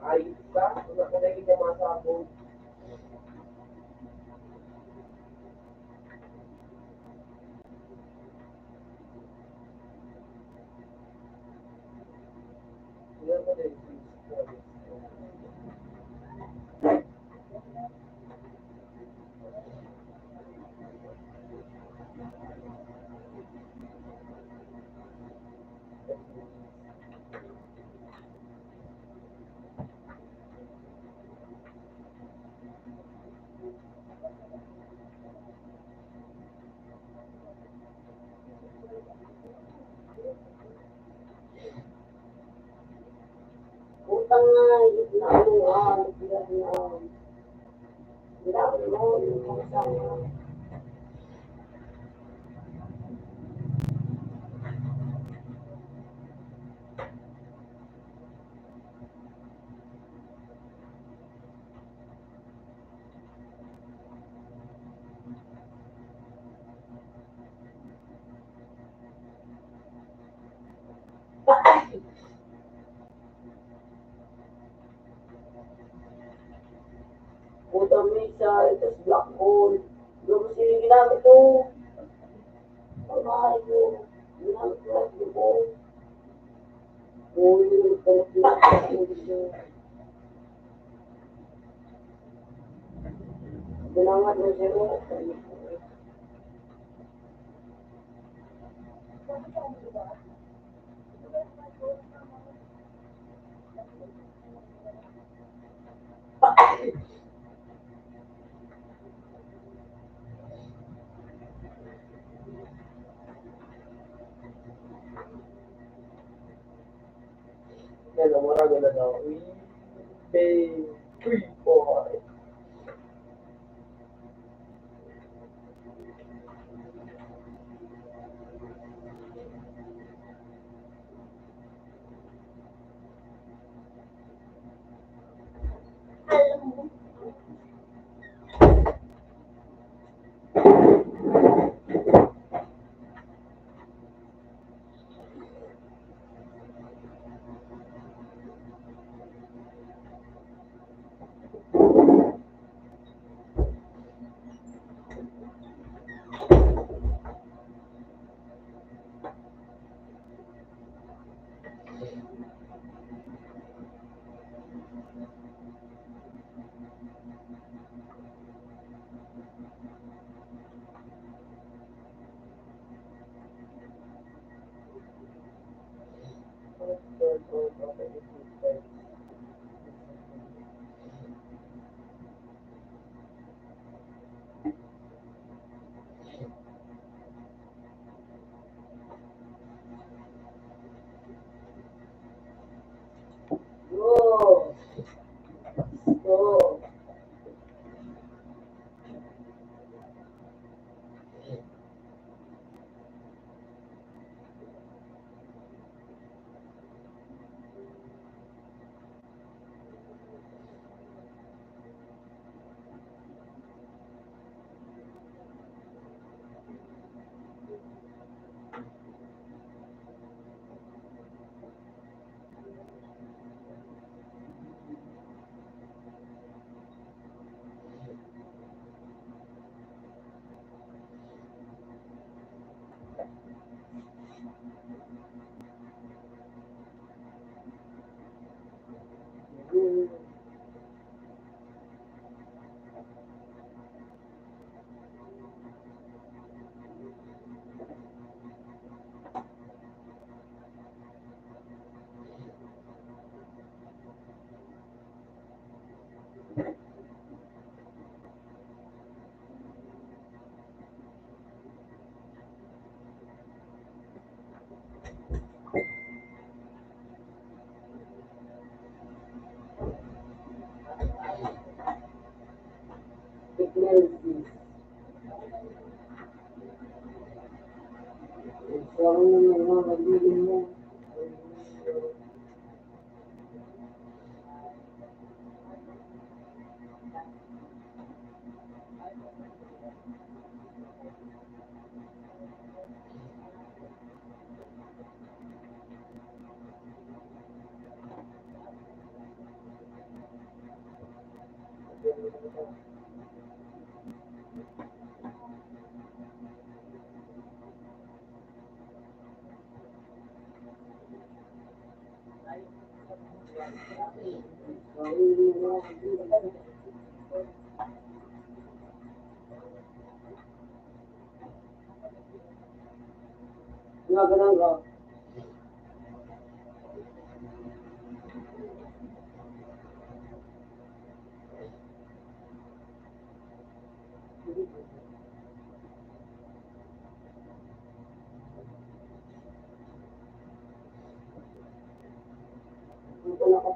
ayos ka, wala ka na yung mga sabon. Puta misa, ito si Black Hole. Ano ba siya ginamit ko? Ang bahay ko. Ginamit ko ang grupo. Uy, nagpalit na ako dito. Salamat na siya. Yan, ang mura na daw. Uy, pay, three, four.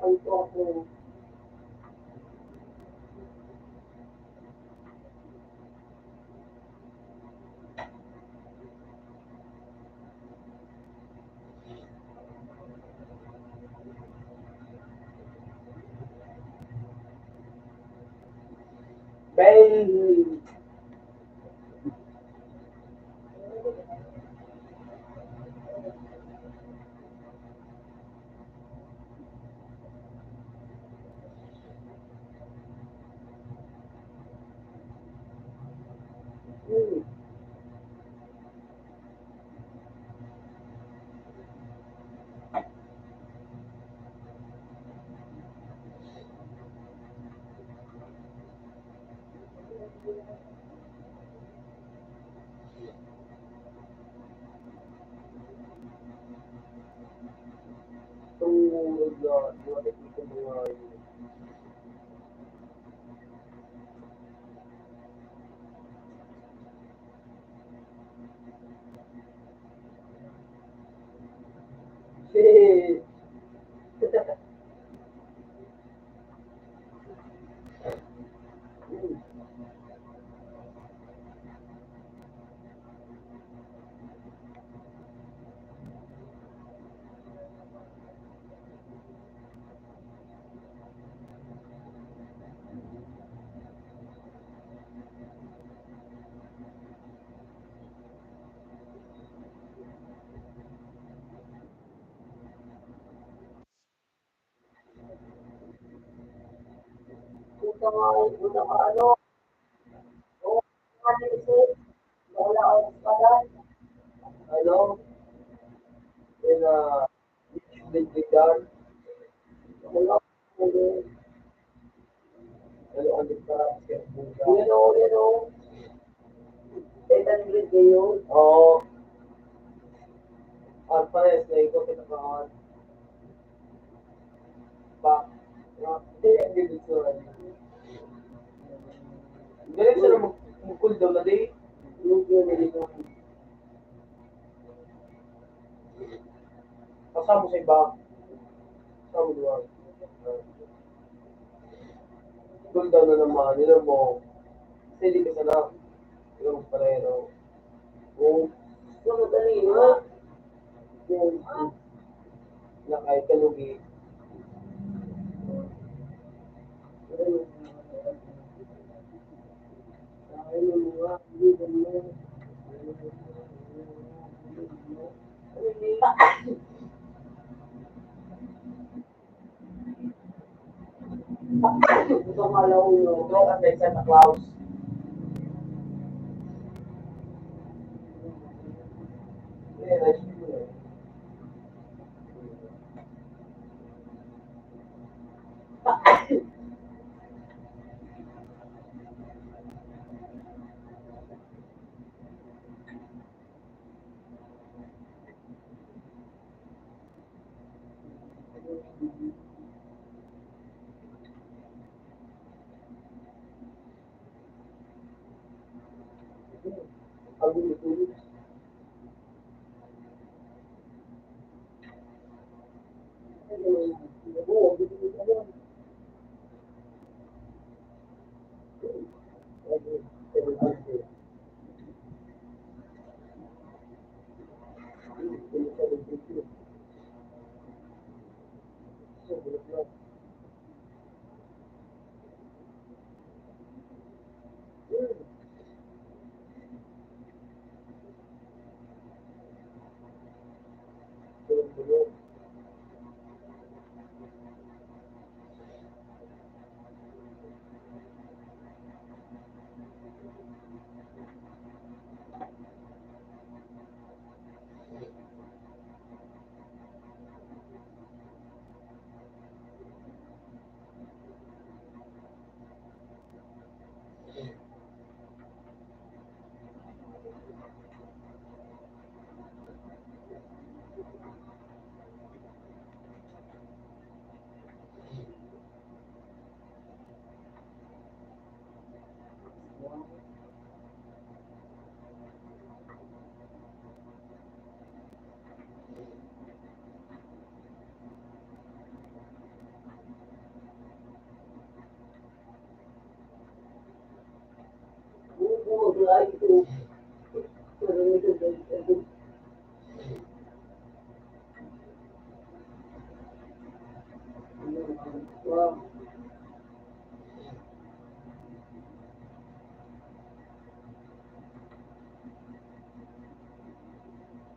Ay, ito ako. Ben. Puta nga, puta nga, ano? Oo, ano, isip? Wala akong espada. Ano? Yun na, bigyan. Wala akong, ano, ano, para sa yan, oh, yan, oh. Eight hundred na yun. Oo. Ang parehas na ito, kita ka, ba? Hindi, ang ganda sa, ano. Galing sila mag-, mag-cool down na day. Hindi, hindi, hindi. Kasama sa iba. Kasama doon. Cool down na naman. Yun mo. Kasi hindi ka sana. Yung parero. Kung sa madali na. Yung nakay kalugi. Ito nga lang ulo. Ito ang kay Santa Claus.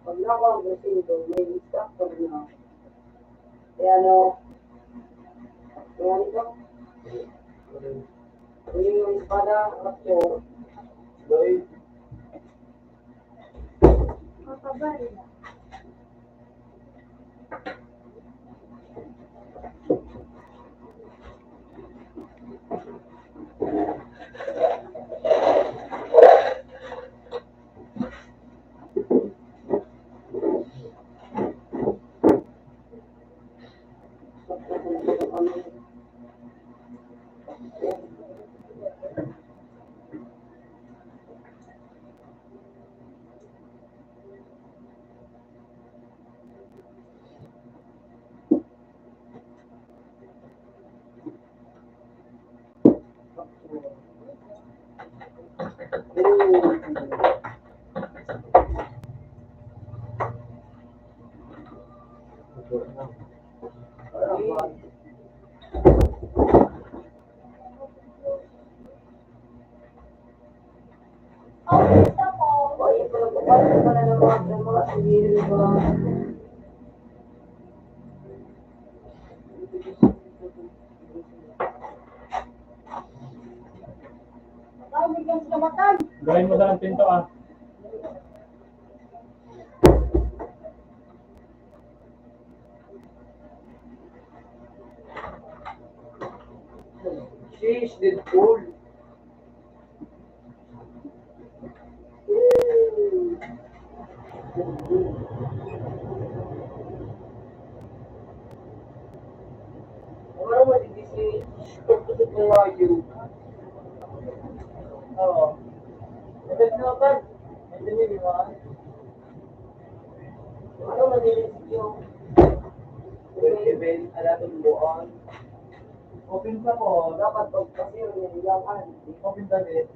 Pag nakuha ang presinto, may instructor na. Kaya ano, kaya ano ito? Yung espada, raptor. Makabaril. Gawin mo daw ang pinto, ah. Sheesh, Deadpool. Wala mo, di si Pagpusok ng Wagyu. Oo. Ito na ba? Ito na, di ba? Ano, malinis yung event, alam mo, buon. Open ka po, dapat pag kasi yung ilangan. Open ka din.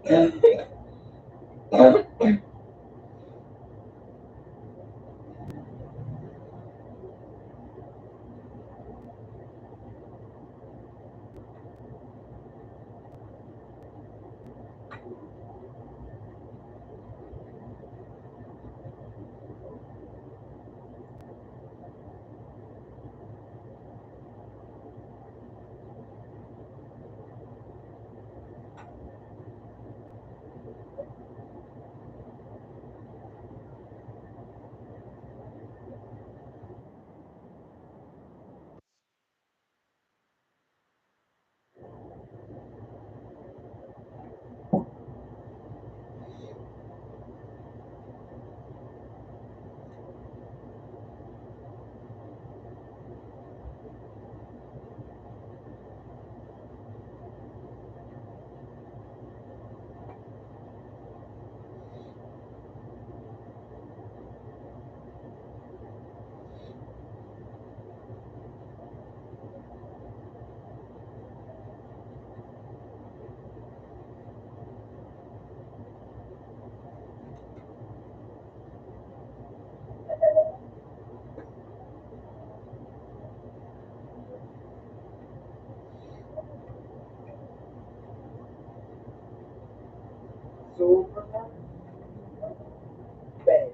Sobrang bad.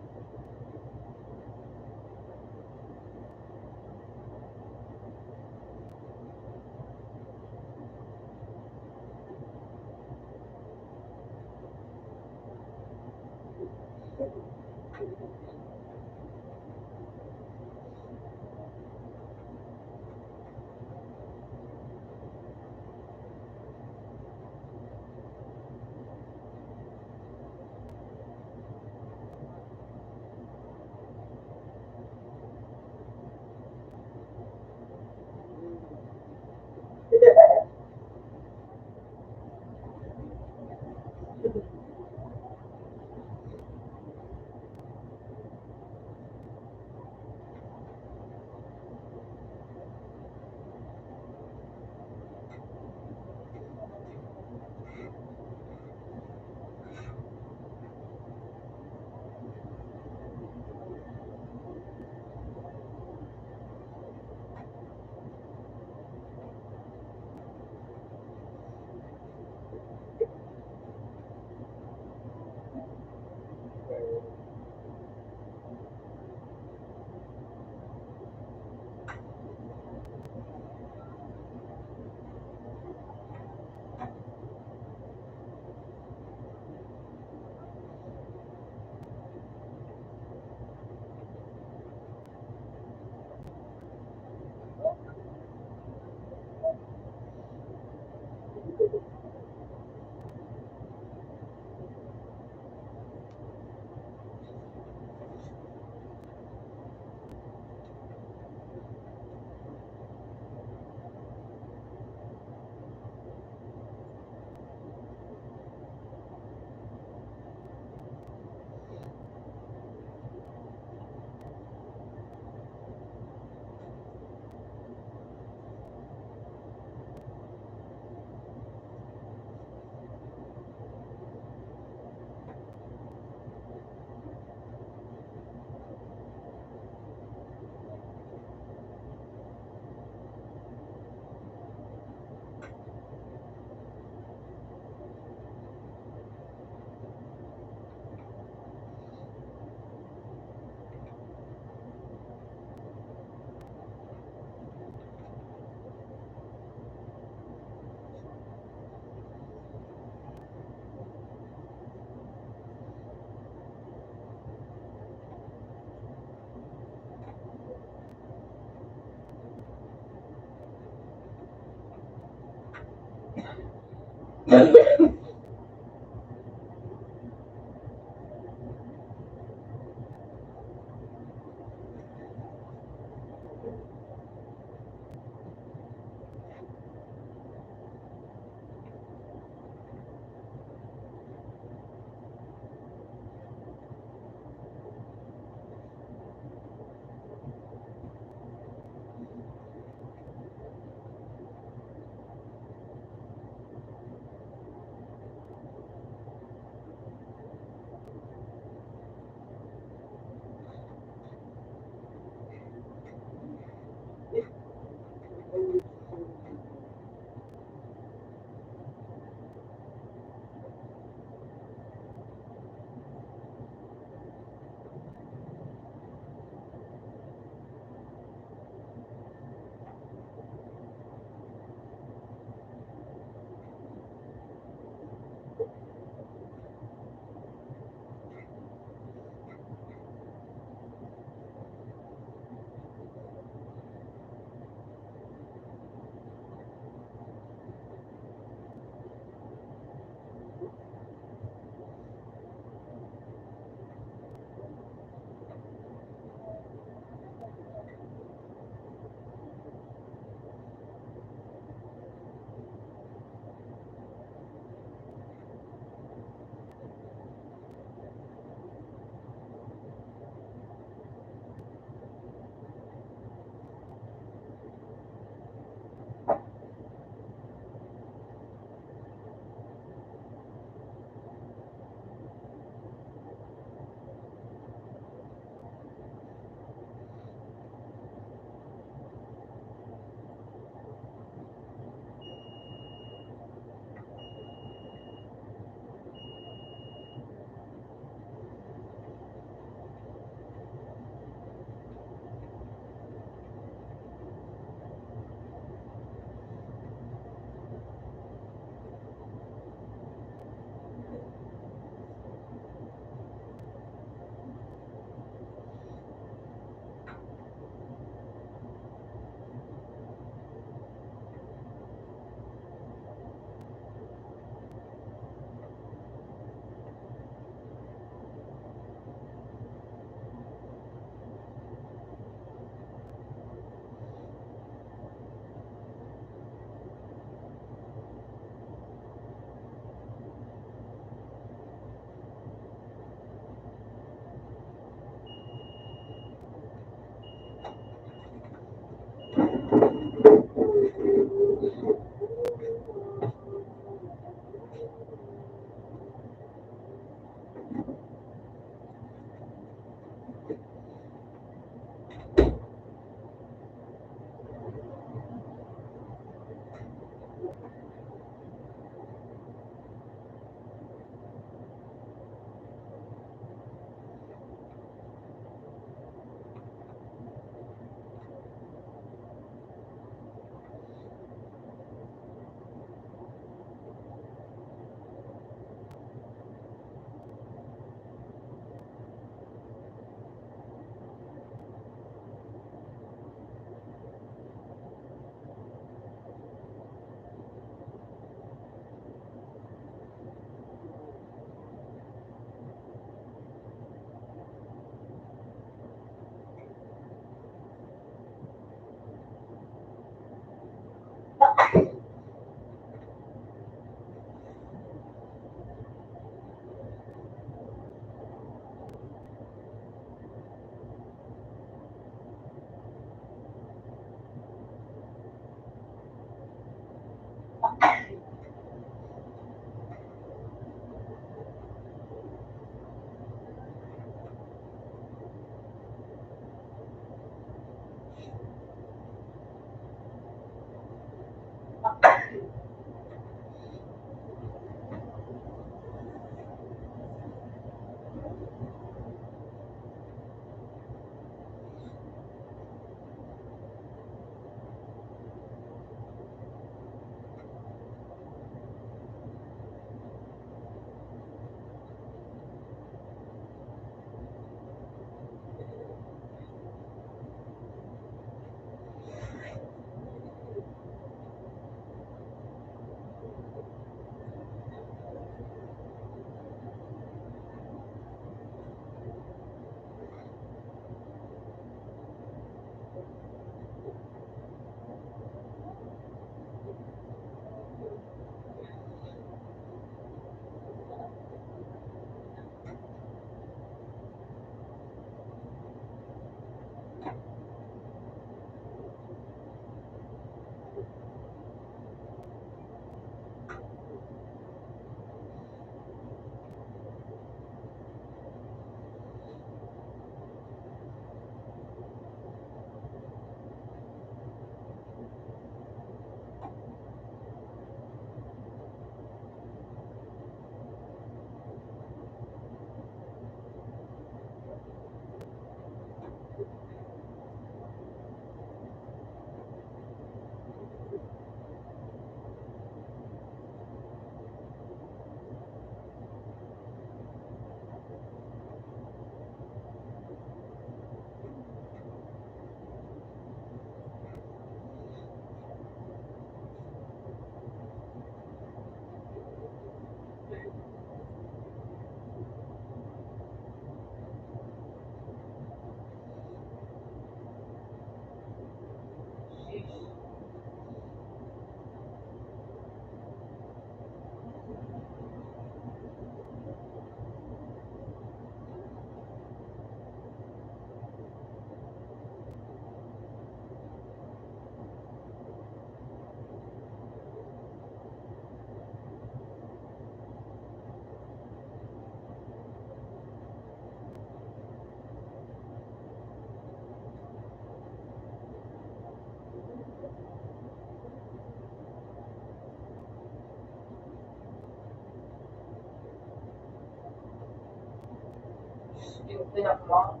Yung tinakma.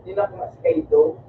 Tinakma si Kaido.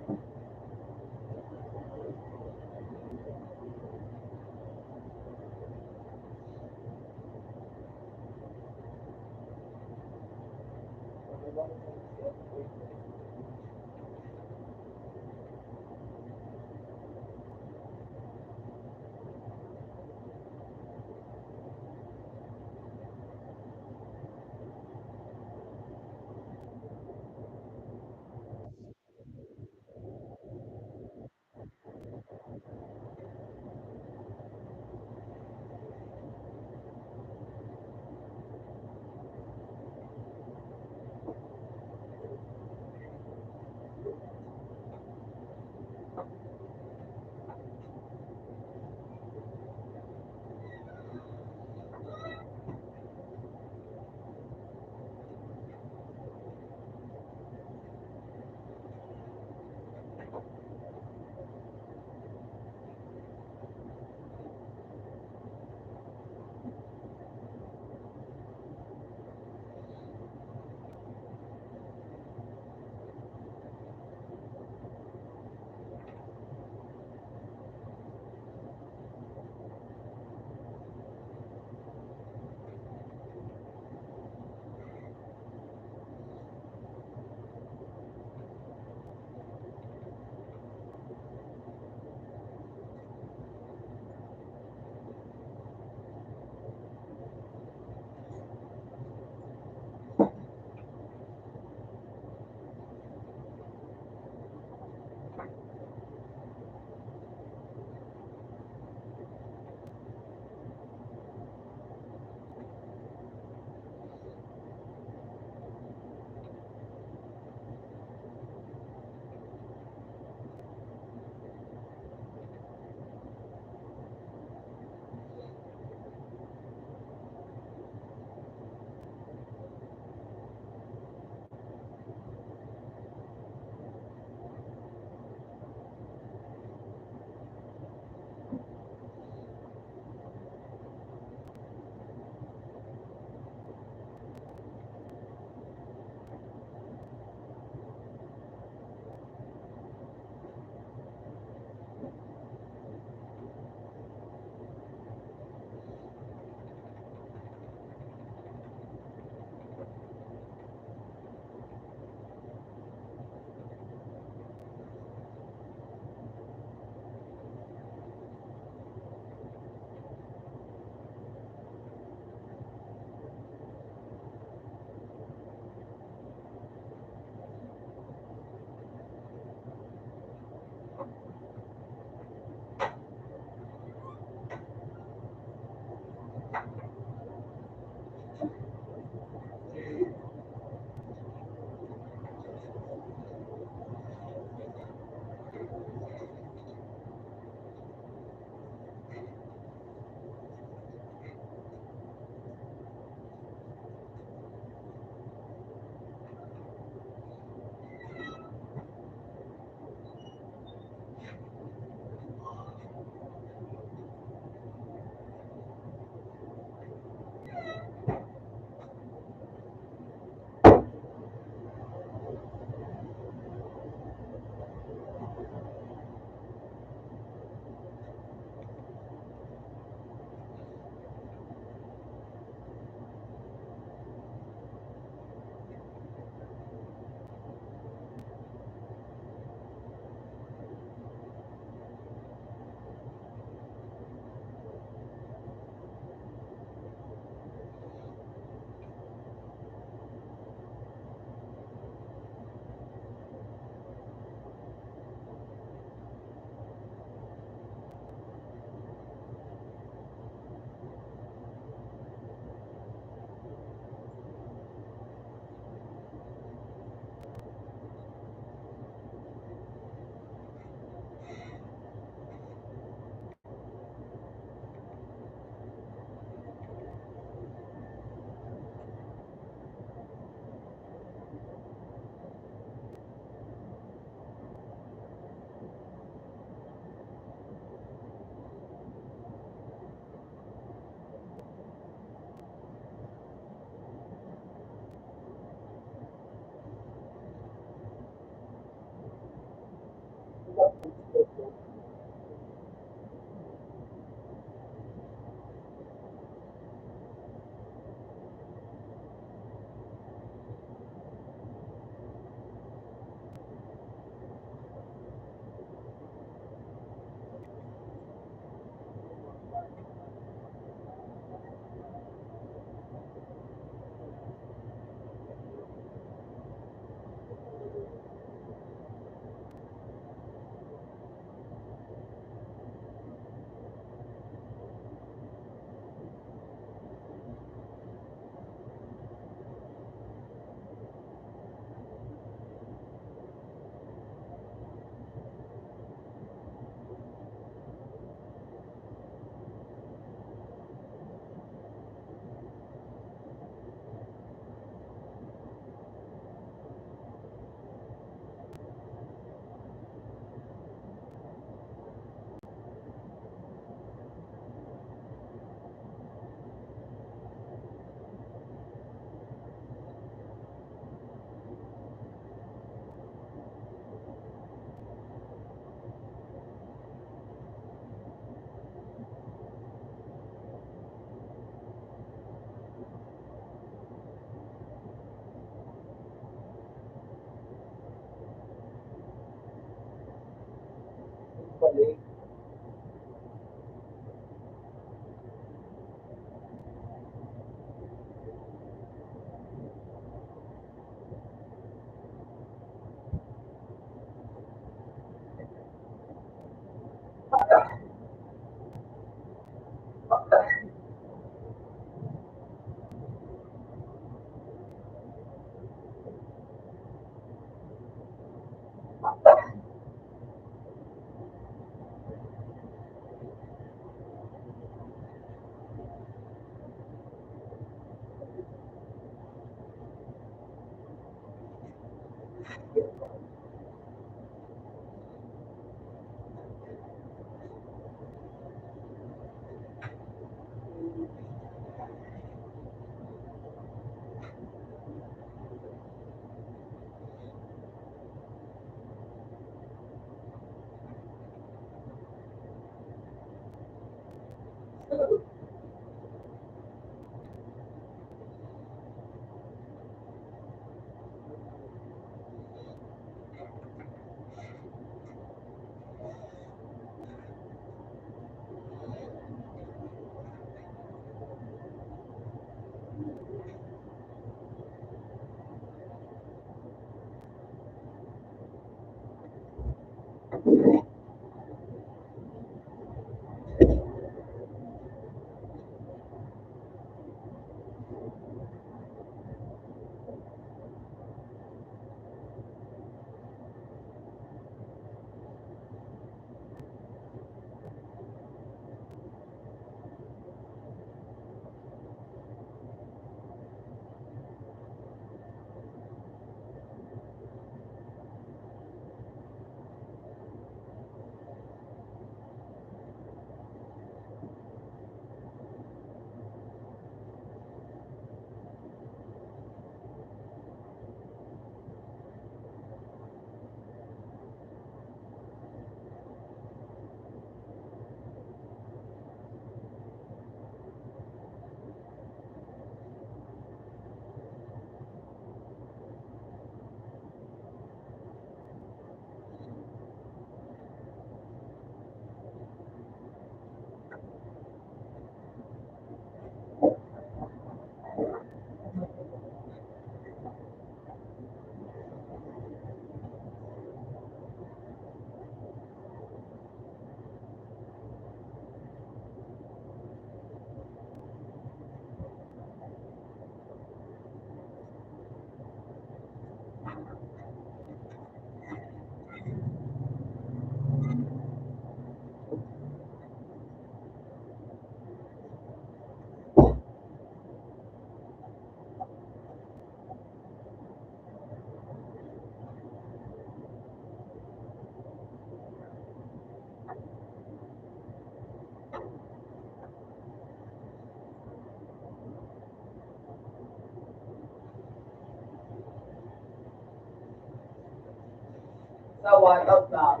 Sa one out na.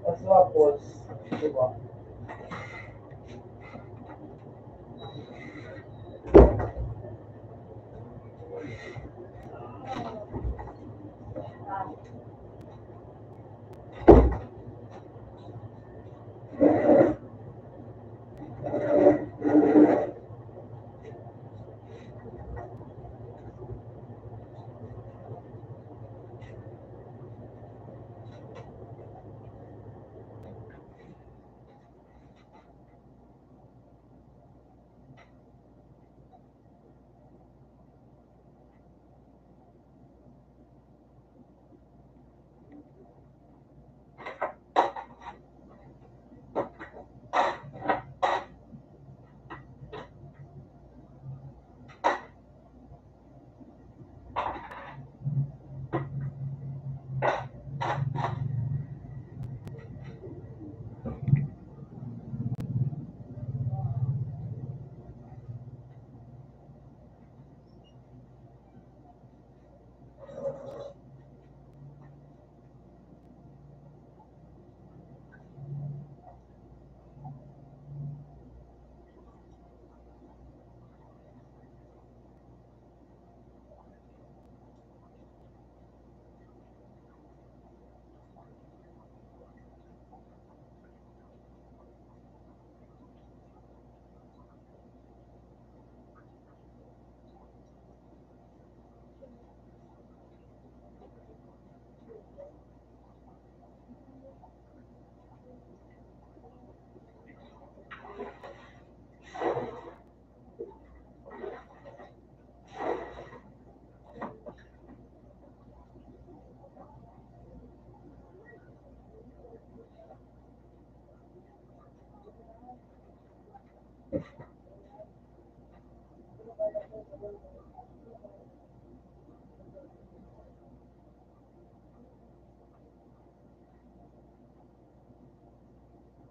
That's what was, diba?